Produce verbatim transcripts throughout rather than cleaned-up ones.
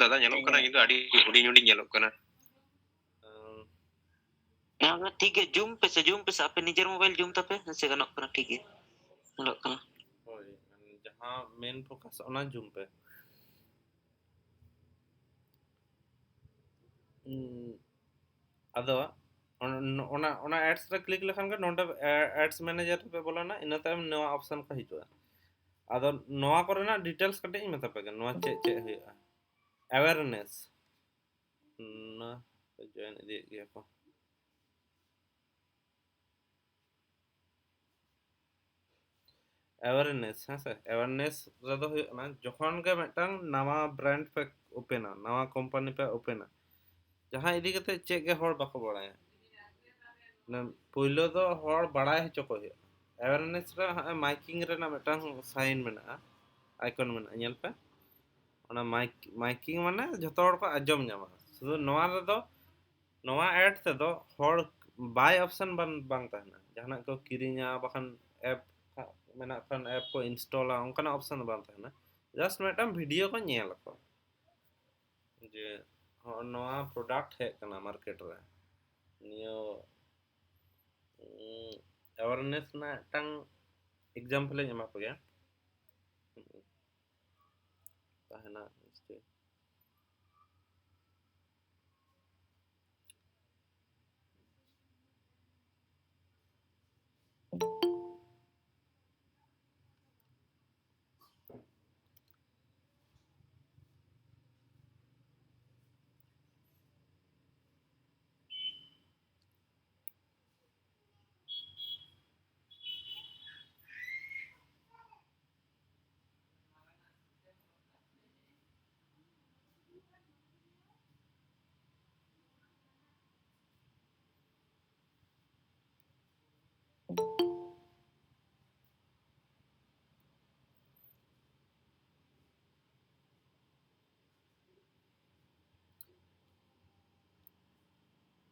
ᱫᱟᱫᱟ ᱧᱮᱞᱚᱜ ᱠᱟᱱᱟ, ᱠᱤᱱᱛᱩ ᱟᱹᱰᱤ ᱦᱩᱰᱤᱧ ᱦᱩᱰᱤᱧ ᱧᱮᱞᱚᱜ ᱠᱟᱱᱟ᱾ ᱦᱮᱸ, ᱴᱷᱤᱠ ᱜᱮᱭᱟ, ᱡᱩᱢ ᱯᱮᱥᱮ, ᱡᱩᱢ ᱯᱮᱥᱮ, ᱟᱯᱮ ᱱᱤᱡᱮᱨ ᱢᱳᱵᱟᱭᱤᱞ ᱡᱩᱢ ᱛᱟᱯᱮ, ᱦᱮᱸ ᱥᱮ, ᱜᱟᱱᱚᱜ ᱠᱟᱱᱟ, ᱴᱷᱤᱠ ᱜᱮᱭᱟ, ᱧᱮᱞᱚᱜ ᱠᱟᱱᱟ᱾ ᱦᱳᱭ, ᱡᱟᱦᱟᱸ ᱢᱮᱱ ᱯᱷᱳᱠᱟᱥ, ᱚᱱᱟ ᱡᱩᱢ ᱯᱮ᱾ ᱩᱸ, ᱟᱫᱚ ᱚᱱ-, ᱚᱱᱟ, ᱚᱱᱟ ads ᱨᱮ click ᱞᱮᱠᱷᱟᱱ ᱜᱮ ᱱᱚᱰᱮ, ᱮ-, ads manager ᱨᱮᱯᱮ ᱵᱚᱞᱚᱱᱟ, ᱤᱱᱟᱹ ᱛᱟᱭᱚᱢ ᱱᱚᱣᱟ option ᱠᱚ ᱦᱤᱡᱩᱜᱼᱟ᱾ ᱟᱫᱚ ᱱᱚᱣᱟ ᱠᱚᱨᱮᱱᱟᱜ details ᱠᱟᱹᱴᱤᱡ ᱤᱧ ᱢᱮᱛᱟ ᱯᱮ ᱜᱮ, ᱱᱚᱣᱟ ᱪᱮᱫ ᱪᱮᱫ ᱦᱩᱭᱩᱜᱼᱟ᱾ Awareness, ᱚᱱᱟ ᱠᱚ join ᱤᱫᱤᱭᱮᱫ ᱜᱮᱭᱟ ᱠᱚ᱾ Awareness, ᱦᱮᱸ ᱥᱮ? Awareness ᱨᱮᱫᱚ ᱦᱩᱭᱩᱜ ᱠᱟᱱᱟ, ᱡᱚᱠᱷᱚᱱ ᱜᱮ ᱢᱤᱫᱴᱟᱝ ᱱᱟᱣᱟ brand ᱯᱮ open ᱟ, ᱱᱟᱣᱟ company ᱯᱮ open ᱟ, ᱡᱟᱦᱟᱸ ᱤᱫᱤ ᱠᱟᱛᱮ ᱪᱮᱫ ᱜᱮ ᱦᱚᱲ ᱵᱟᱠᱚ ᱵᱟᱲᱟᱭᱟ, ᱢᱟᱱᱮ, ᱯᱳᱭᱞᱳ ᱫᱚ ᱦᱚᱲ ᱵᱟᱲᱟᱭ ᱦᱚᱪᱚ ᱠᱚ ᱦᱩᱭᱩᱜᱼᱟ᱾ Awareness ᱨᱮ ᱦᱚᱸᱜᱼᱚᱭ miking ᱨᱮᱱᱟᱜ ᱢᱤᱫᱴᱟᱝ sign ᱢᱮᱱᱟᱜᱼᱟ, icon ᱢᱮᱱᱟᱜᱼᱟ, ᱧᱮᱞ ᱯᱮ᱾ ᱚᱱᱟ mic-, miking ᱢᱟᱱᱮ ᱡᱷᱚᱛᱚ ᱦᱚᱲ ᱠᱚ ᱟᱸᱡᱚᱢ ᱧᱟᱢᱟ᱾ ᱥᱩᱫᱷᱩ ᱱᱚᱣᱟ ᱨᱮᱫᱚ, ᱱᱚᱣᱟ ad ᱛᱮᱫᱚ ᱦᱚᱲ buy option ᱵᱟᱝ, ᱵᱟᱝ ᱛᱟᱦᱮᱱᱟ᱾ ᱡᱟᱦᱟᱱᱟᱜ ᱠᱚ ᱠᱤᱨᱤᱧᱟ, ᱵᱟᱠᱷᱟᱱ app ᱢᱮᱱᱟᱜ ᱠᱷᱟᱱ app ᱠᱚ install ᱟ, ᱚᱱᱠᱟᱱᱟᱜ option ᱫᱚ ᱵᱟᱝ ᱛᱟᱦᱮᱱᱟ᱾ Just ᱢᱤᱫᱴᱟᱝ video ᱠᱚ ᱧᱮᱞ ᱟᱠᱚ ᱡᱮ ᱦᱚᱸᱜᱼᱚ ᱱᱚᱣᱟ product ᱦᱮᱡ ᱟᱠᱟᱱᱟ market ᱨᱮ, ᱱᱤᱭᱟᱹ, ᱩᱸ, awareness ᱨᱮᱱᱟᱜ ᱢᱤᱫᱴᱟᱝ example ᱤᱧ ᱮᱢᱟ ᱯᱮ ᱜᱮ᱾ ᱛᱟᱦᱮᱱᱟ ᱱᱤᱥᱪᱚᱭ᱾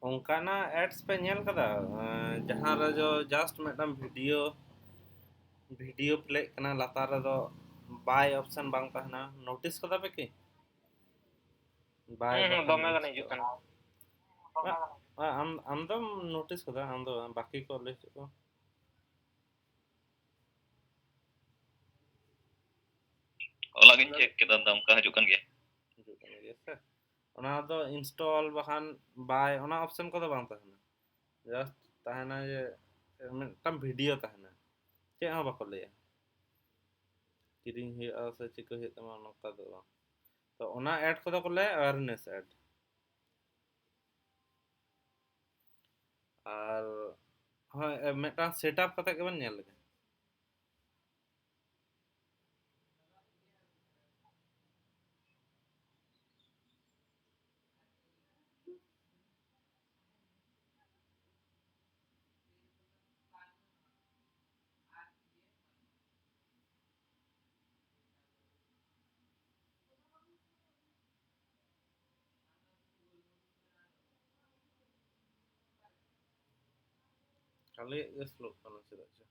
ᱚᱱᱠᱟᱱᱟᱜ ads ᱯᱮ ᱧᱮᱞ ᱠᱟᱫᱟ? ᱮᱸ, ᱡᱟᱦᱟᱸ ᱨᱮ ᱡᱚ-, just ᱢᱤᱫᱴᱟᱝ video, video ᱯᱞᱮᱜ ᱠᱟᱱᱟ, ᱞᱟᱛᱟᱨ ᱨᱮᱫᱚ buy option ᱵᱟᱝ ᱛᱟᱦᱮᱱᱟ, notice ᱠᱟᱫᱟ ᱯᱮ ᱠᱤ? ᱵᱟᱭ ᱦᱩᱸ, ᱦᱩᱸ, ᱵᱟᱠᱷᱟᱱ ᱫᱚᱢᱮ ᱜᱟᱱ ᱦᱤᱡᱩᱜ ᱠᱟᱱᱟ᱾ ᱟ-, ᱟ-, ᱟᱢ, ᱟᱢ ᱫᱚᱢ ᱱᱳᱴᱤᱥ ᱠᱟᱫᱟ, ᱟᱢ ᱫᱚ ᱵᱟᱝ, ᱵᱟᱹᱠᱤ ᱠᱚ ᱞᱟᱹᱭ ᱦᱚᱪᱚ ᱠᱚ᱾ ᱚᱞᱟᱜ ᱜᱤᱧ ᱪᱮᱠ ᱠᱮᱫᱟ, ᱫᱟᱢᱠᱟ ᱦᱤᱡᱩᱜ ᱠᱟᱱ ᱜᱮᱭᱟ᱾ ᱦᱤᱡᱩᱜ ᱠᱟᱱ ᱜᱮᱭᱟ ᱥᱮ? ᱚᱱᱟ ᱫᱚ ᱤᱱᱥᱴᱚᱞ ᱵᱟᱠᱷᱟᱱ ᱵᱟᱭ, ᱚᱱᱟ ᱚᱯᱥᱮᱱ ᱠᱚᱫᱚ ᱵᱟᱝ ᱛᱟᱦᱮᱱᱟ᱾ ᱡᱟᱥᱴ ᱛᱟᱦᱮᱱᱟ ᱡᱮ ᱢᱤᱫᱴᱟᱝ ᱵᱷᱤᱰᱤᱭᱳ ᱛᱟᱦᱮᱱᱟ, ᱪᱮᱫ ᱦᱚᱸ ᱵᱟᱠᱚ ᱞᱟᱹᱭᱟ᱾ ᱠᱤᱨᱤᱧ ᱦᱩᱭᱩᱜᱼᱟ ᱥᱮ ᱪᱤᱠᱟᱹ ᱦᱩᱭᱩᱜ ᱛᱟᱢᱟ, ᱱᱚᱝᱠᱟ ᱫᱚ ᱵᱟᱝ᱾ ᱛᱚ ᱚᱱᱟ ᱮᱰ ᱠᱚᱫᱚ ᱠᱚ ᱞᱟᱹᱭᱟ ᱚᱣᱮᱨᱱᱮᱥ ᱮᱰ᱾ ᱟᱨ ᱦᱳᱭ, ᱮ, ᱢᱤᱫᱴᱟᱝ ᱥᱮᱴᱟᱯ ᱠᱟᱛᱮ ᱜᱮᱵᱚᱱ ᱧᱮᱞ ᱞᱮᱜᱮ᱾ ᱠᱷᱟᱹᱞᱤᱭᱟᱜ ᱜᱮ ᱥᱞᱳᱜ ᱠᱟᱱᱟ ᱪᱮᱫᱟᱜ ᱪᱚ᱾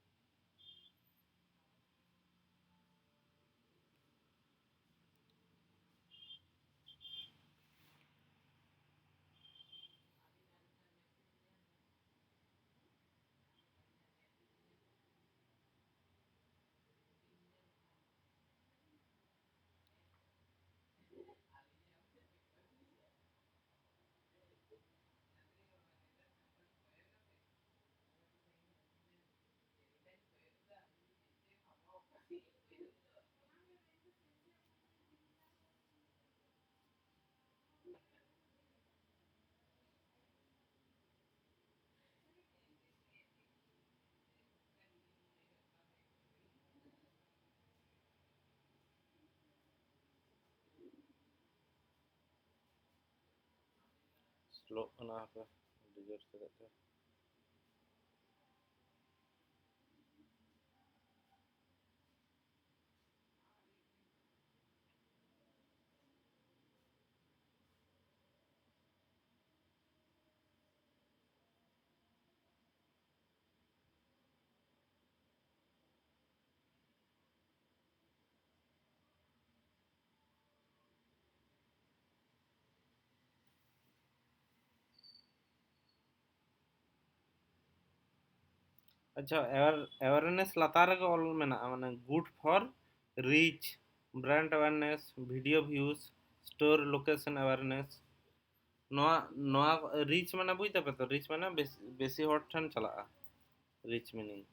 ᱥᱞᱳᱜ ᱠᱟᱱᱟ, ᱦᱟᱯᱮ, ᱟᱹᱰᱤ ᱡᱳᱨ ᱪᱮᱫᱟᱜ ᱪᱚ᱾ ᱟᱪᱪᱷᱟ, aware awareness ᱞᱟᱛᱟᱨ ᱨᱮᱜᱮ ᱚᱞ ᱢᱮᱱᱟᱜᱼᱟ, ᱢᱟᱱᱮ good for reach, brand awareness, video views, store location awareness. ᱱᱚᱣᱟ ᱱᱚᱣᱟ reach ᱢᱟᱱᱮ ᱵᱩᱡ ᱫᱟᱯᱮ ᱛᱚ, reach ᱢᱟᱱᱮ ᱵᱮᱥ- ᱵᱮᱥᱤ ᱦᱚᱲ ᱴᱷᱮᱱ ᱪᱟᱞᱟᱜᱼᱟ, reach meaning.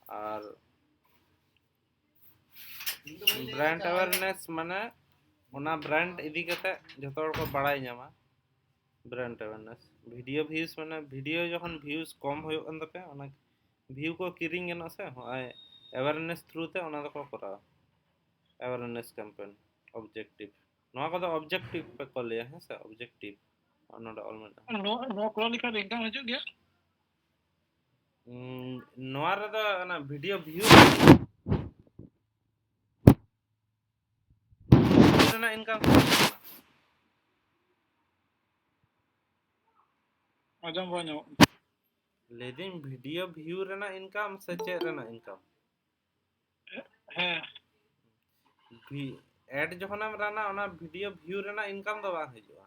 ᱟᱨ brand awareness ᱢᱟᱱᱮ ᱚᱱᱟ brand ᱤᱫᱤ ᱠᱟᱛᱮ ᱡᱚᱛᱚ ᱦᱚᱲ ᱠᱚ ᱵᱟᱲᱟᱭ ᱧᱟᱢᱟ, brand awareness. Video views ᱢᱟᱱᱮ video ᱡᱚᱠᱷᱚᱱ views ᱠᱚᱢ ᱦᱩᱭᱩᱜ ᱠᱟᱱ ᱛᱟᱯᱮᱭᱟ, ᱚᱱᱟ view ᱠᱚ ᱠᱤᱨᱤᱧ ᱜᱟᱱᱚᱜᱼᱟ ᱥᱮ, ᱦᱚᱸᱜᱼᱚᱭ awareness through ᱛᱮ ᱚᱱᱟ ᱫᱚᱠᱚ ᱠᱚᱨᱟᱣᱟ, awareness campaign. Objective, ᱱᱚᱣᱟ ᱠᱚᱫᱚ objective ᱯᱮ ᱠᱚ ᱞᱟᱹᱭᱟ, ᱦᱮᱸ ᱥᱮ, objective. ᱱᱚᱰᱮ ᱚᱞ ᱢᱮᱱᱟᱜᱼᱟ᱾ ᱱᱚᱣᱟ ᱱᱚᱣᱟ ᱠᱚᱨᱟᱣ ᱞᱮᱠᱷᱟᱱ income ᱦᱤᱡᱩᱜ ᱜᱮᱭᱟ? ᱩᱸ, ᱱᱚᱣᱟ ᱨᱮᱫᱚ ᱚᱱᱟ video view ᱨᱮᱱᱟᱜ income ᱦᱤᱡᱩᱜ ᱠᱟᱱᱟ᱾ ᱟᱸᱡᱚᱢ ᱵᱟᱝ ᱧᱟᱢᱚᱜ ᱠᱟᱱᱟ᱾ ᱞᱟᱹᱭᱫᱟᱹᱧ video view ᱨᱮᱱᱟᱜ income ᱥᱮ ᱪᱮᱫ ᱨᱮᱱᱟᱜ income? ᱦᱮᱸ᱾ ᱟᱰ ᱡᱚᱠᱷᱚᱱᱮᱢ ᱨᱟᱱᱟ, ᱚᱱᱟ video view ᱨᱮᱱᱟᱜ income ᱫᱚ ᱵᱟᱝ ᱦᱤᱡᱩᱜᱼᱟ,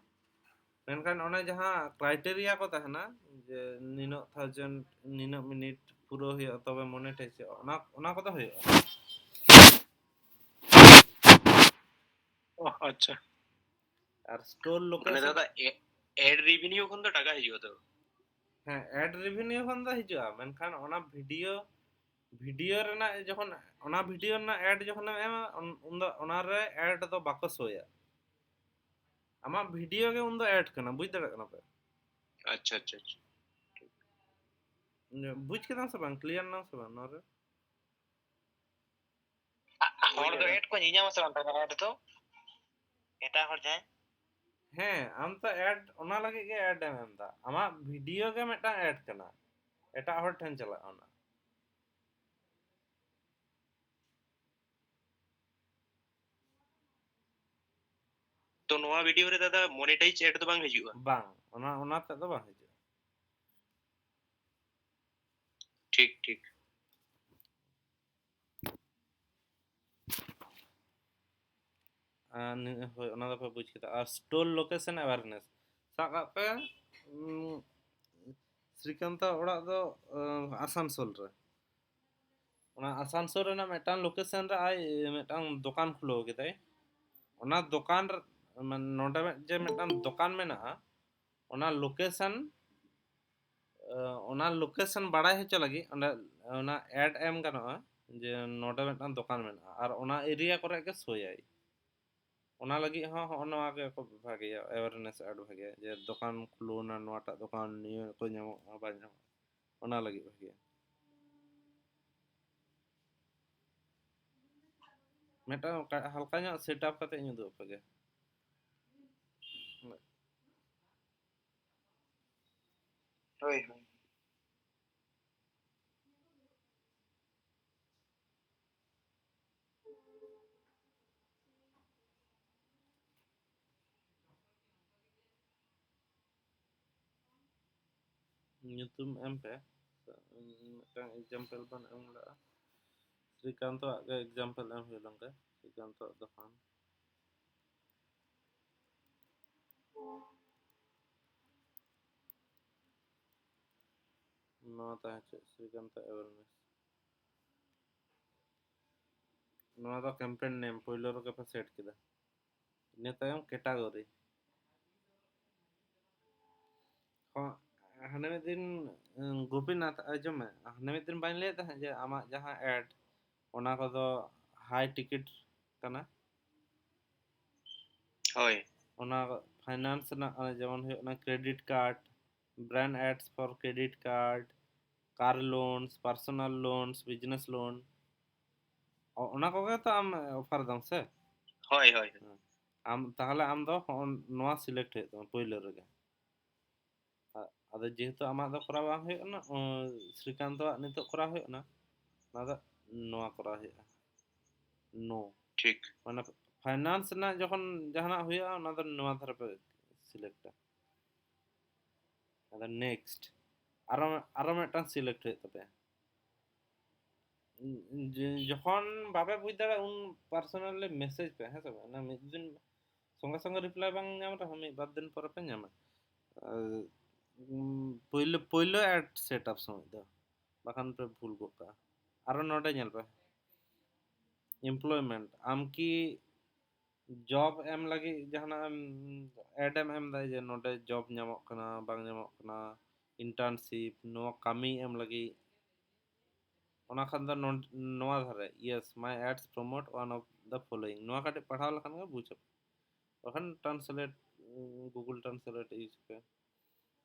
ᱢᱮᱱᱠᱷᱟᱱ ᱚᱱᱮ ᱡᱟᱦᱟᱸ criteria ᱠᱚ ᱛᱟᱦᱮᱱᱟ, ᱡᱮ ᱱᱤᱱᱟᱹᱜ thousand, ᱱᱤᱱᱟᱹᱜ minute ᱯᱩᱨᱟᱹ ᱦᱩᱭᱩᱜᱼᱟ ᱛᱚᱵᱮ monetize ᱦᱩᱭᱩᱜᱼᱟ, ᱚᱱᱟ ᱚᱱᱟ ᱠᱚᱫᱚ ᱦᱩᱭᱩᱜᱼᱟ᱾ ᱚ, ᱟᱪᱪᱷᱟ᱾ ᱟᱨ store location, ᱢᱟᱱᱮ ᱫᱟᱫᱟ, ad revenue ᱠᱷᱚᱱ ᱫᱚ ᱴᱟᱠᱟ ᱦᱤᱡᱩᱜᱼᱟ ᱛᱚ? ᱦᱮᱸ, ad revenue ᱠᱷᱚᱱ ᱫᱚ ᱦᱤᱡᱩᱜᱼᱟ, ᱢᱮᱱᱠᱷᱟᱱ ᱚᱱᱟ video video ᱨᱮᱱᱟᱜ ᱡᱚᱠᱷᱚᱱ, ᱚᱱᱟ video ᱨᱮᱱᱟᱜ ad ᱡᱚᱠᱷᱚᱱᱮᱢ ᱮᱢᱟ, ᱩᱱ- ᱩᱱᱫᱚ ᱚᱱᱟᱨᱮ ad ᱫᱚ ᱵᱟᱠᱚ ᱥᱳᱭᱟ᱾ ᱟᱢᱟᱜ video ᱜᱮ ᱩᱱᱫᱚ ad ᱠᱟᱱᱟ, ᱵᱩᱡᱽ ᱫᱟᱲᱮᱭᱟᱜ ᱠᱟᱱᱟ ᱯᱮ? ᱟᱪᱪᱷᱟ, ᱟᱪᱪᱷᱟ, ᱟᱪᱪᱷᱟ᱾ ᱵᱩᱡᱽ ᱠᱮᱫᱟᱢ ᱥᱮ ᱵᱟᱝ? Clear ᱱᱟᱢ ᱥᱮ ᱵᱟᱝ ᱱᱚᱣᱟ ᱨᱮ? ᱦᱚᱲ ᱫᱚ ad ᱠᱚ ᱧᱮᱧᱟᱢᱟ ᱥᱮ ᱵᱟᱝ ᱛᱟᱦᱚᱞᱮ ad ᱫᱚ? ᱮᱴᱟᱜ ᱦᱚᱲ ᱡᱟᱦᱟᱸᱭ? ᱦᱮᱸ, ᱟᱢ ᱛᱚ ad, ᱚᱱᱟ ᱞᱟᱹᱜᱤᱫ ᱜᱮ ad ᱮᱢ ᱮᱢ ᱮᱫᱟ᱾ ᱟᱢᱟᱜ video ᱜᱮ ᱢᱤᱫᱴᱟᱝ ad ᱠᱟᱱᱟ, ᱮᱴᱟᱜ ᱦᱚᱲ ᱴᱷᱮᱱ ᱪᱟᱞᱟᱜᱼᱟ ᱚᱱᱟ᱾ ᱛᱚ ᱱᱚᱣᱟ video ᱨᱮ ᱫᱟᱫᱟ monetize ad ᱫᱚ ᱵᱟᱝ ᱦᱤᱡᱩᱜᱼᱟ? ᱵᱟᱝ, ᱚᱱᱟ, ᱚᱱᱟ ᱛᱮᱫ ᱫᱚ ᱵᱟᱝ ᱦᱤᱡᱩᱜᱼᱟ᱾ ᱴᱷᱤᱠ, ᱴᱷᱤᱠ᱾ ᱟᱨ ᱱᱤ-, ᱦᱳᱭ, ᱚᱱᱟ ᱫᱚᱯᱮ ᱵᱩᱡᱽ ᱠᱮᱫᱟ᱾ ᱟᱨ store location awareness, ᱥᱟᱵ ᱠᱟᱜ ᱯᱮ, ᱩᱸ, ᱥᱨᱤᱠᱟᱱᱛᱟᱜ ᱚᱲᱟᱜ ᱫᱚ, ᱟᱸ, ᱟᱥᱟᱱᱥᱳᱞ ᱨᱮ, ᱚᱱᱟ ᱟᱥᱟᱱᱥᱳᱞ ᱨᱮᱱᱟᱜ ᱢᱤᱫᱴᱟᱝ ᱞᱳᱠᱮᱥᱚᱱ ᱨᱮ ᱟᱡ ᱢᱤᱫᱴᱟᱝ ᱫᱚᱠᱟᱱ ᱠᱷᱩᱞᱟᱹᱣ ᱠᱮᱫᱟᱭ᱾ ᱚᱱᱟ ᱫᱚᱠᱟᱱ ᱨᱮ, ᱢᱟᱱᱮ, ᱱᱚᱰᱮ ᱢᱤᱫ-, ᱡᱮ ᱢᱤᱫᱴᱟᱝ ᱫᱚᱠᱟᱱ ᱢᱮᱱᱟᱜᱼᱟ, ᱚᱱᱟ ᱞᱳᱠᱮᱥᱚᱱ, ᱚᱱᱟ ᱞᱳᱠᱮᱥᱚᱱ ᱵᱟᱲᱟᱭ ᱦᱚᱪᱚ ᱞᱟᱹᱜᱤᱫ ᱚᱸᱰᱮ ᱚᱱᱟ ᱮᱰ ᱮᱢ ᱜᱟᱱᱚᱜᱼᱟ ᱡᱮ ᱱᱚᱰᱮ ᱢᱤᱫᱴᱟᱝ ᱫᱚᱠᱟᱱ ᱢᱮᱱᱟᱜᱼᱟ, ᱟᱨ ᱚᱱᱟ ᱮᱨᱤᱭᱟ ᱠᱚᱨᱮ ᱜᱮ ᱥᱳᱭᱟᱭ᱾ ᱚᱱᱟ ᱞᱟᱹᱜᱤᱫ ᱦᱚᱸ ᱦᱚᱸᱜᱼᱚ ᱱᱚᱣᱟ ᱜᱮ ᱠᱚ ᱵᱷᱟᱜᱮᱭᱟ, ᱮᱣᱟᱨᱱᱮᱥ ᱮᱰ ᱵᱷᱟᱜᱮᱭᱟ, ᱡᱮ ᱫᱚᱠᱟᱱ ᱠᱷᱩᱞᱟᱹᱣ ᱱᱟ, ᱱᱚᱣᱟᱴᱟᱜ ᱫᱚᱠᱟᱱ ᱱᱤᱭᱟᱹ ᱠᱚ ᱧᱟᱢᱚᱜᱼᱟ, ᱵᱟᱝ ᱧᱟᱢᱚᱜᱼᱟ, ᱚᱱᱟ ᱞᱟᱹᱜᱤᱫ ᱵᱷᱟᱜᱮᱭᱟ᱾ ᱢᱤᱫᱴᱟᱝ ᱚᱱᱠᱟ ᱦᱟᱞᱠᱟ ᱧᱚᱜ ᱥᱮᱴ ᱟᱯ ᱠᱟᱛᱮ ᱤᱧ ᱩᱫᱩᱜ ᱟᱯᱮ ᱜᱮ᱾ ᱦᱳᱭ, ᱦᱳᱭ᱾ ᱧᱩᱛᱩᱢ ᱮᱢ ᱯᱮ᱾ ᱢᱤᱫᱴᱟᱝ ᱮᱠᱡᱟᱢᱯᱮᱞ ᱵᱚᱱ ᱮᱢ ᱞᱮᱜᱼᱟ᱾ ᱥᱨᱤᱠᱟᱱᱛᱚ ᱟᱜ ᱜᱮ ᱮᱠᱡᱟᱢᱯᱮᱞ ᱮᱢ ᱦᱩᱭ ᱞᱮᱱ ᱜᱮ᱾ ᱥᱨᱤᱠᱟᱱᱛᱚ ᱟᱜ ᱫᱚᱠᱟᱱ᱾ ᱱᱚᱣᱟ ᱛᱟᱦᱮᱸ ᱪᱮᱫ? ᱥᱨᱤᱠᱟᱱᱛᱚ ᱮᱣᱟᱨᱱᱮᱥ᱾ ᱱᱚᱣᱟ ᱫᱚ ᱠᱮᱢᱯᱮᱱ ᱱᱮᱢ ᱯᱳᱭᱞᱳ ᱨᱮᱜᱮ ᱯᱮ ᱥᱮᱴ ᱠᱮᱫᱟ᱾ ᱤᱱᱟᱹ ᱛᱟᱭᱚᱢ ᱠᱮᱴᱟᱜᱚᱨᱤ᱾ ᱦᱚᱸ, ᱦᱟᱱᱮ ᱢᱤᱫ ᱫᱤᱱ, ᱩᱸ, ᱜᱳᱯᱤᱱᱟᱛᱷ, ᱟᱸᱡᱚᱢ ᱢᱮ, ᱦᱟᱱᱮ ᱢᱤᱫ ᱫᱤᱱ ᱵᱟᱹᱧ ᱞᱟᱹᱭᱮᱫ ᱛᱟᱦᱮᱸᱫ ᱡᱮ ᱟᱢᱟᱜ ᱡᱟᱦᱟᱸ ᱮᱰ, ᱚᱱᱟ ᱠᱚᱫᱚ ᱦᱟᱭ ᱴᱤᱠᱤᱴ ᱠᱟᱱᱟ᱾ ᱦᱳᱭ᱾ ᱚᱱᱟ ᱯᱷᱟᱭᱱᱟᱱᱥ ᱨᱮᱱᱟᱜ, ᱚᱱᱮ ᱡᱮᱢᱚᱱ ᱦᱩᱭᱩᱜ ᱠᱟᱱᱟ credit card, brand ads for credit card, car loans, personal loans, business loan, ᱚ-, ᱚᱱᱟ ᱠᱚᱜᱮ ᱛᱚ ᱟᱢ ᱚᱯᱷᱟᱨ ᱫᱟᱢ ᱥᱮ? ᱦᱳᱭ, ᱦᱳᱭ᱾ ᱟᱢ ᱛᱟᱦᱚᱞᱮ ᱟᱢ ᱫᱚ ᱦᱚᱸᱜᱼᱚ ᱱᱚᱣᱟ ᱥᱤᱞᱮᱠᱴ ᱦᱩᱭᱩᱜ ᱛᱟᱢᱟ ᱯᱳᱭᱞᱳ ᱨᱮᱜᱮ᱾ ᱟ-, ᱟᱫᱚ ᱡᱮᱦᱮᱛᱩ ᱟᱢᱟᱜ ᱫᱚ ᱠᱚᱨᱟᱣ ᱵᱟᱝ ᱦᱩᱭᱩᱜ ᱠᱟᱱᱟ, ᱚ, ᱥᱨᱤᱠᱟᱱᱛᱚᱣᱟᱜ ᱱᱤᱛᱚᱜ ᱠᱚᱨᱟᱣ ᱦᱩᱭᱩᱜ ᱠᱟᱱᱟ, ᱚᱱᱟ ᱫᱚ ᱱᱚᱣᱟ ᱠᱚᱨᱟᱣ ᱦᱩᱭᱩᱜᱼᱟ, ᱱᱳ᱾ ᱴᱷᱤᱠ᱾ ᱢᱟᱱᱮ ᱯᱷᱟᱭᱱᱟᱱᱥ ᱨᱮᱱᱟᱜ ᱡᱚᱠᱷᱚᱱ ᱡᱟᱦᱟᱱᱟᱜ ᱦᱩᱭᱩᱜᱼᱟ, ᱚᱱᱟ ᱫᱚ ᱱᱚᱣᱟ ᱫᱷᱟᱨᱮ ᱯᱮ ᱥᱤᱞᱮᱠᱴᱟ, ᱟᱫᱚ ᱱᱮᱠᱥᱴ, ᱟᱨᱚ, ᱟᱨᱚ ᱢᱤᱫᱴᱟᱝ ᱥᱤᱞᱮᱠᱴ ᱦᱩᱭᱩᱜ ᱛᱟᱯᱮᱭᱟ᱾ ᱡᱮ-, ᱡᱚᱠᱷᱚᱱ ᱵᱟᱯᱮ ᱵᱩᱡᱽ ᱫᱟᱲᱮᱭᱟᱜᱼᱟ, ᱩᱱ ᱯᱟᱨᱥᱚᱱᱟᱞᱤ ᱢᱮᱥᱮᱡᱽ ᱯᱮ, ᱦᱮᱸ ᱥᱮ ᱵᱟᱝ? ᱚᱱᱟ ᱢᱤᱫ ᱫᱤᱱ ᱥᱚᱸᱜᱮ ᱥᱚᱸᱜᱮ ᱨᱤᱯᱞᱟᱭ ᱵᱟᱝ ᱧᱟᱢ ᱨᱮᱦᱚᱸ, ᱢᱤᱫ ᱵᱟᱨ ᱫᱤᱱ ᱯᱚᱨᱮ ᱯᱮ ᱧᱟᱢᱟ᱾ ᱟᱨ, ᱩᱢ, ᱯᱳᱭᱞᱳ, ᱯᱳᱭᱞᱳ ᱮᱰ ᱥᱮᱴ ᱟᱯ ᱥᱚᱢᱚᱭ ᱫᱚ, ᱵᱟᱠᱷᱟᱱ ᱯᱮ ᱵᱷᱩᱞ ᱜᱚᱫ ᱠᱟᱜᱼᱟ᱾ ᱟᱨᱚ ᱱᱚᱰᱮ ᱧᱮᱞ ᱯᱮ, employment, ᱟᱢ ᱠᱤ job ᱮᱢ ᱞᱟᱹᱜᱤᱫ ᱡᱟᱦᱟᱱᱟᱜ ᱮᱢ, ad ᱮᱢ ᱮᱢ ᱫᱟ ᱡᱮ ᱱᱚᱰᱮ job ᱧᱟᱢᱚᱜ ᱠᱟᱱᱟ ᱵᱟᱝ ᱧᱟᱢᱚᱜ ᱠᱟᱱᱟ, internship, ᱱᱚᱣᱟ ᱠᱟᱹᱢᱤ ᱮᱢ ᱞᱟᱹᱜᱤᱫ, ᱚᱱᱟ ᱠᱷᱟᱱ ᱫᱚ ᱱᱚᱰ-, ᱱᱚᱣᱟ ᱫᱷᱟᱨᱮ, "Yes, my ads promote one of the following", ᱱᱚᱣᱟ ᱠᱟᱹᱴᱤᱡ ᱯᱟᱲᱦᱟᱣ ᱞᱮᱠᱷᱟᱱ ᱜᱮ ᱵᱩᱡᱽ ᱟᱯᱮ᱾ ᱵᱟᱠᱷᱟᱱ translate, Google Translate use ᱯᱮ᱾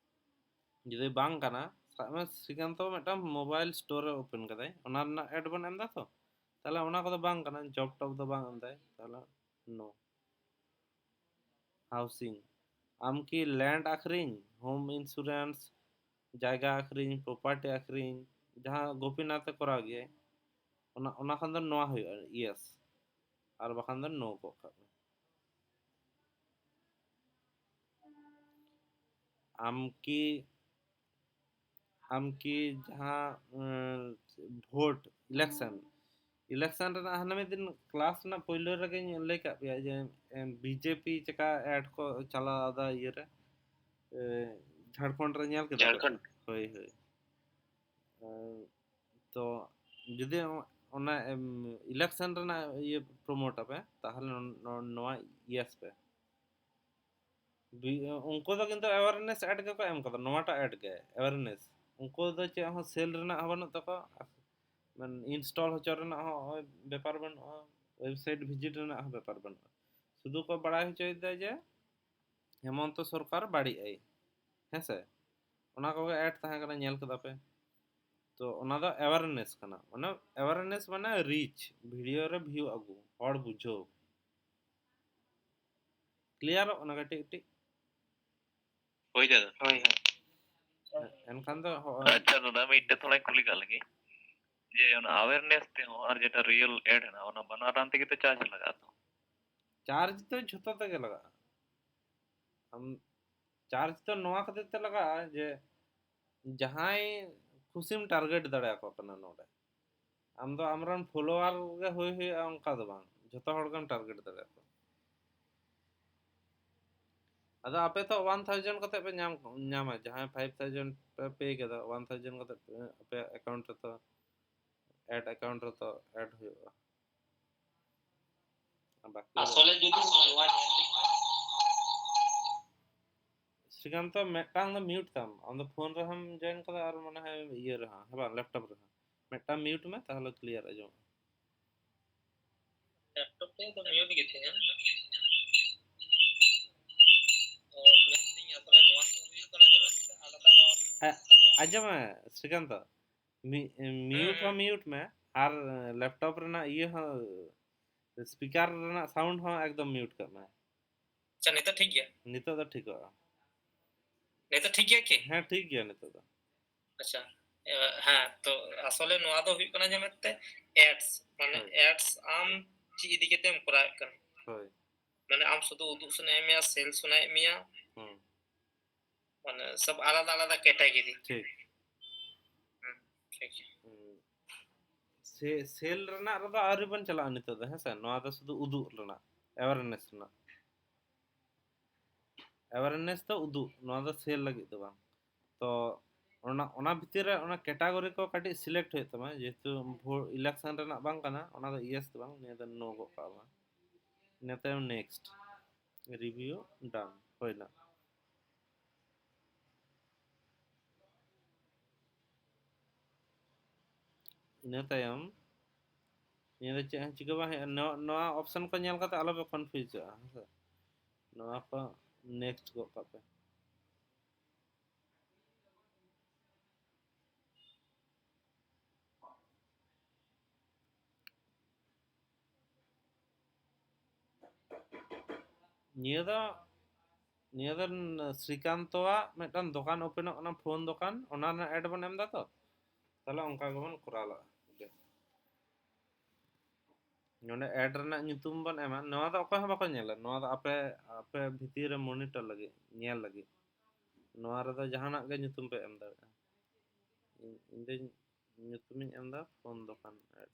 ᱡᱩᱫᱤ ᱵᱟᱝ ᱠᱟᱱᱟ, ᱥᱟᱵ ᱢᱮ ᱥᱨᱤᱠᱟᱱᱛᱚ ᱢᱤᱫᱴᱟᱝ mobile store ᱮ open ᱠᱟᱫᱟᱭ, ᱚᱱᱟ ᱨᱮᱱᱟᱜ ad ᱵᱚᱱ ᱮᱢ ᱫᱟ ᱛᱚ, ᱛᱟᱦᱞᱮ ᱚᱱᱟ ᱠᱚᱫᱚ ᱵᱟᱝ ᱠᱟᱱᱟ, job ᱴᱚᱵ ᱫᱚ ᱵᱟᱝ ᱮᱢ ᱫᱟᱭ, ᱛᱟᱦᱞᱮ no᱾ Housing, ᱟᱢ ᱠᱤ land ᱟᱹᱠᱷᱨᱤᱧ, home insurance, ᱡᱟᱭᱜᱟ ᱟᱹᱠᱷᱨᱤᱧ, property ᱟᱹᱠᱷᱨᱤᱧ, ᱡᱟᱦᱟᱸ ᱜᱳᱯᱤᱱᱟᱛᱷ ᱮ ᱠᱚᱨᱟᱣ ᱜᱮᱭᱟᱭ, ᱚᱱᱟ, ᱚᱱᱟ ᱠᱷᱟᱱ ᱫᱚ ᱱᱚᱣᱟ ᱦᱩᱭᱩᱜᱼᱟ, yes, ᱟᱨ ᱵᱟᱠᱷᱟᱱ ᱫᱚ no ᱜᱚᱫ ᱠᱟᱜ ᱢᱮ᱾ ᱟᱢ ᱠᱤ, ᱟᱢ ᱠᱤ ᱡᱟᱦᱟᱸ, ᱩᱸ, vote, election, election ᱨᱮᱱᱟᱜ ᱦᱟᱱᱟ ᱢᱤᱫ ᱫᱤᱱ class ᱨᱮᱱᱟᱜ ᱯᱳᱭᱞᱳ ᱨᱮᱜᱮᱧ ᱞᱟᱹᱭ ᱠᱟᱜ ᱯᱮᱭᱟ ᱡᱮ, ᱮ, BJP ᱪᱮᱠᱟ ad ᱠᱚ ᱪᱟᱞᱟᱣ ᱮᱫᱟ ᱤᱭᱟᱹᱨᱮ, ᱮ, ᱡᱷᱟᱲᱠᱷᱚᱸᱰ ᱨᱮ ᱧᱮᱞ ᱠᱮᱫᱟ ᱯᱮ? ᱡᱷᱟᱲᱠᱷᱚᱸᱰ᱾ ᱦᱳᱭ, ᱦᱳᱭ᱾ ᱮ, ᱛᱚ ᱡᱩᱫᱤ ᱚᱱᱟ, ᱮᱢ, election ᱨᱮᱱᱟᱜ ᱤᱭᱟᱹ promote ᱟᱯᱮ, ᱛᱟᱦᱚᱞᱮ ᱱᱚ-, ᱱᱚ-, ᱱᱚᱣᱟ yes ᱯᱮ᱾ ᱵᱤ-, ᱩᱱᱠᱩ ᱫᱚ ᱠᱤᱱᱛᱩ awareness ad ᱜᱮᱠᱚ ᱮᱢ ᱠᱟᱫᱟ, ᱱᱚᱣᱟᱴᱟᱜ ad ᱜᱮ awareness᱾ ᱩᱱᱠᱩ ᱫᱚ ᱪᱮᱫ ᱦᱚᱸ sell ᱨᱮᱱᱟᱜ ᱦᱚᱸ ᱵᱟᱹᱱᱩᱜ ᱛᱟᱠᱚᱣᱟ, ᱢᱟᱱᱮ install ᱦᱚᱪᱚ ᱨᱮᱱᱟᱜ ᱦᱚᱸ ᱵᱮᱯᱟᱨ ᱵᱟᱹᱱᱩᱜᱼᱟ, website visit ᱨᱮᱱᱟᱜ ᱦᱚᱸ ᱵᱮᱯᱟᱨ ᱵᱟᱹᱱᱩᱜᱼᱟ᱾ ᱥᱩᱫᱷᱩ ᱠᱚ ᱵᱟᱲᱟᱭ ᱦᱚᱪᱚᱭᱮᱫᱟ ᱡᱮ ᱦᱮᱢᱚᱱᱛᱚ ᱥᱚᱨᱠᱟᱨ ᱵᱟᱹᱲᱤᱡ ᱟᱭ, ᱦᱮᱸ ᱥᱮ? ᱚᱱᱟ ᱠᱚᱜᱮ ad ᱛᱟᱦᱮᱸ ᱠᱟᱱᱟ, ᱧᱮᱞ ᱠᱮᱫᱟ ᱯᱮ᱾ ᱛᱚ ᱚᱱᱟ ᱫᱚ awareness ᱠᱟᱱᱟ, ᱢᱟᱱᱮ awareness ᱢᱟᱱᱮ reach, video ᱨᱮ view ᱟᱹᱜᱩ, ᱦᱚᱲ ᱵᱩᱡᱷᱟᱹᱣ᱾ ᱠᱞᱤᱭᱟᱨᱚᱜ ᱠᱟᱱᱟ ᱠᱟᱹᱴᱤᱡ ᱠᱟᱹᱴᱤᱡ? ᱦᱳᱭ ᱫᱟᱫᱟ᱾ ᱦᱳᱭ, ᱦᱳᱭ᱾ ᱮᱱᱠᱷᱟᱱ ᱫᱚ ᱦᱚ-, ᱟᱪᱪᱷᱟ ᱫᱟᱫᱟ, ᱢᱤᱫᱴᱮᱡ ᱛᱷᱚᱲᱟᱧ ᱠᱩᱞᱤ ᱠᱟᱜ ᱞᱮᱜᱮ, ᱡᱮ ᱚᱱᱟ awareness ᱛᱮᱦᱚᱸ ᱟᱨ ᱡᱮᱴᱟ real ad ᱦᱮᱱᱟᱜᱼᱟ, ᱚᱱᱟ ᱵᱟᱱᱟᱨ ᱨᱟᱱ ᱛᱮᱜᱮ ᱛᱚ charge ᱞᱟᱜᱟᱜᱼᱟ ᱛᱚ? Charge ᱫᱚ ᱡᱷᱚᱛᱚ ᱛᱮᱜᱮ ᱞᱟᱜᱟᱜᱼᱟ᱾ ᱟᱢ charge ᱫᱚ ᱱᱚᱣᱟ ᱠᱷᱟᱹᱛᱤᱨ ᱛᱮ ᱞᱟᱜᱟᱜᱼᱟ ᱡᱮ ᱡᱟᱦᱟᱸᱭ ᱠᱷᱩᱥᱤᱢ target ᱫᱟᱲᱮᱭᱟᱠᱚ ᱠᱟᱱᱟ ᱱᱚᱰᱮ᱾ ᱟᱢ ᱫᱚ ᱟᱢᱨᱮᱱ follower ᱜᱮ ᱦᱩᱭ ᱦᱩᱭᱩᱜᱼᱟ ᱚᱱᱠᱟ ᱫᱚ ᱵᱟᱝ, ᱡᱷᱚᱛᱚ ᱦᱚᱲ ᱜᱮᱢ target ᱫᱟᱲᱮᱭᱟᱠᱚᱣᱟ᱾ ᱟᱫᱚ ᱟᱯᱮ ᱛᱚ one thousand ᱠᱟᱛᱮ ᱯᱮ ᱧᱟᱢ, ᱧᱟᱢᱟ, ᱡᱟᱦᱟᱸᱭ five thousand ᱯᱮ pay ᱠᱮᱫᱟ, one thousand ᱠᱟᱛᱮ ᱯᱮ, ᱟᱯᱮᱭᱟᱜ account ᱨᱮᱛᱚ ᱮᱰ ᱮᱠᱟᱣᱩᱱᱴ ᱨᱮᱛᱚ ᱮᱰ ᱦᱩᱭᱩᱜᱼᱟ᱾ ᱵᱟᱠᱤ ᱟᱥᱚᱞᱮ ᱡᱩᱫᱤ ᱱᱚᱣᱟ ᱧᱮᱞ ᱞᱮᱠᱷᱟᱱ ᱥᱨᱤᱠᱟᱱᱛᱚ, ᱢᱤᱫᱴᱟᱝ ᱫᱚ ᱢᱤᱭᱩᱴ ᱛᱟᱢ, ᱟᱢ ᱫᱚ ᱯᱷᱳᱱ ᱨᱮᱦᱚᱸᱢ ᱡᱚᱭᱮᱱ ᱠᱟᱫᱟ ᱟᱨ ᱢᱚᱱᱮ ᱦᱚᱭ ᱤᱭᱟᱹ ᱨᱮᱦᱚᱸ, ᱦᱮᱸ ᱵᱟᱝ, ᱞᱮᱯᱴᱚᱯ ᱨᱮᱦᱚᱸ᱾ ᱢᱤᱫᱴᱟᱝ ᱢᱤᱭᱩᱴ ᱢᱮ, ᱛᱟᱦᱚᱞᱮ ᱠᱞᱤᱭᱟᱨ ᱟᱸᱡᱚᱢᱚᱜᱼᱟ᱾ ᱞᱮᱯᱴᱚᱯ ᱨᱮ ᱫᱚ ᱢᱤᱭᱩᱴ ᱜᱮ ᱛᱤᱧᱟ᱾ ᱛᱚ, ᱢᱮᱱᱫᱟᱹᱧ ᱟᱥᱚᱞᱮ ᱱᱚᱣᱟ ᱫᱚ ᱦᱩᱭᱩᱜ ᱠᱟᱱᱟ ᱡᱮ ᱢᱤᱫᱴᱟᱝ ᱟᱞᱟᱫᱟ ᱱᱚᱣᱟ ᱮ, ᱟᱸᱡᱚᱢ ᱢᱮ ᱥᱨᱤᱠᱟᱱᱛᱚ, ᱢᱤ-, ᱢᱤᱭᱩᱴ ᱦᱩᱸ, ᱦᱚᱸ ᱦᱩᱸ᱾ ᱢᱤᱭᱩᱴ ᱢᱮ, ᱟᱨ ᱞᱮᱯᱴᱚᱯ ᱨᱮᱱᱟᱜ ᱤᱭᱟᱹ ᱦᱚᱸ, ᱥᱯᱤᱠᱟᱨ ᱨᱮᱱᱟᱜ ᱥᱟᱣᱩᱱᱰ ᱦᱚᱸ ᱮᱠᱫᱚᱢ ᱢᱤᱭᱩᱴ ᱠᱟᱜ ᱢᱮ᱾ ᱟᱪᱪᱷᱟ, ᱱᱤᱛᱚᱜ ᱴᱷᱤᱠ ᱜᱮᱭᱟ? ᱱᱤᱛᱚᱜ ᱫᱚ ᱴᱷᱤᱠᱚᱜᱼᱟ᱾ ᱱᱤᱛᱚᱜ ᱴᱷᱤᱠ ᱜᱮᱭᱟ ᱠᱤ? ᱦᱮᱸ, ᱴᱷᱤᱠ ᱜᱮᱭᱟ ᱱᱤᱛᱚᱜ ᱫᱚ᱾ ᱟᱪᱪᱷᱟ, ᱮ, ᱦᱮᱸ, ᱛᱚ ᱟᱥᱚᱞᱮ ᱱᱚᱣᱟ ᱫᱚ ᱦᱩᱭᱩᱜ ᱠᱟᱱᱟ ᱡᱮ ᱢᱤᱫᱴᱮᱱ ᱮᱰᱥ, ᱢᱟᱱᱮ ᱦᱳᱭ᱾ ᱮᱰᱥ ᱟᱢ ᱪᱮᱫ ᱤᱫᱤ ᱠᱟᱛᱮᱢ ᱠᱚᱨᱟᱣᱮᱫ ᱠᱟᱱᱟ? ᱦᱳᱭ᱾ ᱢᱟᱱᱮ ᱟᱢ ᱥᱩᱫᱷᱩ ᱩᱫᱩᱜ ᱥᱟᱱᱟᱭᱮᱫ ᱢᱮᱭᱟ, ᱥᱮᱞ ᱥᱟᱱᱟᱭᱮᱫ ᱢᱮᱭᱟ, ᱦᱩᱸ᱾ ᱢᱟᱱᱮ ᱥᱚᱵ ᱟᱞᱟᱫᱟ ᱟᱞᱟᱫᱟ ᱠᱮᱴᱟᱜᱚᱨᱤ᱾ ᱴᱷᱤᱠ᱾ ᱦᱩᱸ, ᱴᱷᱤᱠ᱾ ᱦᱩᱸ᱾ ᱥᱮ-, ᱥᱮᱞ ᱨᱮᱱᱟᱜ ᱨᱮᱫᱚ ᱟᱹᱣᱨᱤ ᱵᱚᱱ ᱪᱟᱞᱟᱜᱼᱟ ᱱᱤᱛᱚᱜ ᱫᱚ, ᱦᱮᱸ ᱥᱮ? ᱱᱚᱣᱟ ᱫᱚ ᱥᱩᱫᱷᱩ ᱩᱫᱩᱜ ᱨᱮᱱᱟᱜ, ᱮᱣᱟᱨᱱᱮᱥ ᱨᱮᱱᱟᱜ᱾ ᱮᱣᱟᱨᱱᱮᱥ ᱫᱚ ᱩᱫᱩᱜ, ᱱᱚᱣᱟ ᱫᱚ ᱥᱮᱞ ᱞᱟᱹᱜᱤᱫ ᱫᱚ ᱵᱟᱝ᱾ ᱛᱚ ᱚᱱᱟ, ᱚᱱᱟ ᱵᱷᱤᱛᱤᱨ ᱨᱮ ᱚᱱᱟ ᱠᱮᱴᱟᱜᱚᱨᱤ ᱠᱚ ᱠᱟᱹᱴᱤᱡ ᱥᱤᱞᱮᱠᱴ ᱦᱩᱭᱩᱜ ᱛᱟᱢᱟ, ᱡᱮᱦᱮᱛᱩ ᱵᱷᱳ-, ᱤᱞᱮᱠᱥᱚᱱ ᱨᱮᱱᱟᱜ ᱵᱟᱝ ᱠᱟᱱᱟ, ᱚᱱᱟ ᱫᱚ ᱤᱭᱮᱥ ᱫᱚ ᱵᱟᱝ, ᱱᱤᱭᱟᱹ ᱫᱚ ᱱᱳ ᱜᱚᱫ ᱠᱟᱜ ᱢᱮ᱾ ᱤᱱᱟᱹ ᱛᱟᱭᱚᱢ ᱱᱮᱠᱥᱴ, ᱨᱤᱵᱷᱤᱭᱩ ᱰᱟᱱ ᱦᱩᱭᱱᱟ᱾ ᱤᱱᱟᱹ ᱛᱟᱭᱚᱢ ᱱᱤᱭᱟᱹ ᱫᱚ ᱪᱮᱫ ᱦᱚᱸ ᱪᱤᱠᱟᱹ ᱵᱟᱝ ᱦᱩᱭᱩᱜᱼᱟ᱾ ᱱᱚᱣᱟ, ᱱᱚᱣᱟ ᱚᱯᱥᱚᱱ ᱠᱚ ᱧᱮᱞ ᱠᱟᱛᱮ ᱟᱞᱚ ᱯᱮ ᱠᱚᱱᱯᱷᱤᱭᱩᱡᱚᱜᱼᱟ, ᱦᱮᱸ ᱥᱮ? ᱱᱚᱣᱟ ᱠᱚ ᱱᱮᱠᱥᱴ ᱜᱚᱫ ᱠᱟᱜ ᱯᱮ᱾ ᱱᱤᱭᱟᱹ ᱫᱚ, ᱱᱤᱭᱟᱹ ᱫᱚ ᱥᱨᱤᱠᱟᱱᱛᱚᱣᱟᱜ ᱢᱤᱫᱴᱟᱝ ᱫᱚᱠᱟᱱ ᱳᱯᱮᱱᱚᱜ ᱠᱟᱱᱟ, ᱯᱷᱳᱱ ᱫᱚᱠᱟᱱ, ᱚᱱᱟ ᱨᱮᱱᱟᱜ ᱮᱰ ᱵᱚᱱ ᱮᱢ ᱫᱟ ᱛᱚ᱾ ᱛᱟᱦᱞᱮ ᱚᱱᱠᱟ ᱜᱮᱵᱚᱱ ᱠᱚᱨᱟᱣ ᱞᱟᱜᱼᱟ᱾ ᱱᱚᱰᱮ ᱮᱰ ᱨᱮᱱᱟᱜ ᱧᱩᱛᱩᱢ ᱵᱚᱱ ᱮᱢᱟ᱾ ᱱᱚᱣᱟ ᱫᱚ ᱚᱠᱚᱭ ᱦᱚᱸ ᱵᱟᱠᱚ ᱧᱮᱞᱟ, ᱱᱚᱣᱟ ᱫᱚ ᱟᱯᱮ, ᱟᱯᱮ ᱵᱷᱤᱛᱤᱨ ᱨᱮ ᱢᱚᱱᱤᱴᱚᱨ ᱞᱟᱹᱜᱤᱫ, ᱧᱮᱞ ᱞᱟᱹᱜᱤᱫ᱾ ᱱᱚᱣᱟ ᱨᱮᱫᱚ ᱡᱟᱦᱟᱱᱟᱜ ᱜᱮ ᱧᱩᱛᱩᱢ ᱯᱮ ᱮᱢ ᱫᱟᱲᱮᱭᱟᱜᱼᱟ᱾ ᱤᱧ, ᱤᱧ ᱫᱚᱧ, ᱧᱩᱛᱩᱢᱤᱧ ᱮᱢ ᱫᱟ ᱯᱷᱳᱱ ᱫᱚᱠᱟᱱ ᱮᱰ᱾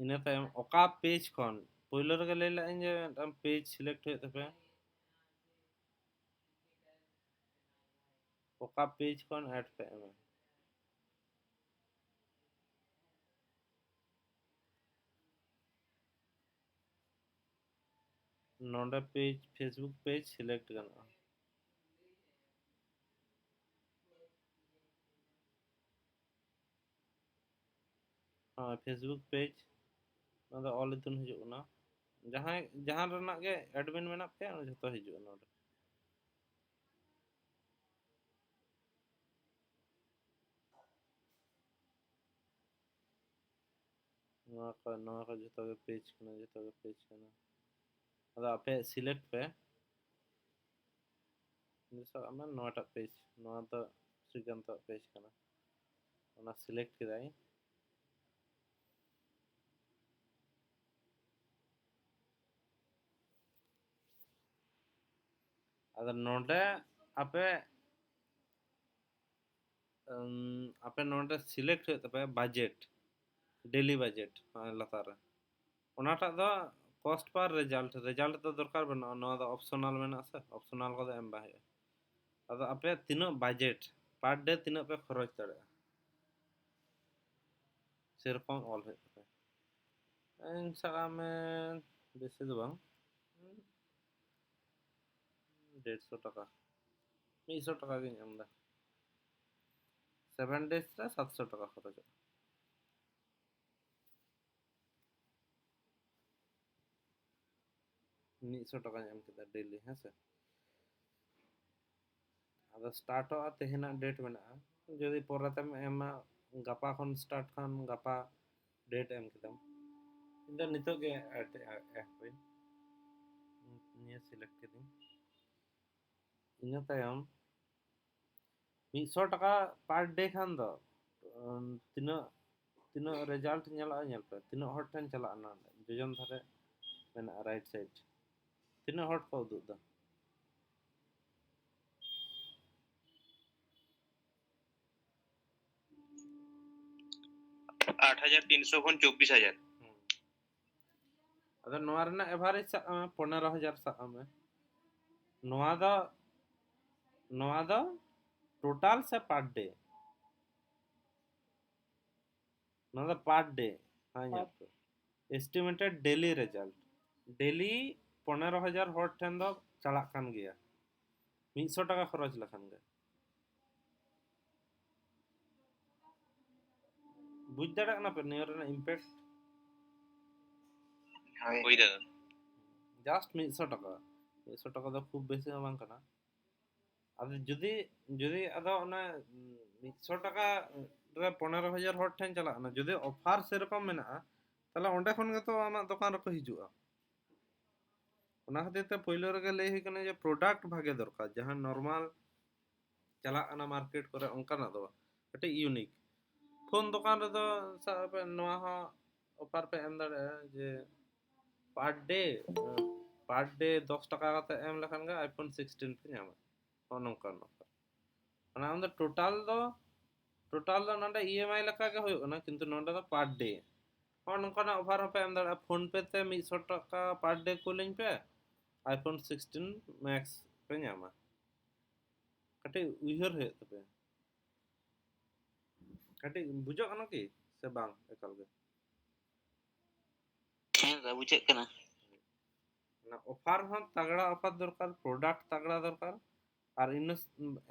ᱤᱱᱟᱹ ᱛᱟᱭᱚᱢ ᱚᱠᱟ ᱯᱮᱡᱽ ᱠᱷᱚᱱ, ᱯᱳᱭᱞᱳ ᱨᱮᱜᱮ ᱞᱟᱹᱭ ᱞᱟᱜ ᱤᱧ ᱡᱮ ᱢᱤᱫᱴᱟᱝ ᱯᱮᱡᱽ ᱥᱤᱞᱮᱠᱴ ᱦᱩᱭᱩᱜ ᱛᱟᱯᱮᱭᱟ, ᱚᱠᱟ ᱯᱮᱡᱽ ᱠᱷᱚᱱ ᱮᱰ ᱯᱮ ᱮᱢᱟ᱾ ᱱᱚᱰᱮ ᱯᱮᱡᱽ, Facebook ᱯᱮᱡᱽ ᱥᱤᱞᱮᱠᱴ ᱜᱟᱱᱚᱜᱼᱟ᱾ ᱦᱳᱭ, Facebook ᱯᱮᱡᱽ, ᱱᱚᱣᱟ ᱫᱚ ᱚᱞ ᱤᱛᱩᱱ ᱦᱤᱡᱩᱜ ᱠᱟᱱᱟ᱾ ᱡᱟᱦᱟᱸᱭ, ᱡᱟᱦᱟᱸ ᱨᱮᱱᱟᱜ ᱜᱮ ᱮᱰᱢᱤᱱ ᱢᱮᱱᱟᱜ ᱯᱮᱭᱟ, ᱡᱷᱚᱛᱚ ᱦᱤᱡᱩᱜᱼᱟ ᱱᱚᱰᱮ᱾ ᱱᱚᱣᱟ ᱠᱚ, ᱱᱚᱣᱟ ᱠᱚ ᱡᱷᱚᱛᱚ ᱜᱮ ᱯᱮᱡᱽ ᱠᱟᱱᱟ, ᱡᱷᱚᱛᱚ ᱜᱮ ᱯᱮᱡᱽ ᱠᱟᱱᱟ᱾ ᱟᱫᱚ ᱟᱯᱮ ᱥᱤᱞᱮᱠᱴ ᱯᱮ᱾ ᱥᱟᱵ ᱠᱟᱜ ᱢᱮ ᱱᱚᱣᱟᱴᱟᱜ ᱯᱮᱡᱽ, ᱱᱚᱣᱟ ᱫᱚ ᱥᱨᱤᱠᱟᱱᱛᱟᱜ ᱯᱮᱡᱽ ᱠᱟᱱᱟ, ᱚᱱᱟ ᱥᱤᱞᱮᱠᱴ ᱠᱮᱫᱟᱭ᱾ ᱟᱫᱚ ᱱᱚᱰᱮ ᱟᱯᱮ, ᱩᱢ, ᱟᱯᱮ ᱱᱚᱰᱮ ᱥᱤᱞᱮᱠᱴ ᱦᱩᱭᱩᱜ ᱛᱟᱯᱮᱭᱟ ᱵᱟᱡᱮᱴ, ᱰᱮᱞᱤ ᱵᱟᱡᱮᱴ, ᱱᱚᱜᱼᱚᱭ ᱞᱟᱛᱟᱨ ᱨᱮ᱾ ᱚᱱᱟᱴᱟᱜ ᱫᱚ ᱠᱚᱥᱴ ᱯᱟᱨ ᱨᱮᱡᱟᱞᱴ, ᱨᱮᱡᱟᱞᱴ ᱫᱚ ᱫᱚᱨᱠᱟᱨ ᱵᱟᱹᱱᱩᱜᱼᱟ, ᱱᱚᱣᱟ ᱫᱚ ᱚᱯᱥᱚᱱᱟᱞ ᱢᱮᱱᱟᱜᱼᱟ ᱥᱮ, ᱚᱯᱥᱚᱱᱟᱞ ᱠᱚᱫᱚ ᱮᱢ ᱵᱟᱝ ᱦᱩᱭᱩᱜᱼᱟ᱾ ᱟᱫᱚ ᱟᱯᱮ ᱛᱤᱱᱟᱹᱜ ᱵᱟᱡᱮᱴ ᱯᱟᱨ ᱰᱮ ᱛᱤᱱᱟᱹᱜ ᱯᱮ ᱠᱷᱚᱨᱚᱪ ᱫᱟᱲᱮᱭᱟᱜᱼᱟ, ᱥᱮᱨᱚᱠᱚᱢ ᱚᱞ ᱦᱩᱭᱩᱜ ᱛᱟᱯᱮᱭᱟ᱾ ᱤᱧ ᱥᱟᱵ ᱠᱟᱜ ᱢᱮ ᱵᱮᱥᱤ ᱫᱚ ᱵᱟᱝ, ᱰᱮᱲᱥᱚ ᱴᱟᱠᱟ, ᱢᱤᱫᱥᱚ ᱴᱟᱠᱟ ᱜᱤᱧ ᱮᱢ ᱮᱫᱟ᱾ ᱥᱮᱵᱷᱮᱱ ᱰᱮᱡᱽ ᱨᱮ ᱥᱟᱛᱥᱚ ᱴᱟᱠᱟ ᱠᱷᱚᱨᱚᱪᱚᱜᱼᱟ᱾ ᱢᱤᱫᱥᱚ ᱴᱟᱠᱟᱧ ᱮᱢ ᱠᱮᱫᱟ ᱰᱮᱞᱤ, ᱦᱮᱸ ᱥᱮ᱾ ᱟᱫᱚ ᱥᱴᱟᱨᱴᱚᱜᱼᱟ, ᱛᱮᱦᱮᱧᱟᱜ ᱰᱮᱴ ᱢᱮᱱᱟᱜᱼᱟ, ᱡᱩᱫᱤ ᱯᱚᱨᱮᱛᱮᱢ ᱮᱢᱟ, ᱜᱟᱯᱟ ᱠᱷᱚᱱ ᱥᱴᱟᱨᱴ ᱠᱷᱟᱱ ᱜᱟᱯᱟ ᱰᱮᱴ ᱮᱢ ᱠᱮᱫᱟᱢ᱾ ᱤᱧ ᱫᱚ ᱱᱤᱛᱚᱜ ᱜᱮ ᱮᱰ, ᱮᱰ ᱠᱚᱣᱟᱧ, ᱱᱤᱭᱟᱹ ᱥᱤᱞᱮᱠᱴ ᱠᱤᱫᱟᱹᱧ᱾ ᱤᱱᱟᱹ ᱛᱟᱭᱚᱢ ᱢᱤᱫᱥᱚ ᱴᱟᱠᱟ ᱯᱟᱨ ᱰᱮ ᱠᱷᱟᱱ ᱫᱚ, ᱩᱢ, ᱛᱤᱱᱟᱹᱜ, ᱛᱤᱱᱟᱹᱜ ᱨᱮᱡᱟᱞᱴ ᱧᱮᱞᱚᱜᱼᱟ, ᱧᱮᱞ ᱯᱮ ᱛᱤᱱᱟᱹᱜ ᱦᱚᱲ ᱴᱷᱮᱱ ᱪᱟᱞᱟᱜᱼᱟ᱾ ᱱᱚᱰᱮ ᱡᱚᱡᱚᱢ ᱫᱷᱟᱨᱮ ᱢᱮᱱᱟᱜᱼᱟ, ᱨᱟᱭᱤᱴ ᱥᱟᱭᱤᱰ, ᱛᱤᱱᱟᱹᱜ ᱦᱚᱲ ᱠᱚ ᱩᱫᱩᱜ ᱮᱫᱟ᱾ ᱟᱴ ᱦᱟᱡᱟᱨ ᱛᱤᱱᱥᱚ ᱠᱷᱚᱱ ᱪᱚᱵᱵᱤᱥ ᱦᱟᱡᱟᱨ᱾ ᱦᱩᱸ, ᱟᱫᱚ ᱱᱚᱣᱟ ᱨᱮᱱᱟᱜ average ᱥᱟᱵ ᱠᱟᱜ ᱢᱮ ᱯᱚᱱᱮᱨᱚ ᱦᱟᱡᱟᱨ ᱥᱟᱵ ᱠᱟᱜ ᱢᱮ᱾ ᱱᱚᱣᱟ ᱫᱚ, ᱱᱚᱣᱟ ᱫᱚ total ᱥᱮ per day? ᱱᱚᱣᱟ ᱫᱚ per day᱾ ᱦᱮᱸ, ᱧᱮᱞ ᱯᱮ, estimated daily result, daily ᱯᱚᱱᱮᱨᱚ ᱦᱟᱡᱟᱨ ᱦᱚᱲ ᱴᱷᱮᱱ ᱫᱚ ᱪᱟᱞᱟᱜ ᱠᱟᱱ ᱜᱮᱭᱟ, ᱢᱤᱫ ᱥᱚ ᱴᱟᱠᱟ ᱠᱷᱚᱨᱚᱪ ᱞᱮᱠᱷᱟᱱ ᱜᱮ᱾ ᱵᱩᱡᱽ ᱫᱟᱲᱮᱭᱟᱜ ᱠᱟᱱᱟ ᱯᱮ ᱱᱤᱭᱟᱹ ᱨᱮᱱᱟᱜ impact? ᱦᱳᱭ ᱫᱟᱫᱟ᱾ Just ᱢᱤᱫ ᱥᱚ ᱴᱟᱠᱟ᱾ ᱢᱤᱫ ᱥᱚ ᱴᱟᱠᱟ ᱫᱚ ᱠᱷᱩᱵ ᱵᱮᱥᱤ ᱦᱚᱸ ᱵᱟᱝ ᱠᱟᱱᱟ᱾ ᱟᱫᱚ ᱡᱩᱫᱤ, ᱡᱩᱫᱤ ᱟᱫᱚ ᱚᱱᱟ ᱢᱤᱫ ᱥᱚ ᱴᱟᱠᱟ ᱨᱮ ᱯᱚᱱᱮᱨᱚ ᱦᱟᱡᱟᱨ ᱦᱚᱲ ᱴᱷᱮᱱ ᱪᱟᱞᱟᱜ ᱠᱟᱱᱟ, ᱡᱩᱫᱤ offer ᱥᱮᱨᱚᱠᱚᱢ ᱢᱮᱱᱟᱜᱼᱟ, ᱛᱟᱦᱚᱞᱮ ᱚᱸᱰᱮ ᱠᱷᱚᱱ ᱜᱮᱛᱚ ᱟᱢᱟᱜ ᱫᱚᱠᱟᱱ ᱨᱮᱠᱚ ᱦᱤᱡᱩᱜᱼᱟ᱾ ᱚᱱᱟ ᱠᱷᱟᱹᱛᱤᱨ ᱛᱮ ᱯᱳᱭᱞᱳ ᱨᱮᱜᱮ ᱞᱟᱹᱭ ᱦᱩᱭ ᱠᱟᱱᱟ ᱡᱮ product ᱵᱷᱟᱜᱮ ᱫᱚᱨᱠᱟᱨ, ᱡᱟᱦᱟᱸ normal ᱪᱟᱞᱟᱜ ᱠᱟᱱᱟ market ᱠᱚᱨᱮ ᱚᱱᱠᱟᱱᱟᱜ ᱫᱚ ᱵᱟᱝ, ᱠᱟᱹᱴᱤᱡ unique᱾ ᱯᱷᱳᱱ ᱫᱚᱠᱟᱱ ᱨᱮᱫᱚ ᱥᱟᱵ ᱯᱮ ᱱᱚᱣᱟ ᱦᱚᱸ offer ᱯᱮ ᱮᱢ ᱫᱟᱲᱮᱭᱟᱜᱼᱟ ᱡᱮ per day, per day ᱫᱚᱥ ᱴᱟᱠᱟ ᱠᱟᱛᱮ ᱮᱢ ᱞᱮᱠᱷᱟᱱ ᱜᱮ iPhone sixteen ᱯᱮ ᱧᱟᱢᱟ᱾ ᱱᱚᱜᱼᱚ ᱱᱚᱝᱠᱟᱱ offer᱾ ᱚᱱᱟ ᱟᱢ ᱫᱚ total ᱫᱚ, total ᱫᱚ ᱱᱚᱰᱮ EMI ᱞᱮᱠᱟ ᱜᱮ ᱦᱩᱭᱩᱜ ᱠᱟᱱᱟ, ᱠᱤᱱᱛᱩ ᱱᱚᱰᱮ ᱫᱚ per day᱾ ᱱᱚᱜᱼᱚ ᱱᱚᱝᱠᱟᱱᱟᱜ offer ᱦᱚᱸᱯᱮ ᱮᱢ ᱫᱟᱲᱮᱭᱟᱜᱼᱟ᱾ PhonePe ᱛᱮ ᱢᱤᱫ ᱥᱚ ᱴᱟᱠᱟ per day ᱠᱩᱞᱟᱹᱧ ᱯᱮ, iPhone sixteen Max ᱯᱮ ᱧᱟᱢᱟ᱾ ᱠᱟᱹᱴᱤᱡ ᱩᱭᱦᱟᱹᱨ ᱦᱩᱭᱩᱜ ᱛᱟᱯᱮᱭᱟ᱾ ᱠᱟᱹᱴᱤᱡ ᱵᱩᱡᱷᱟᱹᱜ ᱠᱟᱱᱟ ᱠᱤ ᱥᱮ ᱵᱟᱝ ᱮᱠᱟᱞ ᱜᱮ? ᱦᱮᱸ ᱫᱟᱫᱟ, ᱵᱩᱡᱷᱟᱹᱜ ᱠᱟᱱᱟ᱾ ᱚᱱᱟ offer ᱦᱚᱸ ᱛᱟᱜᱲᱟ offer ᱫᱚᱨᱠᱟᱨ, product ᱛᱟᱜᱲᱟ ᱫᱚᱨᱠᱟᱨ, ᱟᱨ ᱤᱱᱟᱹ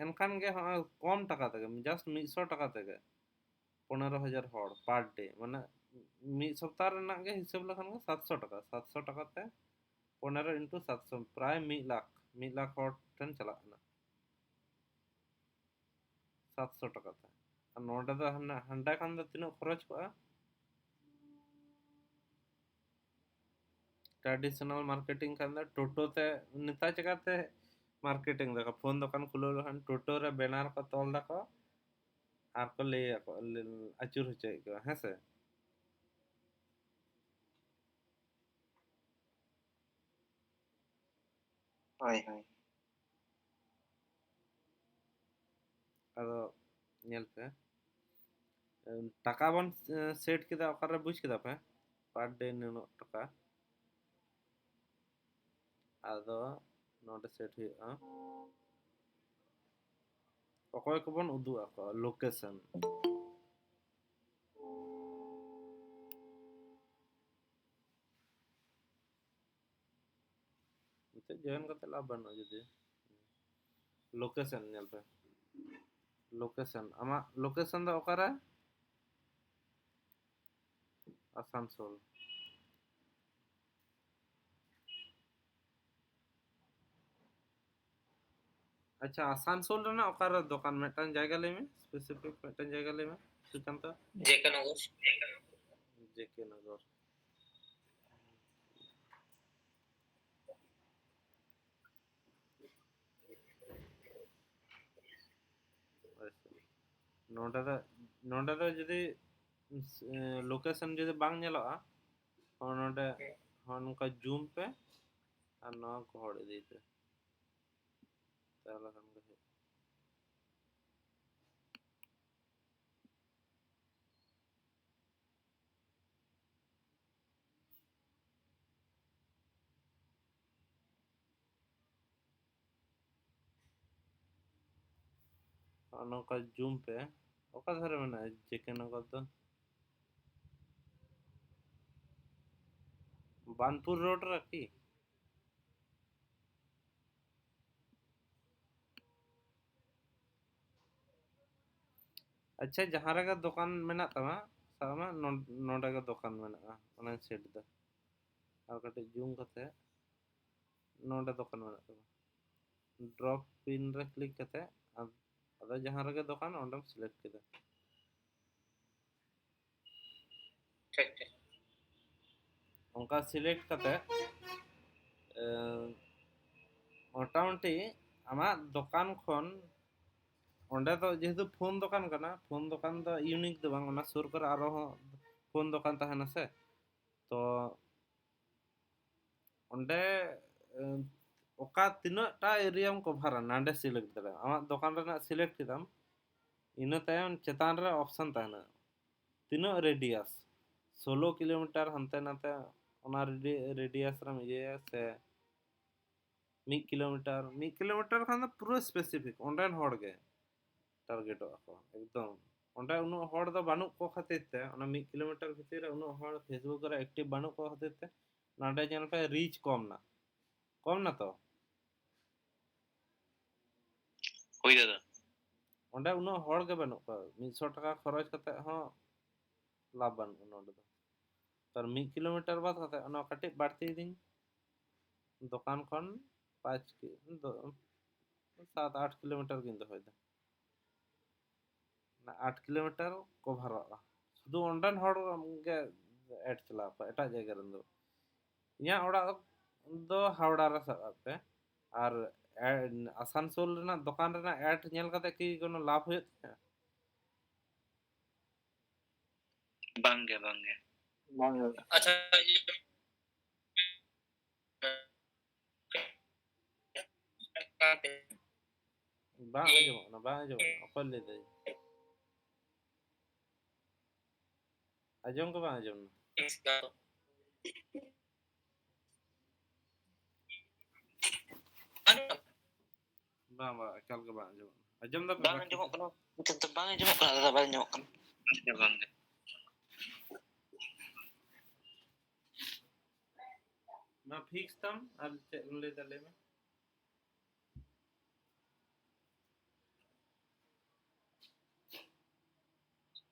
ᱮᱱᱠᱷᱟᱱ ᱜᱮ ᱦᱚᱸᱜᱼᱚᱭ ᱠᱚᱢ ᱴᱟᱠᱟ ᱛᱮᱜᱮ, just ᱢᱤᱫ ᱥᱚ ᱴᱟᱠᱟ ᱛᱮᱜᱮ ᱯᱚᱱᱮᱨᱚ ᱦᱟᱡᱟᱨ ᱦᱚᱲ per day, ᱢᱟᱱᱮ ᱢᱤᱫ ᱥᱚᱯᱛᱟᱦ ᱨᱮᱱᱟᱜ ᱜᱮ ᱦᱤᱥᱟᱹᱵ ᱞᱮᱠᱷᱟᱱ ᱜᱮ ᱥᱟᱛᱥᱚ ᱴᱟᱠᱟ, ᱥᱟᱛᱥᱚ ᱴᱟᱠᱟ ᱛᱮ ᱯᱚᱱᱮᱨᱚ into ᱥᱟᱛᱥᱚ, ᱯᱨᱟᱭ ᱢᱤᱫ ᱞᱟᱠᱷ, ᱢᱤᱫ ᱞᱟᱠᱷ ᱦᱚᱲ ᱴᱷᱮᱱ ᱪᱟᱞᱟᱜ ᱠᱟᱱᱟ ᱥᱟᱛᱥᱚ ᱴᱟᱠᱟ ᱛᱮ᱾ ᱟᱨ ᱱᱚᱰᱮ ᱫᱚ ᱦᱟᱱᱮ, ᱦᱟᱸᱰᱮ ᱠᱷᱟᱱ ᱫᱚ ᱛᱤᱱᱟᱹᱜ ᱠᱷᱚᱨᱚᱪ ᱠᱚᱜᱼᱟ? Traditional marketing ᱠᱷᱟᱱ ᱫᱚ ᱴᱳᱴᱳ ᱛᱮ, ᱱᱮᱛᱟᱨ ᱪᱤᱠᱟᱹᱛᱮ marketing ᱫᱟᱠᱚ, ᱯᱷᱳᱱ ᱫᱚᱠᱟᱱ ᱠᱷᱩᱞᱟᱹᱣ ᱞᱮᱠᱷᱟᱱ ᱴᱳᱴᱳ ᱨᱮ banner ᱠᱚ ᱛᱚᱞ ᱫᱟᱠᱚ ᱟᱨ ᱠᱚ ᱞᱟᱹᱭ ᱟᱠᱚ, ᱟᱹᱪᱩᱨ ᱦᱚᱪᱚᱭᱮᱫ ᱠᱚᱣᱟ, ᱦᱮᱸ ᱥᱮ? ᱦᱳᱭ, ᱦᱳᱭ᱾ ᱟᱫᱚ ᱧᱮᱞ ᱯᱮ, ᱮᱢ, ᱴᱟᱠᱟ ᱵᱚᱱ, ᱮ, set ᱠᱮᱫᱟ, ᱚᱠᱟᱨᱮ ᱵᱩᱡᱽ ᱠᱮᱫᱟ ᱯᱮ per day ᱱᱩᱱᱟᱹᱜ ᱴᱟᱠᱟ᱾ ᱟᱫᱚ ᱱᱚᱰᱮ ᱥᱮᱴ ᱦᱩᱭᱩᱜᱼᱟ, ᱚᱠᱚᱭ ᱠᱚᱵᱚᱱ ᱩᱫᱩᱜ ᱟᱠᱚᱣᱟ, ᱞᱳᱠᱮᱥᱚᱱ᱾ ᱱᱤᱛᱚᱜ ᱡᱚᱭᱮᱱ ᱠᱟᱛᱮ ᱞᱟᱵᱷ ᱵᱟᱹᱱᱩᱜᱼᱟ᱾ ᱡᱩᱫᱤ ᱞᱳᱠᱮᱥᱚᱱ ᱧᱮᱞ ᱯᱮ, ᱞᱳᱠᱮᱥᱚᱱ, ᱟᱢᱟᱜ ᱞᱳᱠᱮᱥᱚᱱ ᱫᱚ ᱚᱠᱟᱨᱮ? ᱟᱥᱟᱱᱥᱳᱞ᱾ ᱟᱪᱪᱷᱟ, ᱟᱥᱟᱱᱥᱳᱞ ᱨᱮᱱᱟᱜ ᱚᱠᱟᱨᱮ ᱫᱚᱠᱟᱱ? ᱢᱤᱫᱴᱟᱝ ᱡᱟᱭᱜᱟ ᱞᱟᱹᱭ ᱢᱮ, ᱥᱯᱮᱥᱤᱯᱷᱤᱠ ᱢᱤᱫᱴᱟᱝ ᱡᱟᱭᱜᱟ ᱞᱟᱹᱭ ᱢᱮ ᱥᱩᱥᱟᱱᱛᱚ᱾ ᱡᱮ ᱠᱮ ᱱᱚᱜᱚᱨ᱾ ᱡᱮ ᱠᱮ ᱱᱚᱜᱚᱨ᱾ ᱱᱚᱰᱮ ᱫᱚ, ᱱᱚᱰᱮ ᱫᱚ ᱡᱩᱫᱤ ᱞᱳᱠᱮᱥᱚᱱ ᱡᱩᱫᱤ ᱵᱟᱝ ᱧᱮᱞᱚᱜᱼᱟ, ᱦᱚᱸ, ᱱᱚᱰᱮ ᱦᱚᱸ ᱱᱚᱝᱠᱟ ᱡᱩᱢ ᱯᱮ ᱟᱨ ᱱᱚᱣᱟ ᱜᱚᱦᱚᱲ ᱤᱫᱤᱭ ᱯᱮ, ᱛᱟᱦᱚᱞᱮ ᱠᱷᱟᱱ ᱜᱮ ᱦᱩᱭᱩᱜᱼᱟ᱾ ᱱᱚᱜᱼᱚ ᱱᱚᱝᱠᱟ ᱡᱩᱢ ᱯᱮ, ᱚᱠᱟ ᱫᱷᱟᱨᱮ ᱢᱮᱱᱟᱜᱼᱟ ᱡᱮ ᱠᱮ ᱱᱚᱜᱚᱨ ᱫᱚ? ᱵᱟᱱᱯᱩᱨ ᱨᱳᱰ ᱨᱮ ᱠᱤ? ᱟᱪᱪᱷᱟ, ᱡᱟᱦᱟᱸ ᱨᱮᱜᱮ ᱫᱚᱠᱟᱱ ᱢᱮᱱᱟᱜ ᱛᱟᱢᱟ, ᱥᱟᱵ ᱢᱮ ᱱᱚ-, ᱱᱚᱰᱮ ᱜᱮ ᱫᱚᱠᱟᱱ ᱢᱮᱱᱟᱜᱼᱟ, ᱚᱱᱟᱧ ᱥᱮᱴ ᱮᱫᱟ᱾ ᱟᱨ ᱠᱟᱹᱴᱤᱡ ᱡᱩᱢ ᱠᱟᱛᱮ ᱱᱚᱰᱮ ᱫᱚᱠᱟᱱ ᱢᱮᱱᱟᱜ ᱛᱟᱢᱟ, ᱰᱨᱚᱯ ᱯᱤᱱ ᱨᱮ ᱠᱞᱤᱠ ᱠᱟᱛᱮ ᱟᱫ-, ᱟᱫᱚ ᱡᱟᱦᱟᱸ ᱨᱮᱜᱮ ᱫᱚᱠᱟᱱ ᱚᱸᱰᱮᱢ ᱥᱤᱞᱮᱠᱴ ᱠᱮᱫᱟ᱾ ᱴᱷᱤᱠ, ᱴᱷᱤᱠ᱾ ᱚᱱᱠᱟ ᱥᱤᱞᱮᱠᱴ ᱠᱟᱛᱮ, ᱮ, ᱢᱚᱴᱟᱢᱩᱴᱤ ᱟᱢᱟᱜ ᱫᱚᱠᱟᱱ ᱠᱷᱚᱱ, ᱚᱸᱰᱮ ᱫᱚ ᱡᱮᱦᱮᱛᱩ ᱯᱷᱳᱱ ᱫᱚᱠᱟᱱ ᱠᱟᱱᱟ, ᱯᱷᱳᱱ ᱫᱚᱠᱟᱱ ᱫᱚ ᱤᱭᱩᱱᱤᱠ ᱫᱚ ᱵᱟᱝ, ᱚᱱᱟ ᱥᱩᱨ ᱠᱚᱨᱮ ᱟᱨᱚ ᱦᱚᱸ ᱯᱷᱳᱱ ᱫᱚᱠᱟᱱ ᱛᱟᱦᱮᱱᱟ ᱥᱮ, ᱛᱚ ᱚᱸᱰᱮ, ᱮ, ᱚᱠᱟ ᱛᱤᱱᱟᱹᱜ ᱴᱟ ᱮᱨᱤᱭᱟᱢ ᱠᱚᱵᱷᱟᱨᱟ ᱱᱟᱰᱮ ᱥᱤᱞᱮᱠᱴ ᱫᱟᱲᱮᱭᱟᱜᱼᱟ᱾ ᱟᱢᱟᱜ ᱫᱚᱠᱟᱱ ᱨᱮᱱᱟᱜ ᱥᱤᱞᱮᱠᱴ ᱠᱮᱫᱟᱢ, ᱤᱱᱟᱹ ᱛᱟᱭᱚᱢ ᱪᱮᱛᱟᱱ ᱨᱮ ᱚᱯᱥᱮᱱ ᱛᱟᱦᱮᱱᱟ ᱛᱤᱱᱟᱹᱜ ᱨᱮᱰᱤᱭᱟᱥ, ᱥᱳᱞᱳ ᱠᱤᱞᱳᱢᱤᱴᱟᱨ ᱦᱟᱱᱛᱮ ᱱᱟᱛᱮ, ᱚᱱᱟ ᱨᱮᱰᱤ-, ᱨᱮᱰᱤᱭᱟᱥ ᱨᱮᱢ ᱤᱭᱟᱹᱭᱟ ᱥᱮ ᱢᱤᱫ ᱠᱤᱞᱳᱢᱤᱴᱟᱨ, ᱢᱤᱫ ᱠᱤᱞᱳᱢᱤᱴᱟᱨ ᱠᱷᱟᱱ ᱫᱚ ᱯᱩᱨᱟᱹ specific ᱚᱸᱰᱮᱱ ᱦᱚᱲ ᱜᱮ ᱴᱟᱨᱜᱮᱴᱚᱜ ᱟᱠᱚ ᱮᱠᱫᱚᱢ᱾ ᱚᱸᱰᱮ ᱩᱱᱟᱹᱜ ᱦᱚᱲ ᱫᱚ ᱵᱟᱹᱱᱩᱜ ᱠᱚ ᱠᱷᱟᱹᱛᱤᱨ ᱛᱮ, ᱚᱱᱟ ᱢᱤᱫ ᱠᱤᱞᱳᱢᱤᱴᱟᱨ ᱵᱷᱤᱛᱤᱨ ᱨᱮ ᱩᱱᱟᱹᱜ ᱦᱚᱲ Facebook ᱨᱮ active ᱵᱟᱹᱱᱩᱜ ᱠᱚ ᱠᱷᱟᱹᱛᱤᱨ ᱛᱮ, ᱱᱚᱰᱮ ᱧᱮᱞ ᱯᱮ, reach ᱠᱚᱢ ᱱᱟ, ᱠᱚᱢ ᱱᱟ ᱛᱚ᱾ ᱦᱳᱭ ᱫᱟᱫᱟ᱾ ᱚᱸᱰᱮ ᱩᱱᱟᱹᱜ ᱦᱚᱲ ᱜᱮ ᱵᱟᱹᱱᱩᱜ ᱠᱚᱣᱟ, ᱢᱤᱫᱥᱚ ᱴᱟᱠᱟ ᱠᱷᱚᱨᱚᱪ ᱠᱟᱛᱮ ᱦᱚᱸ ᱞᱟᱵᱷ ᱵᱟᱹᱱᱩᱜᱼᱟ ᱱᱚᱰᱮ ᱫᱚ᱾ ᱛᱟᱨ ᱢᱤᱫ ᱠᱤᱞᱳᱢᱤᱴᱟᱨ ᱵᱟᱫ ᱠᱟᱛᱮ ᱚᱱᱟ ᱠᱟᱹᱴᱤᱡ ᱵᱟᱹᱲᱛᱤᱭᱮᱫᱤᱧ, ᱫᱚᱠᱟᱱ ᱠᱷᱚᱱ ᱯᱟᱸᱪ ᱠᱤ-, ᱫᱚ-, ᱥᱟᱛ ᱟᱴ ᱠᱤᱞᱳᱢᱤᱴᱟᱨ ᱜᱤᱧ ᱫᱚᱦᱚᱭᱮᱫᱟ᱾ ᱚᱱᱟ ᱟᱴ ᱠᱤᱞᱳᱢᱤᱴᱟᱨ ᱠᱚᱵᱷᱟᱨᱚᱜᱼᱟ, ᱥᱩᱫᱷᱩ ᱚᱸᱰᱮᱱ ᱦᱚᱲ ᱜᱮ ᱮᱰ ᱪᱟᱞᱟᱣ ᱠᱚᱣᱟ, ᱮᱴᱟᱜ ᱡᱟᱭᱜᱟ ᱨᱮᱱ ᱫᱚ᱾ ᱤᱧᱟᱹᱜ ᱚᱲᱟᱜ ᱫᱚ ᱦᱟᱣᱲᱟ ᱨᱮ, ᱥᱟᱵ ᱠᱟᱜ ᱯᱮ, ᱟᱨ ᱮ-, ᱟᱥᱟᱱᱥᱳᱞ ᱨᱮᱱᱟᱜ ᱫᱚᱠᱟᱱ ᱨᱮᱱᱟᱜ ᱮᱰ ᱧᱮᱞ ᱠᱟᱛᱮ ᱠᱤ ᱠᱳᱱᱳ ᱞᱟᱵᱷ ᱦᱩᱭᱩᱜ ᱛᱤᱧᱟ? ᱵᱟᱝᱜᱮ, ᱵᱟᱝᱜᱮ᱾ ᱵᱟᱝ ᱦᱩᱭᱩᱜᱼᱟ᱾ ᱟᱪᱪᱷᱟ, ᱤᱭᱟᱹ, ᱵᱟᱝ ᱟᱸᱡᱚᱢᱚᱜ ᱠᱟᱱᱟ, ᱵᱟᱝ ᱟᱸᱡᱚᱢᱚᱜ ᱠᱟᱱᱟ᱾ ᱚᱠᱚᱭ ᱞᱟᱹᱭ ᱫᱟᱭ? ᱟᱸᱡᱚᱢ ᱜᱮ ᱵᱟᱝ ᱟᱸᱡᱚᱢ ᱮᱱᱟ᱾ ᱵᱟᱝ, ᱵᱟᱝ, ᱮᱠᱟᱞ ᱜᱮ ᱵᱟᱝ ᱟᱸᱡᱚᱢᱚᱜ ᱠᱟᱱᱟ᱾ ᱟᱸᱡᱚᱢ ᱫᱟᱯᱮ? ᱵᱟᱝ ᱟᱸᱡᱚᱢᱚᱜ ᱠᱟᱱᱟ, ᱱᱤᱛᱚᱜ ᱫᱚ ᱵᱟᱝ ᱟᱸᱡᱚᱢᱚᱜ ᱠᱟᱱᱟ ᱫᱟᱫᱟ, ᱵᱟᱝ ᱟᱸᱡᱚᱢᱚᱜ ᱠᱟᱱᱟ᱾ ᱵᱟᱝᱜᱮ, ᱵᱟᱝᱜᱮ᱾ ᱢᱟ ᱯᱷᱤᱠᱥ ᱛᱟᱢ, ᱟᱨ ᱪᱮᱫ ᱮᱢ ᱞᱟᱹᱭ ᱫᱟ ᱞᱟᱹᱭ ᱢᱮ᱾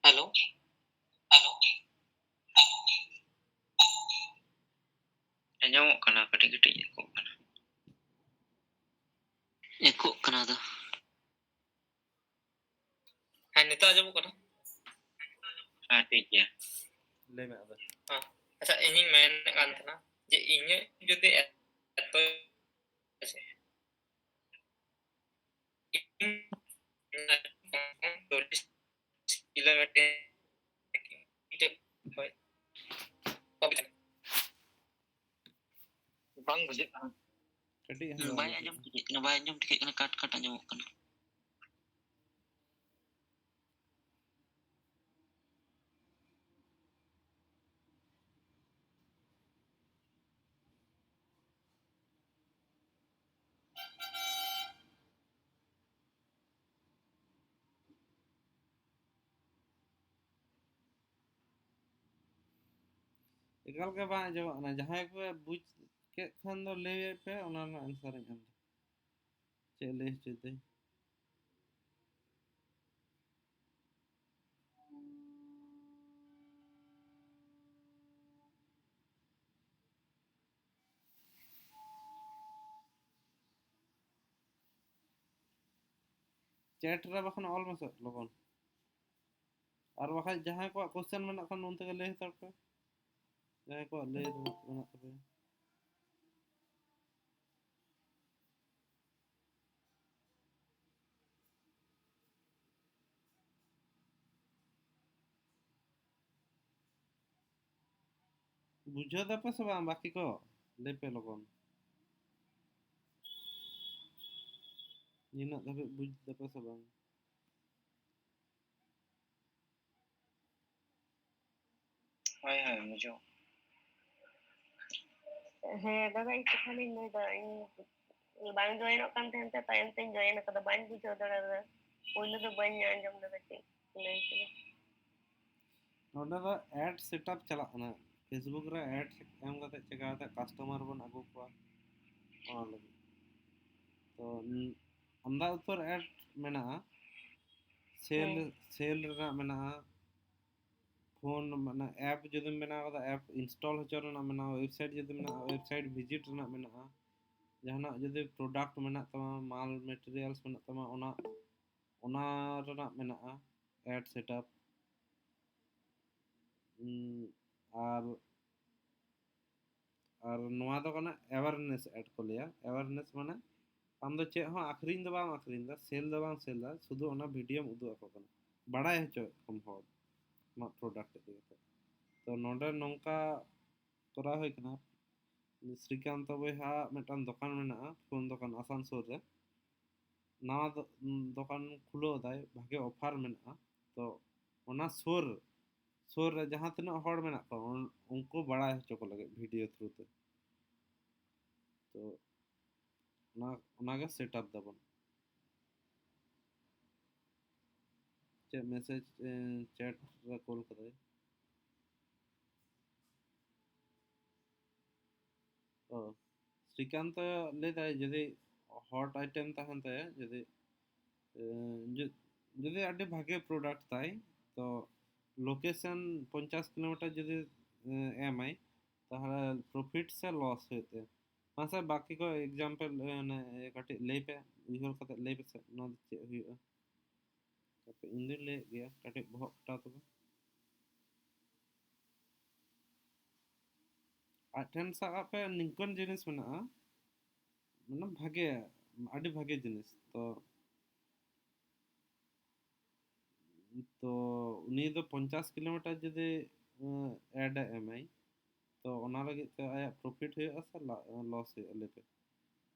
ᱦᱮᱞᱳ, ᱦᱮᱞᱳ, ᱟᱸᱡᱚᱢᱚᱜ ᱠᱟᱱᱟ, ᱠᱟᱹᱴᱤᱡ ᱠᱟᱹᱴᱤᱡ ᱮᱠᱳᱜ ᱠᱟᱱᱟ᱾ ᱮᱠᱳᱜ ᱠᱟᱱᱟ ᱫᱚ᱾ ᱦᱮᱸ, ᱱᱤᱛᱚᱜ ᱟᱸᱡᱚᱢᱚᱜ ᱠᱟᱱᱟ? ᱦᱮᱸ, ᱴᱷᱤᱠ ᱜᱮᱭᱟ᱾ ᱞᱟᱹᱭ ᱢᱮ ᱟᱫᱚ᱾ ᱟᱪᱪᱷᱟ, ᱤᱧᱤᱧ ᱢᱮᱱᱮᱫ ᱠᱟᱱ ᱛᱟᱦᱮᱱᱟ ᱡᱮ ᱤᱧᱟᱹᱜ ᱡᱩᱫᱤ ᱮᱛᱚ ᱪᱚᱞᱞᱤᱥ ᱠᱤᱞᱳᱢᱤᱴᱟᱨ, ᱦᱳᱭ᱾ ᱵᱟᱝ ᱵᱩᱡᱷᱟᱹᱜ ᱠᱟᱱᱟ᱾ ᱠᱟᱹᱴᱤᱡ ᱦᱩᱸ, ᱵᱟᱭ ᱟᱸᱡᱚᱢ ᱴᱷᱤᱠᱟᱹᱜ ᱠᱟᱱᱟ, ᱵᱟᱭ ᱟᱸᱡᱚᱢ ᱴᱷᱤᱠᱟᱹᱜ ᱠᱟᱱᱟ, ᱠᱟᱴ ᱠᱟᱴ ᱟᱸᱡᱚᱢᱚᱜ ᱠᱟᱱᱟ᱾ ᱮᱠᱟᱞ ᱜᱮ ᱵᱟᱝ ᱟᱸᱡᱚᱢᱚᱜ ᱠᱟᱱᱟ᱾ ᱡᱟᱦᱟᱸᱭ ᱠᱚ ᱵᱩᱡᱽ ᱠᱮᱫ ᱠᱷᱟᱱ ᱫᱚ ᱞᱟᱹᱭ ᱯᱮ, ᱚᱱᱟ ᱨᱮᱱᱟᱜ answer ᱤᱧ ᱮᱢ ᱫᱟ᱾ ᱪᱮᱫ ᱞᱟᱹᱭ ᱦᱚᱪᱚᱭ ᱫᱟᱹᱧ? Chat ᱨᱮ ᱵᱟᱠᱷᱟᱱ ᱚᱞ ᱢᱮᱥᱮ ᱞᱚᱜᱚᱱ᱾ ᱟᱨ ᱵᱟᱠᱷᱟᱡ ᱡᱟᱦᱟᱸᱭ ᱠᱚᱣᱟᱜ question ᱢᱮᱱᱟᱜ ᱠᱷᱟᱱ ᱱᱚᱱᱛᱮ ᱜᱮ ᱞᱟᱹᱭ ᱦᱟᱛᱟᱲ ᱯᱮ᱾ ᱡᱟᱦᱟᱸᱭ ᱠᱚᱣᱟᱜ ᱞᱟᱹᱭ ᱨᱮᱱᱟᱜ ᱢᱮᱱᱟᱜ ᱛᱟᱯᱮᱭᱟ᱾ ᱵᱩᱡᱷᱟᱹᱣ ᱫᱟᱯᱮ ᱥᱮ ᱵᱟᱝ ᱵᱟᱹᱠᱤ ᱠᱚ? ᱞᱟᱹᱭ ᱯᱮ ᱞᱚᱜᱚᱱ᱾ ᱱᱤᱱᱟᱹᱜ ᱫᱷᱟᱹᱵᱤᱡ ᱵᱩᱡᱽ ᱫᱟᱯᱮ ᱥᱮ ᱵᱟᱝ? ᱦᱳᱭ, ᱦᱳᱭ, ᱵᱩᱡᱷᱟᱹᱣ᱾ ᱦᱮᱸ ᱫᱟᱫᱟ, ᱤᱧ ᱠᱟᱛᱷᱟ ᱞᱤᱧ ᱞᱟᱹᱭᱫᱟ, ᱤᱧ ᱵᱟᱝ ᱡᱚᱭᱮᱱᱚᱜ ᱠᱟᱱ ᱛᱟᱦᱮᱸᱱ ᱛᱮ ᱛᱟᱭᱚᱢ ᱛᱮᱧ ᱡᱚᱭᱮᱱ ᱟᱠᱟᱫᱟ, ᱵᱟᱹᱧ ᱵᱩᱡᱷᱟᱹᱣ ᱫᱟᱲᱮᱭᱟᱫᱟ᱾ ᱯᱳᱭᱞᱳ ᱫᱚ ᱵᱟᱹᱧ ᱟᱸᱡᱚᱢ ᱞᱮᱫᱟ ᱪᱮᱫ ᱞᱟᱹᱭ ᱠᱮᱫᱟ᱾ ᱱᱚᱰᱮ ᱫᱚ ad setup ᱪᱟᱞᱟᱜ ᱠᱟᱱᱟ᱾ Facebook ᱨᱮ ad ᱮᱢ ᱠᱟᱛᱮ ᱪᱮᱠᱟ ᱠᱟᱛᱮ customer ᱵᱚᱱ ᱟᱹᱜᱩ ᱠᱚᱣᱟ, ᱚᱱᱟ ᱞᱟᱹᱜᱤᱫ᱾ ᱛᱚ, ᱩᱸ, ᱟᱢᱫᱟ ᱩᱛᱟᱹᱨ ad ᱢᱮᱱᱟᱜᱼᱟ᱾ Sale, ᱦᱮᱸ᱾ Sale ᱨᱮᱱᱟᱜ ᱢᱮᱱᱟᱜᱼᱟ᱾ Phone, ᱢᱟᱱᱮ, app ᱡᱩᱫᱤᱢ ᱵᱮᱱᱟᱣ ᱠᱟᱫᱟ, app install ᱦᱚᱪᱚ ᱨᱮᱱᱟᱜ ᱢᱮᱱᱟᱜᱼᱟ᱾ Website ᱡᱩᱫᱤ ᱢᱮᱱᱟᱜᱼᱟ, website visit ᱨᱮᱱᱟᱜ ᱢᱮᱱᱟᱜᱼᱟ᱾ ᱡᱟᱦᱟᱱᱟᱜ ᱡᱩᱫᱤ product ᱢᱮᱱᱟᱜ ᱛᱟᱢᱟ, ᱢᱟᱞ materials ᱢᱮᱱᱟᱜ ᱛᱟᱢᱟ, ᱚᱱᱟ, ᱚᱱᱟ ᱨᱮᱱᱟᱜ ᱢᱮᱱᱟᱜᱼᱟ ad setup᱾ ᱩᱸ, ᱟᱨ, ᱟᱨ ᱱᱚᱣᱟ ᱫᱚ ᱠᱟᱱᱟ awareness ad ᱠᱚ ᱞᱟᱹᱭᱟ᱾ Awareness ᱢᱟᱱᱮ ᱟᱢ ᱫᱚ ᱪᱮᱫ ᱦᱚᱸ ᱟᱹᱠᱷᱨᱤᱧ ᱫᱚ ᱵᱟᱢ ᱟᱹᱠᱷᱨᱤᱧ ᱫᱟ, sale ᱫᱚ ᱵᱟᱢ sale ᱫᱟ, ᱥᱩᱫᱷᱩ ᱚᱱᱟ videoᱢ ᱩᱫᱩᱜ ᱟᱠᱚ ᱠᱟᱱᱟ, ᱵᱟᱲᱟᱭ ᱦᱚᱪᱚᱭᱮᱫ ᱠᱚᱣᱟᱢ ᱦᱚᱲ ᱟᱢᱟᱜ product ᱤᱫᱤ ᱠᱟᱛᱮ᱾ ᱛᱚ ᱱᱚᱰᱮ ᱱᱚᱝᱠᱟ ᱠᱚᱨᱟᱣ ᱦᱩᱭ ᱠᱟᱱᱟ, ᱥᱨᱤᱠᱟᱱᱛᱚ ᱵᱚᱭᱦᱟ ᱢᱤᱫᱴᱟᱝ ᱫᱚᱠᱟᱱ ᱢᱮᱱᱟᱜᱼᱟ, phone ᱫᱚᱠᱟᱱ ᱟᱥᱟᱱᱥᱳᱞ ᱨᱮ᱾ ᱱᱟᱣᱟ ᱫᱚ-, ᱫᱚᱠᱟᱱ ᱠᱷᱩᱞᱟᱹᱣ ᱫᱟᱭ, ᱵᱷᱟᱜᱮ offer ᱢᱮᱱᱟᱜᱼᱟ᱾ ᱛᱚ ᱚᱱᱟ ᱥᱩᱨ, ᱥᱩᱨ ᱨᱮ ᱡᱟᱦᱟᱸ ᱛᱤᱱᱟᱹᱜ ᱦᱚᱲ ᱢᱮᱱᱟᱜ ᱠᱚᱣᱟ, ᱩᱱ-, ᱩᱱᱠᱩ ᱵᱟᱲᱟᱭ ᱦᱚᱪᱚ ᱠᱚ ᱞᱟᱹᱜᱤᱫ video through ᱛᱮ᱾ ᱛᱚ ᱚᱱᱟ, ᱚᱱᱟᱜᱮ setup ᱫᱟᱵᱚᱱ᱾ ᱪᱮᱫ message, ᱮ, chat ᱨᱮ ᱠᱳᱞ ᱠᱟᱫᱟᱭ? ᱚ, ᱥᱨᱤᱠᱟᱱᱛ ᱞᱟᱹᱭ ᱫᱟᱭ ᱡᱩᱫᱤ ᱦᱚᱴ ᱟᱭᱴᱮᱢ ᱛᱟᱦᱮᱱ ᱛᱟᱭᱟ, ᱡᱩᱫᱤ ᱮ, ᱡᱩ- ᱡᱩᱫᱤ ᱟᱹᱰᱤ ᱵᱷᱟᱜᱮ ᱯᱨᱚᱰᱟᱠᱴ ᱛᱟᱭ, ᱛᱚ ᱞᱳᱠᱮᱥᱚᱱ ᱯᱚᱧᱪᱟᱥ ᱠᱤᱞᱳᱢᱤᱴᱟᱨ ᱡᱩᱫᱤ ᱮ, ᱮᱢᱟᱭ, ᱛᱟᱦᱚᱞᱮ ᱯᱨᱚᱯᱷᱤᱴ ᱥᱮ ᱞᱚᱥ ᱦᱩᱭᱩᱜ ᱛᱟᱭᱟ? ᱢᱟᱥᱮ ᱵᱟᱠᱤ ᱠᱚ ᱮᱠᱡᱟᱢᱯᱮᱞ ᱠᱟᱹᱴᱤᱡ ᱞᱟᱹᱭ ᱯᱮ, ᱩᱭᱦᱟᱹᱨ ᱠᱟᱛᱮ ᱞᱟᱹᱭ ᱯᱮᱥᱮ, ᱱᱚᱣᱟ ᱫᱚ ᱪᱮᱫ ᱦᱩᱭᱩᱜᱼᱟ? ᱛᱟᱯᱚᱨᱮ ᱤᱧ ᱫᱩᱧ ᱞᱟᱹᱭᱮᱫ ᱜᱮᱭᱟ, ᱠᱟᱹᱴᱤᱡ ᱵᱚᱦᱚᱜ ᱠᱷᱟᱴᱟᱣ ᱛᱟᱵᱚᱱ᱾ ᱟᱡ ᱴᱷᱮᱱ ᱥᱟᱵ ᱠᱟᱜ ᱯᱮ ᱱᱤᱝᱠᱟᱹᱱ ᱡᱤᱱᱤᱥ ᱢᱮᱱᱟᱜᱼᱟ, ᱢᱟᱱᱮ ᱵᱷᱟᱜᱮ, ᱟᱹᱰᱤ ᱵᱷᱟᱜᱮ ᱡᱤᱱᱤᱥ᱾ ᱛᱚ, ᱛᱚ ᱩᱱᱤ ᱫᱚ ᱯᱚᱧᱪᱟᱥ ᱠᱤᱞᱳᱢᱤᱴᱟᱨ ᱡᱩᱫᱤ ᱮᱰ ᱮ ᱮᱢᱟᱭ, ᱛᱚ ᱚᱱᱟ ᱞᱟᱹᱜᱤᱫ ᱛᱮ ᱟᱭᱟᱜ ᱯᱨᱚᱯᱷᱤᱴ ᱦᱩᱭᱩᱜᱼᱟ ᱥᱮ ᱞᱚᱥ ᱦᱩᱭᱩᱜᱼᱟ? ᱞᱟᱹᱭ ᱯᱮ,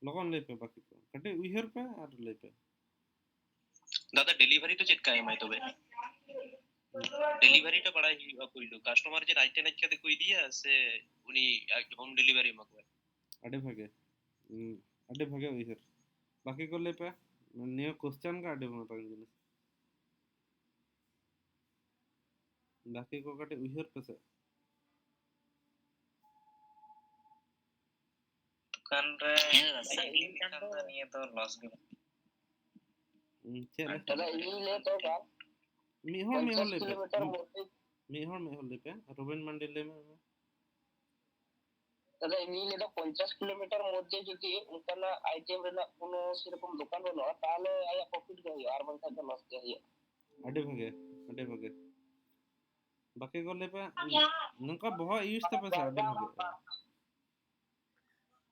ᱞᱚᱜᱚᱱ ᱞᱟᱹᱭ ᱯᱮ ᱵᱟᱹᱠᱤ ᱠᱚ, ᱠᱟᱹᱴᱤᱡ ᱩᱭᱦᱟᱹᱨ ᱯᱮ ᱟᱨ ᱞᱟᱹᱭ ᱯᱮ᱾ ᱫᱟᱫᱟ, ᱰᱮᱞᱤᱵᱷᱟᱨᱤ ᱫᱚ ᱪᱮᱫ ᱞᱮᱠᱟ ᱮᱢᱟᱭ ᱛᱚᱵᱮ? ᱰᱮᱞᱤᱵᱷᱟᱨᱤ ᱫᱚ ᱵᱟᱲᱟᱭ ᱦᱩᱭᱩᱜᱼᱟ ᱯᱩᱭᱞᱩ, ᱠᱟᱥᱴᱚᱢᱟᱨ ᱪᱮᱫ ᱟᱡ ᱴᱷᱮᱱ ᱦᱮᱡ ᱠᱟᱛᱮ ᱠᱚ ᱤᱫᱤᱭᱟ ᱥᱮ ᱩᱱᱤ ᱟᱡ ᱦᱳᱢ ᱰᱮᱞᱤᱵᱷᱟᱨᱤ ᱮᱢᱟ ᱠᱚᱣᱟ? ᱟᱹᱰᱤ ᱵᱷᱟᱜᱮ, ᱦᱩᱸ, ᱟᱹᱰᱤ ᱵᱷᱟᱜᱮ ᱩᱭᱦᱟᱹᱨ᱾ ᱵᱟᱹᱠᱤ ᱠᱚ ᱞᱟᱹᱭ ᱯᱮ, ᱱᱤᱭᱟᱹ ᱠᱚᱥᱪᱮᱱ ᱜᱮ ᱟᱹᱰᱤ ᱢᱟᱨᱟᱝ ᱡᱤᱱᱤᱥ᱾ ᱵᱟᱹᱠᱤ ᱠᱚ ᱠᱟᱹᱴᱤᱡ ᱩᱭᱦᱟᱹᱨ ᱯᱮᱥᱮ᱾ ᱫᱚᱠᱟᱱ ᱨᱮ ᱦᱮᱸ ᱫᱟᱫᱟ, ᱤᱫᱤ ᱥᱟᱺᱜᱤᱧ ᱞᱮᱠᱷᱟᱱ ᱫᱚ ᱱᱤᱭᱟᱹ ᱫᱚ ᱞᱚᱥ ᱜᱮ᱾ ᱦᱩᱸ, ᱪᱮᱫ ᱞᱮᱠᱟ? ᱫᱟᱫᱟ, ᱤᱧᱤᱧ ᱞᱟᱹᱭ ᱦᱚᱴᱚ ᱠᱟᱜ, ᱢᱤᱫ ᱦᱚᱲ ᱢᱤᱫ ᱦᱚᱲ ᱯᱚᱧᱪᱟᱥ ᱞᱟᱹᱭ ᱯᱮ᱾ ᱠᱤᱞᱳᱢᱤᱴᱟᱨ ᱢᱚᱫᱽᱫᱷᱮ, ᱢᱤᱫ ᱦᱚᱲ ᱢᱤᱫ ᱦᱚᱲ ᱞᱟᱹᱭ ᱯᱮ᱾ ᱨᱩᱵᱮᱱ ᱢᱟᱱᱰᱤ ᱞᱟᱹᱭ ᱢᱮ᱾ ᱫᱟᱫᱟ, ᱤᱧᱤᱧ ᱞᱟᱹᱭ ᱫᱟ, ᱯᱚᱧᱪᱟᱥ ᱠᱤᱞᱳᱢᱤᱴᱟᱨ ᱢᱚᱫᱽᱫᱷᱮ ᱡᱩᱫᱤ ᱚᱱᱠᱟᱱᱟᱜ ᱟᱭᱴᱮᱢ ᱨᱮᱱᱟᱜ ᱠᱳᱱᱳ ᱥᱮᱨᱚᱠᱚᱢ ᱫᱚᱠᱟᱱ ᱵᱟᱹᱱᱩᱜᱼᱟ, ᱛᱟᱦᱚᱞᱮ ᱟᱭᱟᱜ ᱯᱨᱚᱯᱷᱤᱴ ᱜᱮ ᱦᱩᱭᱩᱜᱼᱟ, ᱟᱨ ᱵᱟᱝᱠᱷᱟᱱ ᱫᱚ ᱞᱚᱥ ᱜᱮ ᱦᱩᱭᱩᱜᱼᱟ᱾ ᱟᱹᱰᱤ ᱵᱷᱟᱜᱮ, ᱟᱹᱰᱤ ᱵᱷᱟᱜᱮ᱾ ᱵᱟᱹᱠᱤ ᱠᱚ ᱞᱟᱹᱭ ᱯᱮ, ᱱᱚᱝᱠᱟ ᱵᱚᱦᱚᱜ ᱤᱭᱩᱡᱽ ᱛᱟᱯᱮ ᱥᱮ, ᱟᱹᱰᱤ ᱵᱷᱟᱜᱮ᱾